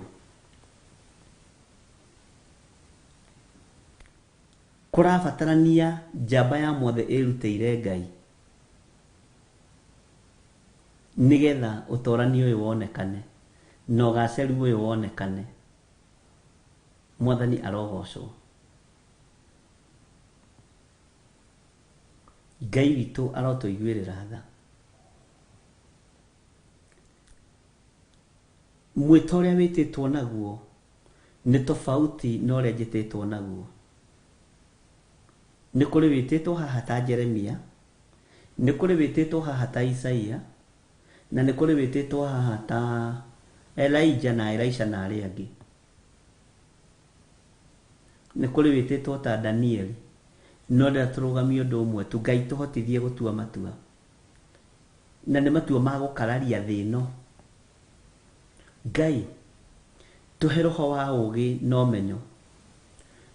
S3: Kũrabatarania njamba ya mothe ĩrutĩire Ngai nĩgetha ũtorani ũyũ wonekane na ũgaceru ũyũ wonekane. Mwathani arogocwo. Ngai witũ arotũiguĩrĩra tha. Mwĩto ũrĩa wĩtĩtwo naguo nĩ tofauti na ũrĩa njĩtĩtwo naguo. Nĩ kũrĩ wĩtĩtwo haha ta Jeremia, nĩ kũrĩ wĩtĩtwo haha ta Isaia, na nĩ kũrĩ wĩtĩtwo haha ta Elijah na Elisha na arĩa angĩ. Nĩ kũrĩ wĩtĩtwo ta Danieli. No ndĩrenda tũrũgamie ũndũ ũmwe tu, Ngai tũhotithie gũtua matua. Na nĩ matua ma gũkararia thĩ ĩno. Ngai, tũhe roho wa ũgĩ na ũmenyo,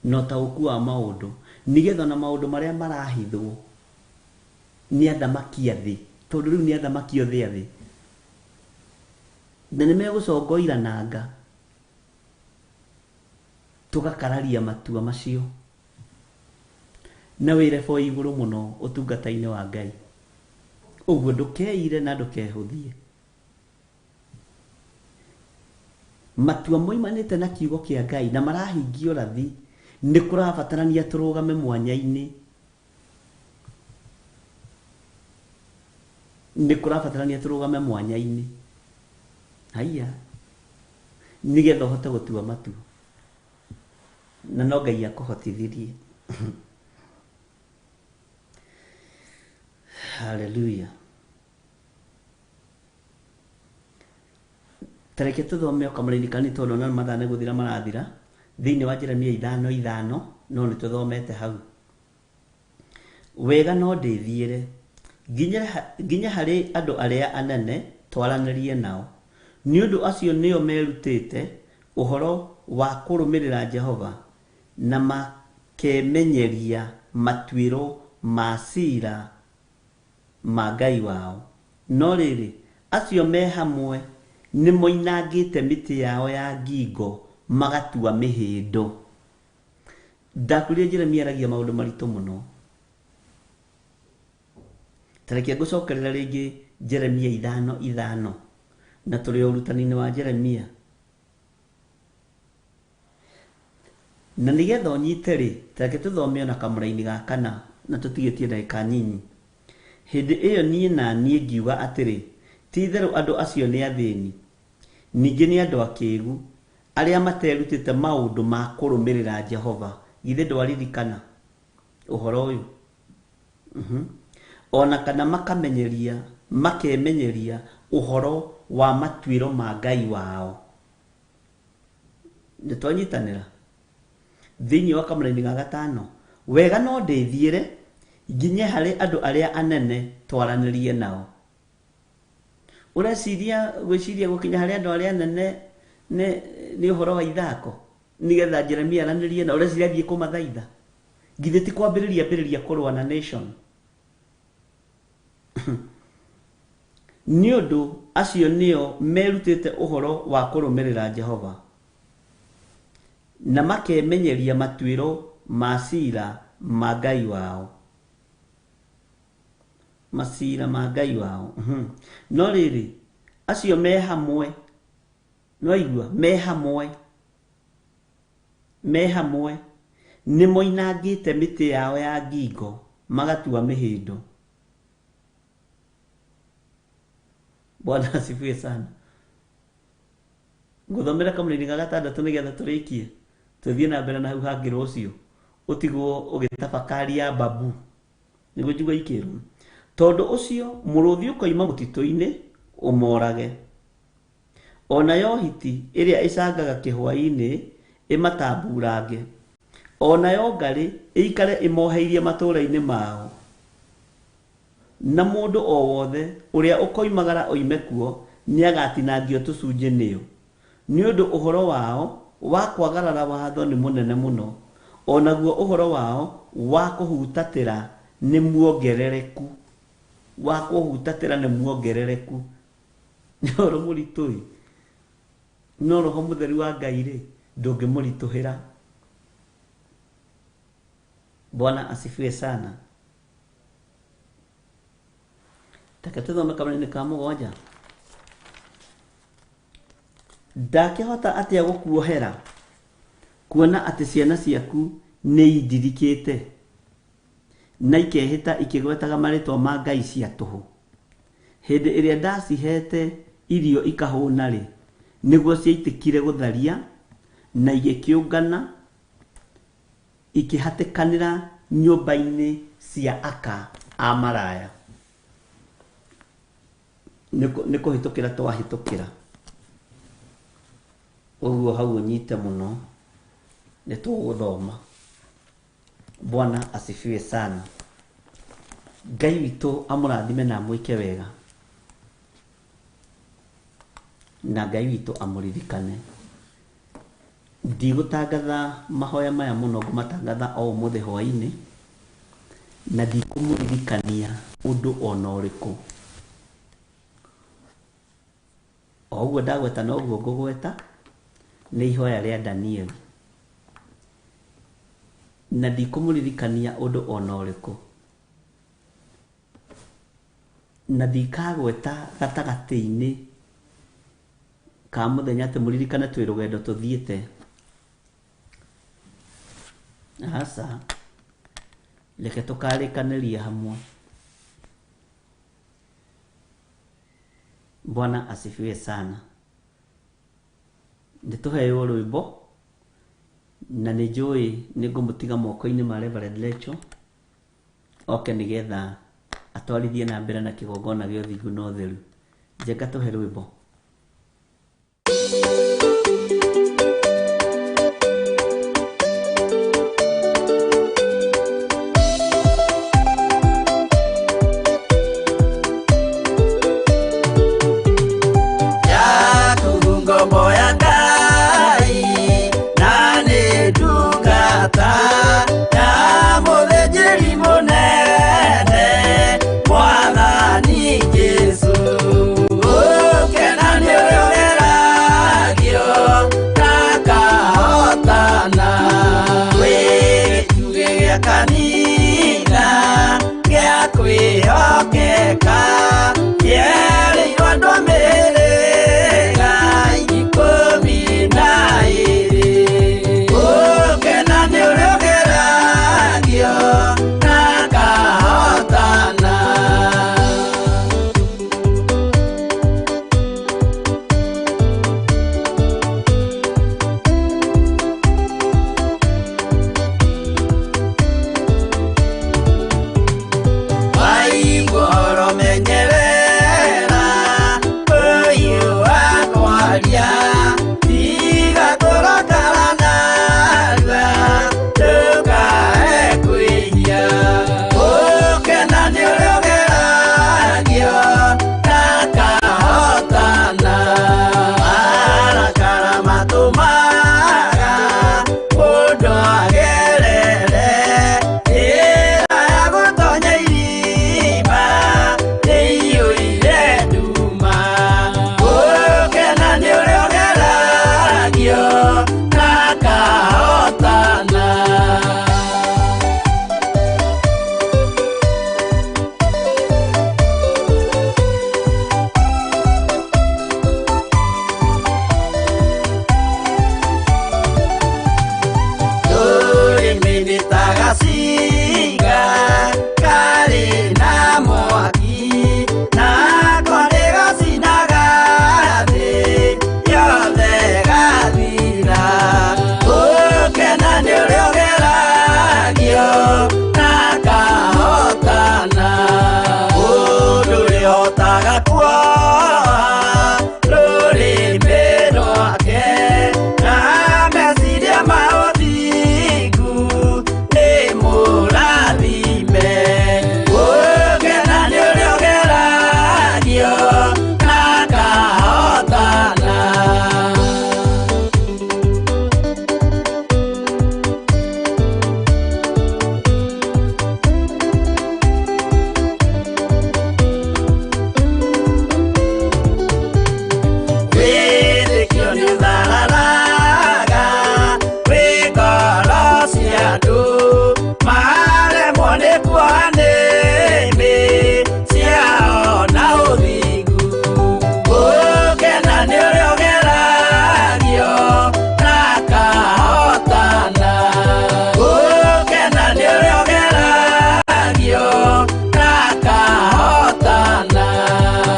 S3: na ũtaũku wa maũndũ, nĩgetha ona maũndũ marĩa marahithwo nĩ athamaki a thĩ, tondũ rĩu nĩ athamaki othe a thĩ, na nĩ megũcongoira nanga, tũgakararia matua macio. Na wĩ level ĩ igũrũ mũno ũtungata-inĩ wa Ngai. Ũguo ndũkeire na ndũkehũthie. Matua moimanĩte na kiugo kĩa Ngai na marahingia ũrathi, nĩ kũrabatarania tũrũgame mwanya-inĩ. Nĩ kũrabatarania tũrũgame mwanya-inĩ. Haiya. Nĩgetha ũhote gũtua matua. Na no Ngai akũhotithirie. Hallelujah. Tareke tũthome o kamũraini kanini tondũ ona mathaa nĩ gũthira marathira thĩinĩ wa Jeremia 5:5 no nĩ tũthomete hau. Wega no ndĩthiĩre nginye harĩ andũ arĩa anene twaranĩrie nao, nĩ ũndũ acio nĩo merutĩte ũhoro wa kũrũmĩrĩra Jehova na makemenyeria matuĩro ma cira ma Ngai wao. No rĩrĩ, acio me hamwe nĩmoinangĩte mĩtĩ yao ya ngingo magatua mĩhĩndo. Ndakwĩrire Jeremia aragia maũndũ maritũ mũno. Ta reke ngũcokerera rĩngĩ Jeremia 5:5, na tũrĩ o ũrutani-inĩ wa Jeremia. Na nĩgetha ũnyite rĩ, ta reke tũthome ona kamũraini ga kana na tũtigĩtie ndagĩka nyinyi. Hĩndĩ ĩyo niĩ na niĩ ngiuga atĩrĩ, ti-itherũ andũ acio nĩ athĩni, ningĩ nĩ andũ akĩĩgu, arĩa materutĩte maũndũ ma kũrũmĩrĩra Jehova. Githĩ ndwaririkana ũhoro ũyũ? O na kana makamenyeria, makemenyeria ũhoro wa matuĩro ma Ngai wao. Nĩ twanyitanĩra? Thĩinĩ wa kamũraini ga gatano, wega no ndĩthiĩre nginye harĩ andũ arĩa anene twaranĩrie nao. Ũreciria gwĩciria gũkinya harĩ andũ arĩa anene nĩ nĩ ũhoro wa ithako nĩgetha Jeremia aranĩrie nao, ũreciria athiĩ kũmathaitha? Githĩ ti kwambĩrĩria ambĩrĩria kũrũa na nation? Nĩ ũndũ acio nĩo merutĩte ũhoro wa kũrũmĩrĩra Jehova, na makemenyeria matuĩro ma cira ma Ngai wao. Macira ma Ngai wao. No rĩrĩ, acio me hamwe, nĩwaigua, me hamwe, me hamwe, nĩmoinangĩte mĩtĩ yao ya ngingo, magatua mĩhĩndo. Bwana asifiwe sana. Ngũthomera kamũraini ga gatandatũ nĩgetha tũrĩkie, tũthiĩ na mbere na hau hangĩ rũciũ, ũtigwo ũgĩtafakaria babu, nĩguo njigua ikĩrwo. Tondũ ũcio mũrũthi ũkoima mũtitũ-inĩ ũmorage, o nayo hiti ĩrĩa ĩcangaga kĩhwaĩ-inĩ ĩmatamburange, o nayo ngarĩ ĩikare ĩmoheirie matũũra-inĩ mao, na mũndũ o wothe ũrĩa ũkoimagara oime kuo nĩagatinangio tũcunjĩ nĩyo, nĩ ũndũ ũhoro wao wa kwagarara watho nĩ mũnene mũno, o naguo ũhoro wao wa kũhutatĩra nĩ muongerereku. Wa kũhutatĩra nĩ muongerereku. Nĩ ũhoro mũritũ-ĩ, no Roho Mũtheru wa Ngai rĩ, ndũngĩmũritũhĩra. Bwana asifiwe sana. Reke tũthome kamũraini ka mũgwanja. Ndakĩhota atĩa gũkuohera, kuona atĩ ciana ciaku nĩindirikĩte, na ikehĩta ikĩgwetaga marĩtwa ma ngai cia tũhũ? Hĩndĩ ĩrĩa ndaciheete irio ikahũna-rĩ, nĩguo ciaitĩkire gũtharia, na igĩkĩũngana ikĩhatĩkanĩra nyũmba-inĩ cia aka a maraya. Nĩ kũhĩtũkĩra twahĩtũkĩra. Ũguo hau ũnyite mũno, nĩ tũgũthoma. Bwana asifiwe sana. Ngai witũ amũrathime na amwĩke wega. Na Ngai witũ amũririkane. Ndigũtangatha mahoya maya mũno, ngũmatangatha o ũmũthĩ hwaĩ-inĩ, na ndikũmũririkania ũndũ ona ũrĩkũ. O ũguo ndagweta noguo ngũgweta, nĩ ihoya rĩa Danieli. Na ndikũmũririkania ũndũ ona ũrĩkũ. Na ndikagweta gatagatĩ-inĩ ka mũthenya atĩ mũririkane twĩ rũgendo tũthiĩte. Aca, reke tũkarĩkanĩria hamwe. Bwana asifiwe sana. Nĩ tũheo rwĩmbo na nĩ njũĩ nĩ ngũmũtiga moko-inĩ ma Reverend Lecho oke nĩgetha Atwarithie na mbere na kĩgongona gĩa ũthingu na ũtheru. Njenga tũhe rwĩmbo.
S2: Minitagasi.